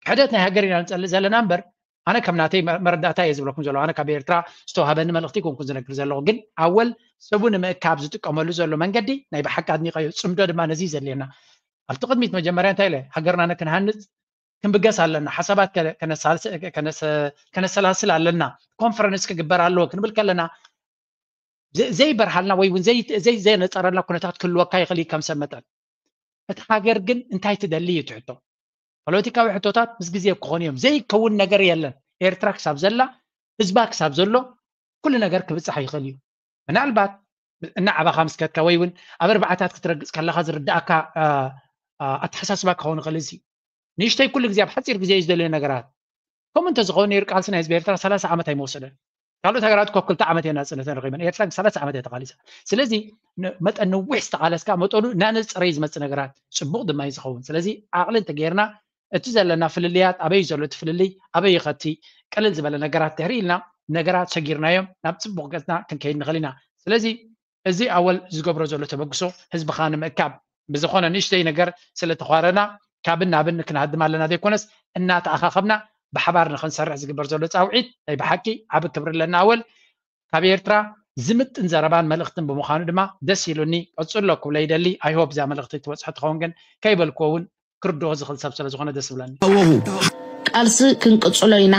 ክሕደት ናይ ሃገር ኢና ንጸልእ ዘለና እምበር፣ ኣነ ከም ናተይ መ-፣ መረዳእታ እየ ዝብለኩም ዘለኹ። ኣነ ካብ ኤርትራ ዝተዋህበኒ መልእኽቲ ይኮንኩን ዝነግር ዘለኹ። ግን ኣወል ሰቡ ንምእካብ ዝጥቀመሉ ዘሎ መንገዲ ናይ ብሓቂ ኣድኒቐዮ። ጽምዶ ድማ ነዚ እዩ ዘድልየና። ኣብቲ ቅድሚት መጀመርያ እንታይ ኢለ? ሃገርና ንክንሃንጽ ክንብገስ ኣለና። ሓሳባት ከ-፣ ከነሳልስ-፣ ከነሰ-፣ ከነሰላስል ኣለና። ኮንፈረንስ ክግበር ኣለዎ ክንብል ከለና ዘ-፣ ዘይበርሃልና ወይ እውን ዘይ-፣ ዘይ-፣ ዘየነጸረልና ኩነታት ክህልወካ ይኽእል እዩ ከም ሰብ መጠን። እቲ ሃገር ግን እንታይ ትደሊ እዩ እቲ ሕቶ። ፖለቲካዊ ሕቶታት ምስ ግዜ ክኾኑ እዮም። ዘይከውን ነገር የለን። ኤርትራ ክሳብ ዘላ፣ ህዝባ ክሳብ ዘሎ፣ ኩሉ ነገር ክብጻሕ ይኽእል እዩ። ምናልባት እናዓባኻ ምስ ከድካ ወይ እውን ኣብ ኣርባዓታት ክትረግጽ ከለኻ ዝርድኣካ፣ እ፣ እ፣ ኣተሓሳስባ ክኸውን ይኽእል። እዚ ንእሽተይ ኩሉ ግዜ ኣብ ሓጺር ግዜ እዩ ዝደልዮ ነገራት። ከምኡ እንተዝኸውን ነይሩ ቃልሲ ናይ ህዝቢ ኤርትራ ሰላሳ ዓመት ኣይመወሰደን። ካልኦት ሃገራት እኮ ክልተ ዓመት እየን ናጽነተን ረኺበን። ኤርትራ ግን ሰላሳ ዓመት እያ ተቓሊሳ። ስለዚ ን-፣ መጠን ነዊሕ ዝተቓለስካ መጠኑ እናነጸረ እዩ ዝመጽእ ነገራት። ጽቡቕ ድማ እዩ ዝኸውን። ስለዚ ዓቕሊ እንተገይርና እቲ ዘለና ፍልልያት ኣበይ እዩ ዘሎ፣ እቲ ፍልልይ ኣበይ ይኸቲ፣ ቅልል ዝበለ ነገራት ድሕሪ ኢልና ነገራት ሰጊርናዮም ናብ ጽቡቕ ገጽና ክንከይድ ንኽእል ኢና። ስለዚ እዚ ኣወል ዝገብሮ ዘሎ ተበግሶ ህዝብኻ ንምእካብ ብዝኾነ ንእሽተይ ነገር ስለ ተዃረና ካብን ናብን ክንሃድም ኣለና ዘይኮነስ እናተኣኻኸብና ብሓባር ንኽንሰርሕ ዝግበር ዘሎ ጻውዒት ናይ ብሓቂ ዓቢ ክብሪ ኣለና። ኣወል ካብ ኤርትራ ዝምጥን ዘረባን መልእኽትን ብምዃኑ ድማ ደስ ኢሉኒ። ቀጽሎ ክብሎ ይደሊ። I hope እዛ መልእኽቲ ትበጽሖ ትኸውን ግን ከይበልክዎ እውን ክርድኦ ዝኽእል ሰብ ስለ ዝኾነ ደስ ይብለኒ። ኣወኹ ቃልሲ ክንቅጽሎ ኢና።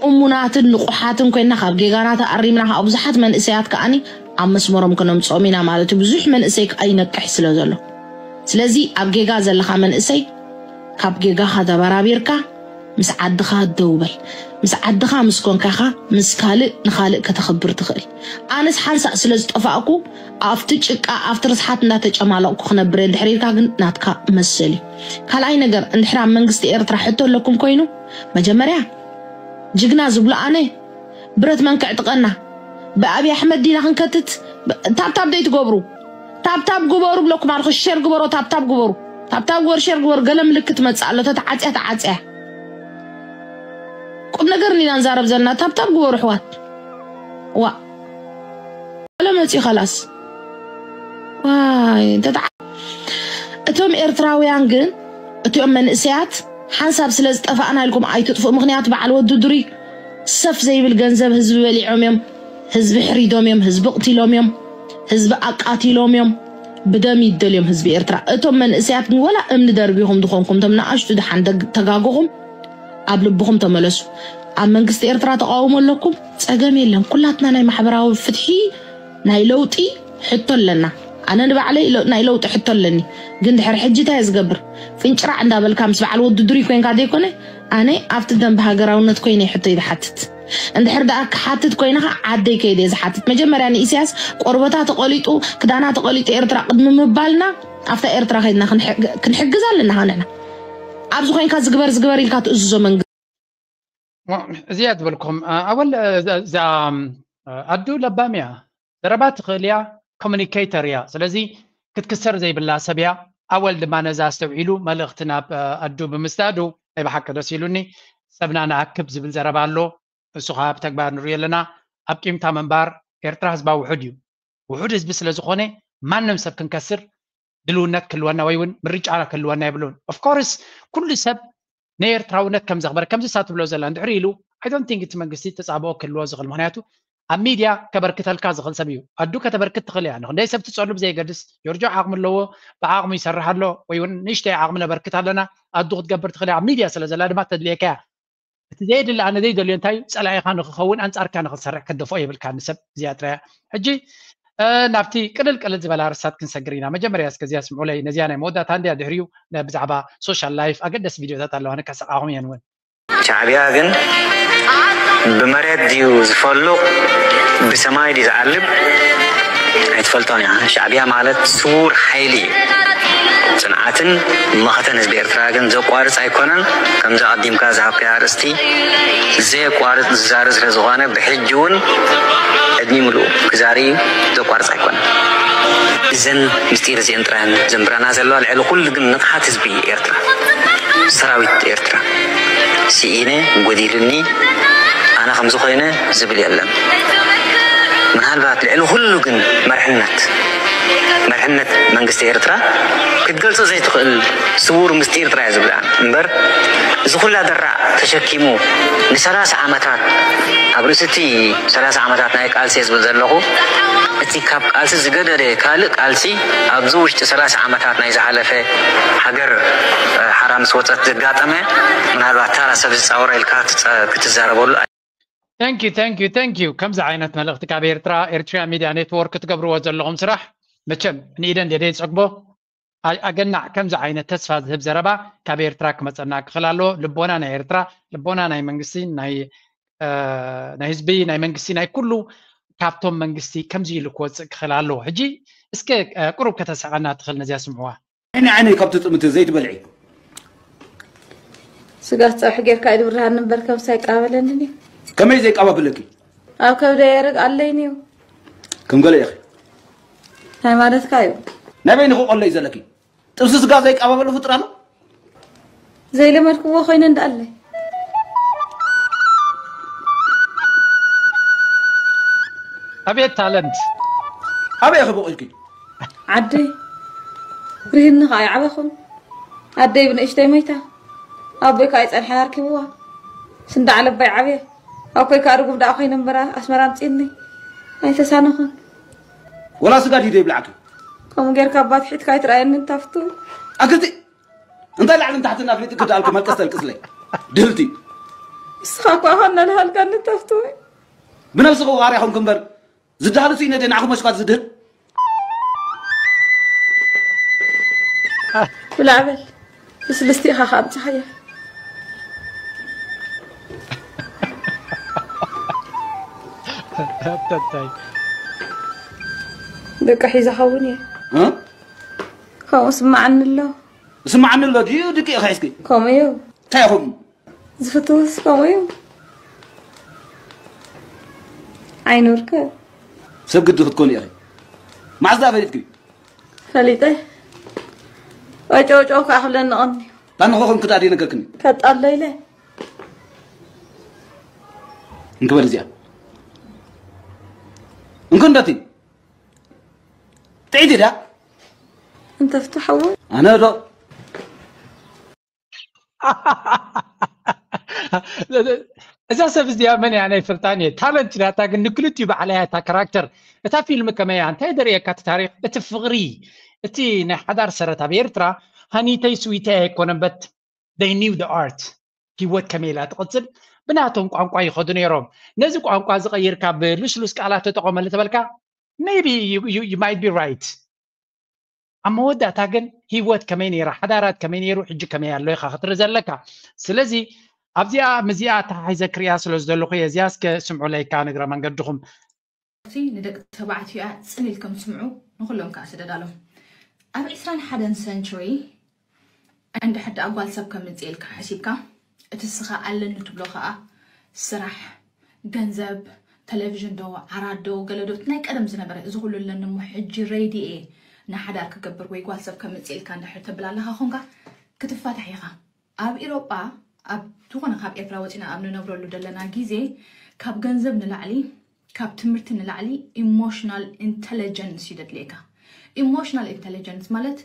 እሙናትን ንቑሓትን ኮይና ካብ ጌጋና ተኣሪምና ከዓ ብዙሓት መንእሰያት ከዓኒ ኣብ መስመሮም ክነምጽኦም ኢና ማለት እዩ። ብዙሕ መንእሰይ ከዓ ይነቅሕ ስለ ዘሎ። ስለዚ ኣብ ጌጋ ዘለኻ መንእሰይ ካብ ጌጋኻ ተበራቢርካ ምስ ዓድኻ ደው በል። ምስ ዓድኻ ምስ ኮንካኻ ምስ ካልእ ንኻልእ ከተኽብር ትኽእል። ኣነስ ሓንሳእ ስለ ዝጠፋእኩ ኣብቲ ጭቃ ኣብቲ ርስሓት እንዳተጨማለቕኩ ክነብር እየ። ድሕሪ ኢልካ ግን ናትካ መሰል እዩ። ካልኣይ ነገር እንድሕር ኣብ መንግስቲ ኤርትራ ሕቶ ኣለኩም ኮይኑ መጀመርያ ጅግና ዝብሎ ኣነ ብረት መን ክዕጥቀና ብኣብይ ኣሕመድ ዲና ክንከትት ታብታብ ደይ ትገብሩ ታብታብ ግበሩ ብለኩም ኣለኹ ሸር ግበሮ ታብታብ ግበሩ ታብታብ ግበሩ ሸር ግበሩ ገለ ምልክት መጽእ ኣሎ ተተዓጽያ ተዓጽያ ቁም ነገር ኢና ንዛረብ ዘለና ታብታብ ግበሩ ኣሕዋት ዋ ገለ መጽዩ ኸላስ ዋይ ተተዓ እቶም ኤርትራውያን ግን እቲኦም መንእሰያት ሓንሳብ ስለ ዝጠፋእና ኢልኩም ኣይትጥፍኡ ምኽንያቱ በዓል ወዲ ድሩይ ሰፍ ዘይብል ገንዘብ ህዝቢ በሊዖም እዮም ህዝቢ ሕሪዶም እዮም ህዝቢ ቅቲሎም እዮም ህዝቢ ኣቃቲሎም እዮም ብደም ይደልዮም ህዝቢ ኤርትራ እቶም መንእሰያት ግን ወላ እምኒ ደርቢኹም ዝኾንኩም እቶም ንኣሽቱ ደሓን ተጋግኹም ኣብ ልብኹም ተመለሱ ኣብ መንግስቲ ኤርትራ ተቃውሞ ኣለኩም ጸገም የለን ኩላትና ናይ ማሕበራዊ ፍትሒ ናይ ለውጢ ሕቶ ኣለና ኣነ ንባዕለይ ናይ ለውጢ ሕቶ ኣለኒ ግን ድሕሪ ሕጂ እንታይ ዝገብር ፍንጭራዕ እንዳበልካ ምስ በዓል ወዲ ድሩይ ኮንካ ዘይኮነ ኣነ ኣብቲ ደንብ ሃገራውነት ኮይነ ሕቶ ይዝሓትት እንድሕር ደኣ ክሓትት ኮይነ ከዓ ዓደይ ከይደ ዝሓትት መጀመርያ ንኢሳያስ ቆርበታ ተቐሊጡ ክዳና ተቐሊጡ ኤርትራ ቅድሚ ምባልና ኣብታ ኤርትራ ከይድና ክንሕግ- ክንሕግዝ ኣለና ንሕና። ኣብዚ ኮይንካ ዝግበር ዝግበር ኢልካ ትእዝዞ መንግስቲ። እዚኣ ዝበልኩም ኣወል እዛ ኣዱ ለባም እያ፣ ዘረባ ትኽእል እያ፣ ኮሚኒኬተር እያ። ስለዚ ክትክሰር ዘይብላ ሰብ እያ። ኣወል ድማ ነዛ ኣስተውዒሉ መልእኽቲ ናብ ኣዱ ብምስዳዱ ናይ ብሓቂ ደስ ኢሉኒ። ሰብና ንኣክብ ዝብል ዘረባ ኣሎ፣ እሱ ከዓ ብተግባር ንሪኦ ኣለና። ኣብ ቂምታ ምንባር ኤርትራ ህዝባ ውሑድ እዩ። ውሑድ ህዝቢ ስለ ዝኾነ ማንም ሰብ ክንከስር ድልውነት ክህልወና ወይ እውን ምርጫ ክህልወና የብሉን። ኦፍኮርስ ኩሉ ሰብ ንኤርትራውነት ከም ዘኽበረ ከምዚ እሳ ትብሎ ዘላ እንድሕር ኢሉ I don't think እቲ መንግስቲ ተጻብኦ ክህልዎ ዝኽእል። ምክንያቱ ኣብ ሚድያ ከበርክተልካ ዝኽእል ሰብ እዩ። ኣዱ ከተበርክት ትኽእል እያ። ንክንደይ ሰብ ትጸሉ ብዘየገድስ ጆርጆ ዓቕሚ ኣለዎ፣ ብዓቕሙ ይሰርሕ ኣሎ። ወይ እውን ንእሽተይ ዓቕሚ ነበርክት ኣለና ኣዱ ክትገብር ትኽእል እያ። ኣብ ሚድያ ስለ ዘላ ድማ ተድልየካ እያ። እቲ ዘየድሊ ኣነ ዘይደልዮ እንታይ እዩ? ጸላኢኻ ንክኸውን ኣንጻርካ ንክትሰርሕ ክትደፍኦ የብልካ ንሰብ። እዚኣ ጥራያ። ሕጂ ናብቲ ቅልል ቅልል ዝበላ ርሳት ክንሰግር ኢና። መጀመርያ እስከ እዚኣ ስምዑለይ። ነዚኣ ናይ መወዳእታ እንድያ፣ ድሕሪኡ ብዛዕባ ሶሻል ላይፍ ኣገደሲ ቪድዮታት ኣለዋ ንከስቃኹም እየን እውን። ሻዕብያ ግን ብመሬት ድዩ ዝፈሉቕ ብሰማይ ድዩ ዝዓልብ ኣይትፈልጦን እያ። ሻዕብያ ማለት ስዉር ሓይሊ እዩ። ጽንዓትን መኸተን ህዝቢ ኤርትራ ግን ዘቋርጽ ኣይኮነን። ከምዚ ኣዲምካ ዝሃብካያ ኣርእስቲ ዘየቋርጽ ዝዛረብ ስለ ዝኾነ ብሕጂ እውን ዕድሚ ምሉእ ክዛሪ ዘቋርጽ ኣይኮነን። እዘን ምስጢር እዚአን ጥራየን ዘንብረና ዘለዋ። ልዕሊ ኩሉ ግን ንቕሓት ህዝቢ ኤርትራ፣ ሰራዊት ኤርትራ ስኢነ ጎዲልኒ ኣነ ከምዚ ኮይነ ዝብል የለን። ምናልባት ልዕሊ ኩሉ ግን መርሕነት መርሕነት መንግስቲ ኤርትራ ክትገልጾ ዘይትኽእል ስውር ምስጢር ጥራይ ዝብልኣን እምበር እዚ ኩላ ደራዕ ተሸኪሙ ንሰላሳ ዓመታት ኣብ ርእሲ እቲ ሰላሳ ዓመታት ናይ ቃልሲ ዝብል ዘለኹ እቲ ካብ ቃልሲ ዝገደደ ካልእ ቃልሲ ኣብዚ ውሽጢ ሰላሳ ዓመታት ናይ ዝሓለፈ ሃገር ሓራ ምስ ወፀት ዘጋጠመ ምናልባት ታራ ሰብ ዝፃወረ ኢልካ ክትዛረበሉ Thank you, thank you, thank you። ከምዚ ዓይነት መልእኽቲ ካብ ኤርትራ ኤርትራ ሚድያ ኔትወርክ ትገብርዎ ዘለኹም ስራሕ መቸም ንኢደን ደደ ይፀግቦ ኣገናዕ ከምዚ ዓይነት ተስፋ ዝህብ ዘረባ ካብ ኤርትራ ክመፀና ክኽእል ኣለዎ። ልቦና ናይ ኤርትራ፣ ልቦና ናይ መንግስቲ፣ ናይ ህዝቢ፣ ናይ መንግስቲ፣ ናይ ኩሉ ካብቶም መንግስቲ ከምዚ ኢሉ ክወፅእ ክኽእል ኣለዎ። ሕጂ እስከ ቁሩብ ከተስሕቐና ትኽእል ነዚኣ ስምዕዋ። ዓይኒ ዓይነይ ካብ ትጥምቲ ዘይትበልዒ። ስጋስ ፀብሒ ጌርካ ኢድ ብርሃን እምበር ከምሳ ይቃበለኒ ድዩ? ከመይ ዘይቃባብለኪ? ኣብ ከብደይ የርግ ኣለይኒ እዩ። ከም ገለ ኢኺ። እንታይ ማለትካ እዩ? ናይ በይንኺ ቆሎ እዩ ዘለኪ። ጥብሲ ስጋ ዘይቃባበሎ ፍጡር ኣሎ? ዘይለመድክዎ ኮይነ እንዳኣለይ። ኣቤት ታለንት። ኣበይ ኢኺ ቦቂልኪ? ዓደይ ርህኒ ከዓ ይዓበኹን። ኣደይ ብንእሽተይ ሞይታ ኣቦይ ከዓ ይፀንሐን ኣርኪብዋ። ስንዳ ዓለባይ ዓብየ ኣኮይ ከዓ ርጉም ደኣ ኮይነ እምበራ ኣስመራ ኣምፅእኒ ኣይተሳነኹን። ወላ ስጋ ድዩ ዘይብላዕኪ? ከምኡ ጌርካ ኣባት ሒትካ ኣይትረኣየኒ እንታፍቱ። ኣክልቲ እንታይ ላዕልን ታሕትን ኣፍሊጥኪ ደኣልኪ መልቀስ ተልቅስለይ ድህልቲ። ንስኻ እኳ ኸ እናልሃልካ እንታፍቱ ወይ ብነብስኺ ወቓርያ ኹንኪ እምበር ዝደሃሉ ስኢነ ድየ ንዓኹም መሽኳት ዝድህል? ብላዕ በል ስልስቲ ኢኻ ከኣ ምጽሓያ። ኣተታይ ደቂ ሒዘ ኸውን እየ። እ? ከምኡ ስማዓኒ ኣሎ። ስማዓኒ ኣሎ ድዩ ድቂ ኢኻ ሒዝኪ? ከምኡ እዩ። እንታይ ኢኹም? ዝፍትውስ ከምኡ እዩ። ዓይኑርክ ሰብ ግዲ ክትኮኒ ኢኺ። መዓዝ ደኣ ፈሊጥኪ? ፈሊጠ። ወጨውጨው ከዓ ክብለኒ ቀኒ። ታንኾ ኮንክ ደኣ ደይነገርክኒ? ከጣሎ ኢለ። እንክበል እዚኣ። እንኮ እንደቲ ጥዒት ኢዳ። እንተፍቱ ሓወይ። ኣነ ዶ እዛ ሰብ እዚኣ መን እያ ናይ ፍልጣን እየ ታለንት ናታ ግን ንክልቲኡ ባዕላ እያ እታ ካራክተር እታ ፊልም ከመያ እንታይ ደርእየካ እቲ ታሪክ እቲ ፍቅሪ እቲ ናይ ሓዳር ሰረት ኣብ ኤርትራ ሃኒተይ ስዊተይ ኣይኮነን በት they knew the art ህይወት ከመይ ኢላ ትቅፅል ብናቶም ቋንቋ ይኸዱ ነይሮም ነዚ ቋንቋ ዝቀይር ካብ ልስሉስ ቃላት ተጠቆመሉ ተበልካ maybe you, you, you might be right ኣብ መወዳእታ ግን ህይወት ከመይ ነይራ ሓዳራት ከመይ ነይሩ ሕጂ ከመይ ኣሎ ኢኻ ክትርኢ ዘለካ ስለዚ ኣብዚኣ ምዚኣ ተሓሒዘ ክሪኣ ስለ ዝደለኹ እየ እዚኣ እስከ ስምዑለይ ከኣ ንግረ መንገድኹም ንደቂ ተባዕትዮ እያ ፅን ኢልኩም ስምዑ ንኩሎም ከኣ ስደዳሎም ኣብ ዕስራን ሓደን ሰንቹሪ እንድሕር ደኣ ጓል ሰብ ከምጽእ ኢልካ ሓሲብካ፣ እቲ ንስኻ ኣለኒ ትብሎ ከኣ ስራሕ፣ ገንዘብ፣ ቴሌቪዥን ዶ፣ ዓራት ዶ፣ ገለ ዶ፣ እቲ ናይ ቀደም ዝነበረ፣ እዚ ኩሉ ኣለኒ እሞ ሕጂ ሬዲ እየ ንሓዳር ክገብር ወይ ጓል ሰብ ከምጽእ ኢልካ እንድሕር ተብል ኣለኻ ኾንካ ክትፋታሕ ኢኻ። ኣብ ኢሮጳ፣ ኣብ ዝኾነ ካብ ኤርትራ ወጺና ኣብ ንነብረሉ ዘለና ግዜ ካብ ገንዘብ ንላዕሊ ካብ ትምህርቲ ንላዕሊ ኢሞሽናል ኢንተለጀንስ እዩ ደድልየካ። ኢሞሽናል ኢንተለጀንስ ማለት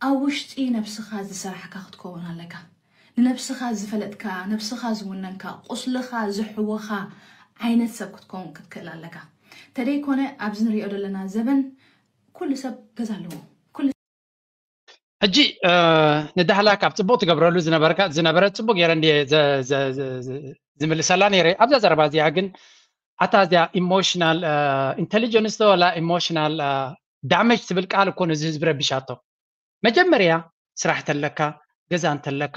ኣብ ውሽጢ ነብስኻ ዝሰራሕካ ክትከውን ኣለካ። ንነብስኻ ዝፈለጥካ፣ ነብስኻ ዝውነንካ፣ ቁስልኻ ዝሕወኻ ዓይነት ሰብ ክትከውን ክትክእል ኣለካ። ተደይኮነ ኣብዚ ንሪኦ ዘለና ዘበን ኩሉ ሰብ ገዛ ኣለዎ። ኩሉ ሕጂ ንዳህላ ካብ ፅቡቅ ትገብረሉ ዝነበርካ ዝነበረ ፅቡቅ ገይረ እንድየ ዝምልሰላ ነይረ። ኣብዛ ዘረባ እዚኣ ግን ኣታ እዚኣ ኢሞሽናል ኢንቴሊጀንስ ዶ ወላ ኢሞሽናል ዳሜጅ ትብል ቃል እኮ ነዚ ህዝቢ ረቢሻቶ። መጀመርያ ስራሕ ተለካ፣ ገዛ እንተለካ፣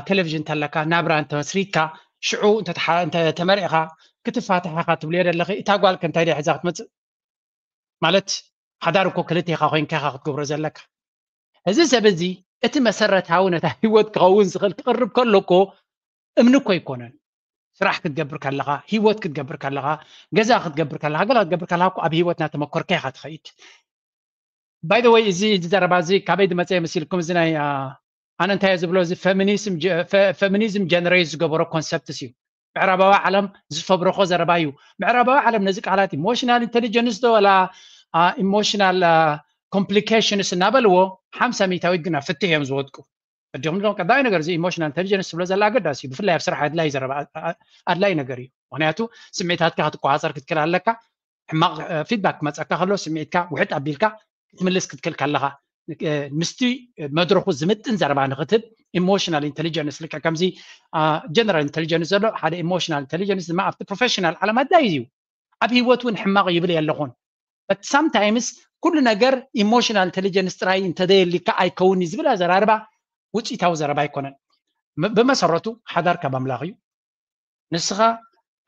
ቴሌቪዥን እንተለካ፣ ናብራ እንተመስሪትካ፣ ሽዑ እንተተመሪዕካ ክትፋትሕ ኢኻ ትብልዮ ዘለኺ። እታ ጓል ከ እንታይ ድያ ሒዛ ክትመፅእ? ማለት ሓዳር እኮ ክልቴኻ ኮይንካ ኢኻ ክትገብሮ ዘለካ። እዚ ሰብ እዚ እቲ መሰረታዊ ነታ ህይወት ክኸውን ዝኽእል ክቕርብ ከሎ እኮ እምኒ እኮ ኣይኮነን። ስራሕ ክትገብር ከለኻ፣ ህይወት ክትገብር ከለኻ፣ ገዛ ክትገብር ከለኻ፣ ገለ ክትገብር ከለኻ እኮ ኣብ ህይወት እናተመኮርካ ኢኻ ትኸይድ። ባይ ዘ ወይ እዚ እዚ ዘረባ እዚ ካበይ ዝመፀ መሲልኩም? እዚ ናይ ኣነ እንታይ ዝብሎ እዚ ፌሚኒዝም ጀነሬት ዝገበሮ ኮንሰፕትስ እዩ። ምዕራባዊ ዓለም ዝፈብረኾ ዘረባ እዩ። ምዕራባዊ ዓለም ነዚ ቃላት ኢሞሽናል ኢንቴሊጀንስ ዶ ወላ ኢሞሽናል ኮምፕሊኬሽንስ እናበልዎ ሓምሳ ሚእታዊት ግና ፍትሕ እዮም ዝወድቁ። እዲኹም ዶም ቀዳይ ነገር እዚ ኢሞሽናል ኢንቴሊጀንስ ዝብሎ ዘላ ኣገዳሲ እዩ። ብፍላይ ኣብ ስራሕ ኣድላይ ዘረባ ኣድላይ ነገር እዩ። ምክንያቱ ስምዒታትካ ክትቆፃፀር ክትክእል ኣለካ። ሕማቕ ፊድባክ ክመፀካ ከሎ ስምዒትካ ውሕጥ ኣቢልካ ክትምልስ ክትክእል ከለኻ ምስቲ መድረኹ ዝምጥን ዘረባ ንክትህብ ኢሞሽናል ኢንቴሊጀንስ ልክዕ ከምዚ ጀነራል ኢንቴሊጀንስ ዘሎ ሓደ ኢሞሽናል ኢንቴሊጀንስ ድማ ኣብቲ ፕሮፌሽናል ዓለም ኣድላይ እዩ። ኣብ ህይወት እውን ሕማቕ ይብል የለኹን። በት ሳምታይምስ ኩሉ ነገር ኢሞሽናል ኢንቴሊጀንስ ጥራይ እንተዘየሊካ ኣይከውን እዩ ዝብል ኣዘራርባ ውፅኢታዊ ዘረባ ኣይኮነን። ብመሰረቱ ሓዳር ካብ ኣምላኽ እዩ። ንስኻ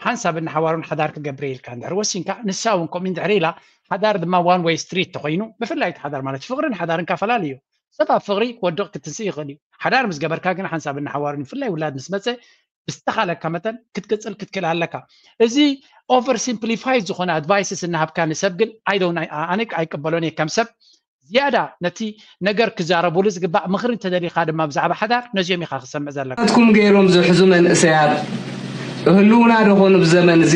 ሓንሳብን ንሓዋሩን ሓዳር ክገብር ኢልካ እንድሕር ወሲንካ፣ ንሳ እውን ከምኡ እንድሕር ኢላ፣ ሓዳር ድማ ዋን ወይ ስትሪት ተኾይኑ፣ ብፍላይ እቲ ሓዳር ማለት ፍቕርን ሓዳርን ካፈላለ እዩ። ሰብ ኣብ ፍቕሪ ክወድቕ ክትንስእ ይኽእል እዩ። ሓዳር ምስ ገበርካ ግን ሓንሳብን ንሓዋሩን ብፍላይ ውላድ ምስ መፀ ብዝተኻለካ መጠን ክትቅፅል ክትክእል ኣለካ። እዚ ኦቨር ሲምፕሊፋይድ ዝኾነ ኣድቫይስስ እናሃብካ ንሰብ ግን ኣነ ኣይቅበሎን እየ ከም ሰብ ዝያዳ ነቲ ነገር ክዛረቡሉ ዝግባእ ምኽሪ እንተደሊኻ ድማ ብዛዕባ ሓዳር ነዚኦም ኢኻ ክሰምዕ ዘለካ። ናትኩም ገይሮም ዝሕዙ መንእሰያት ህልውና ዶ ኾኑ ብዘመን እዚ?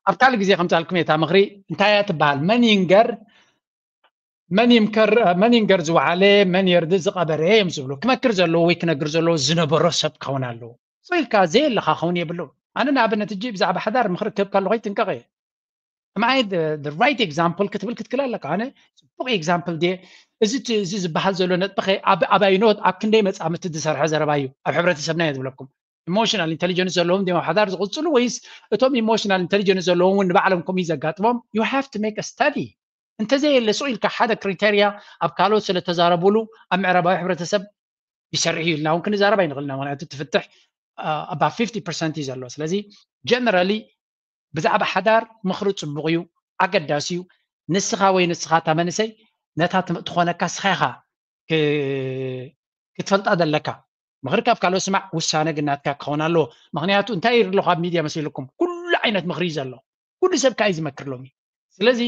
ኣብ ካልእ ግዜ ከምፃልኩም እየ እታ ምኽሪ እንታይ እያ ትበሃል መን ይንገር መን ይምከር መን ይንገር ዝወዓለ መን የርድእ ዝቐበረ እዮም ዝብሉ። ክመክር ዘለዎ ወይ ክነግር ዘለዎ ዝነበሮ ሰብ ክኸውን ኣለዎ። So ኢልካ ዘየለኻ ክኸውን የብሉን። ኣነ ንኣብነት ሕጂ ብዛዕባ ሓዳር ምኽሪ ክህብ ከለኹ ይጥንቀቕ እየ። Am I the right example ክትብል ክትክእል ኣለካ። ኣነ ፅቡቕ ኤግዛምፕል ድየ? እዚ እዚ ዝበሃል ዘሎ ነጥቢ ኸ ኣብ ኣባይኖት ኣብ ክንደይ መፃምድቲ ዝሰርሐ ዘረባ እዩ ኣብ ሕብረተሰብና እየ ዝብለኩም። ኢሞሽናል ኢንቴሊጀንስ ዘለዎም ድዮም ኣብ ሓዳር ዝቕፅሉ ወይስ እቶም ኢሞሽናል ኢንቴሊጀንስ ዘለዎም እውን ንባዕሎም ከምኡ ዘጋጥሞም? You have to make a study። እንተዘየለ ስቕ ኢልካ ሓደ ክሪተርያ ኣብ ካልኦት ስለተዛረቡሉ ኣብ ምዕራባዊ ሕብረተሰብ ይሰርሕ እዩ ኢልና እውን ክንዛረብ ኣይንኽእልና። ምክንያቱ ትፍትሕ about fifty percent እዩ ዘሎ። ስለዚ ጀነራሊ ብዛዕባ ሓዳር ምኽሪ ፅቡቕ እዩ፣ ኣገዳሲ እዩ። ንስኻ ወይ ንስኻ እታ መንእሰይ ነታ ትኾነካ ስኻ ኢኻ ክትፈልጣ ዘለካ። ምኽሪ ካብ ካልኦት ስማዕ፣ ውሳነ ግን ናትካ ክኸውን ኣለዎ። ምኽንያቱ እንታይ ይርኢ ኣለኹ ኣብ ሚድያ መሲልኩም? ኩሉ ዓይነት ምኽሪ እዩ ዘሎ። ኩሉ ሰብ ከኣ እዩ ዝመክር ሎሚ። ስለዚ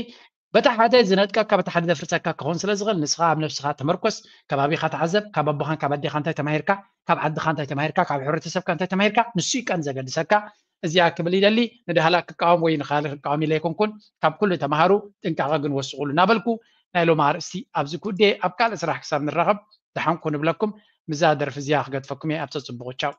በታ ሓደ ዝነጥቀካ በታ ሓደ ዘፍርሰካ ክኸውን ስለ ዝኽእል ንስኻ ኣብ ነብስኻ ተመርኮስ፣ ከባቢኻ ተዓዘብ፣ ካብ ኣቦኻን ካብ ኣዴኻ እንታይ ተማሂርካ፣ ካብ ዓድኻ እንታይ ተማሂርካ፣ ካብ ሕብረተሰብካ እንታይ ተማሂርካ፣ ንሱ እዩ ቀንዲ ዘገድሰካ። እዚኣ ክብል ይደሊ። ንዳህላ ክቃወም ወይ ንኻልእ ክቃወም ኢለ ኣይኮንኩን። ካብ ኩሉ ተምሃሩ፣ ጥንቃቐ ግን ወስኹሉ እናበልኩ ናይ ሎሚ ኣርእስቲ ኣብዚ ክውድእ። ኣብ ካልእ ስራሕ ክሳብ ንራኸብ ደሓንኩ ንብለኩም። ምዛ ደርፊ እዚኣ ክገድፈኩም እየ። ኣብ ተጽብቑ። ቻው።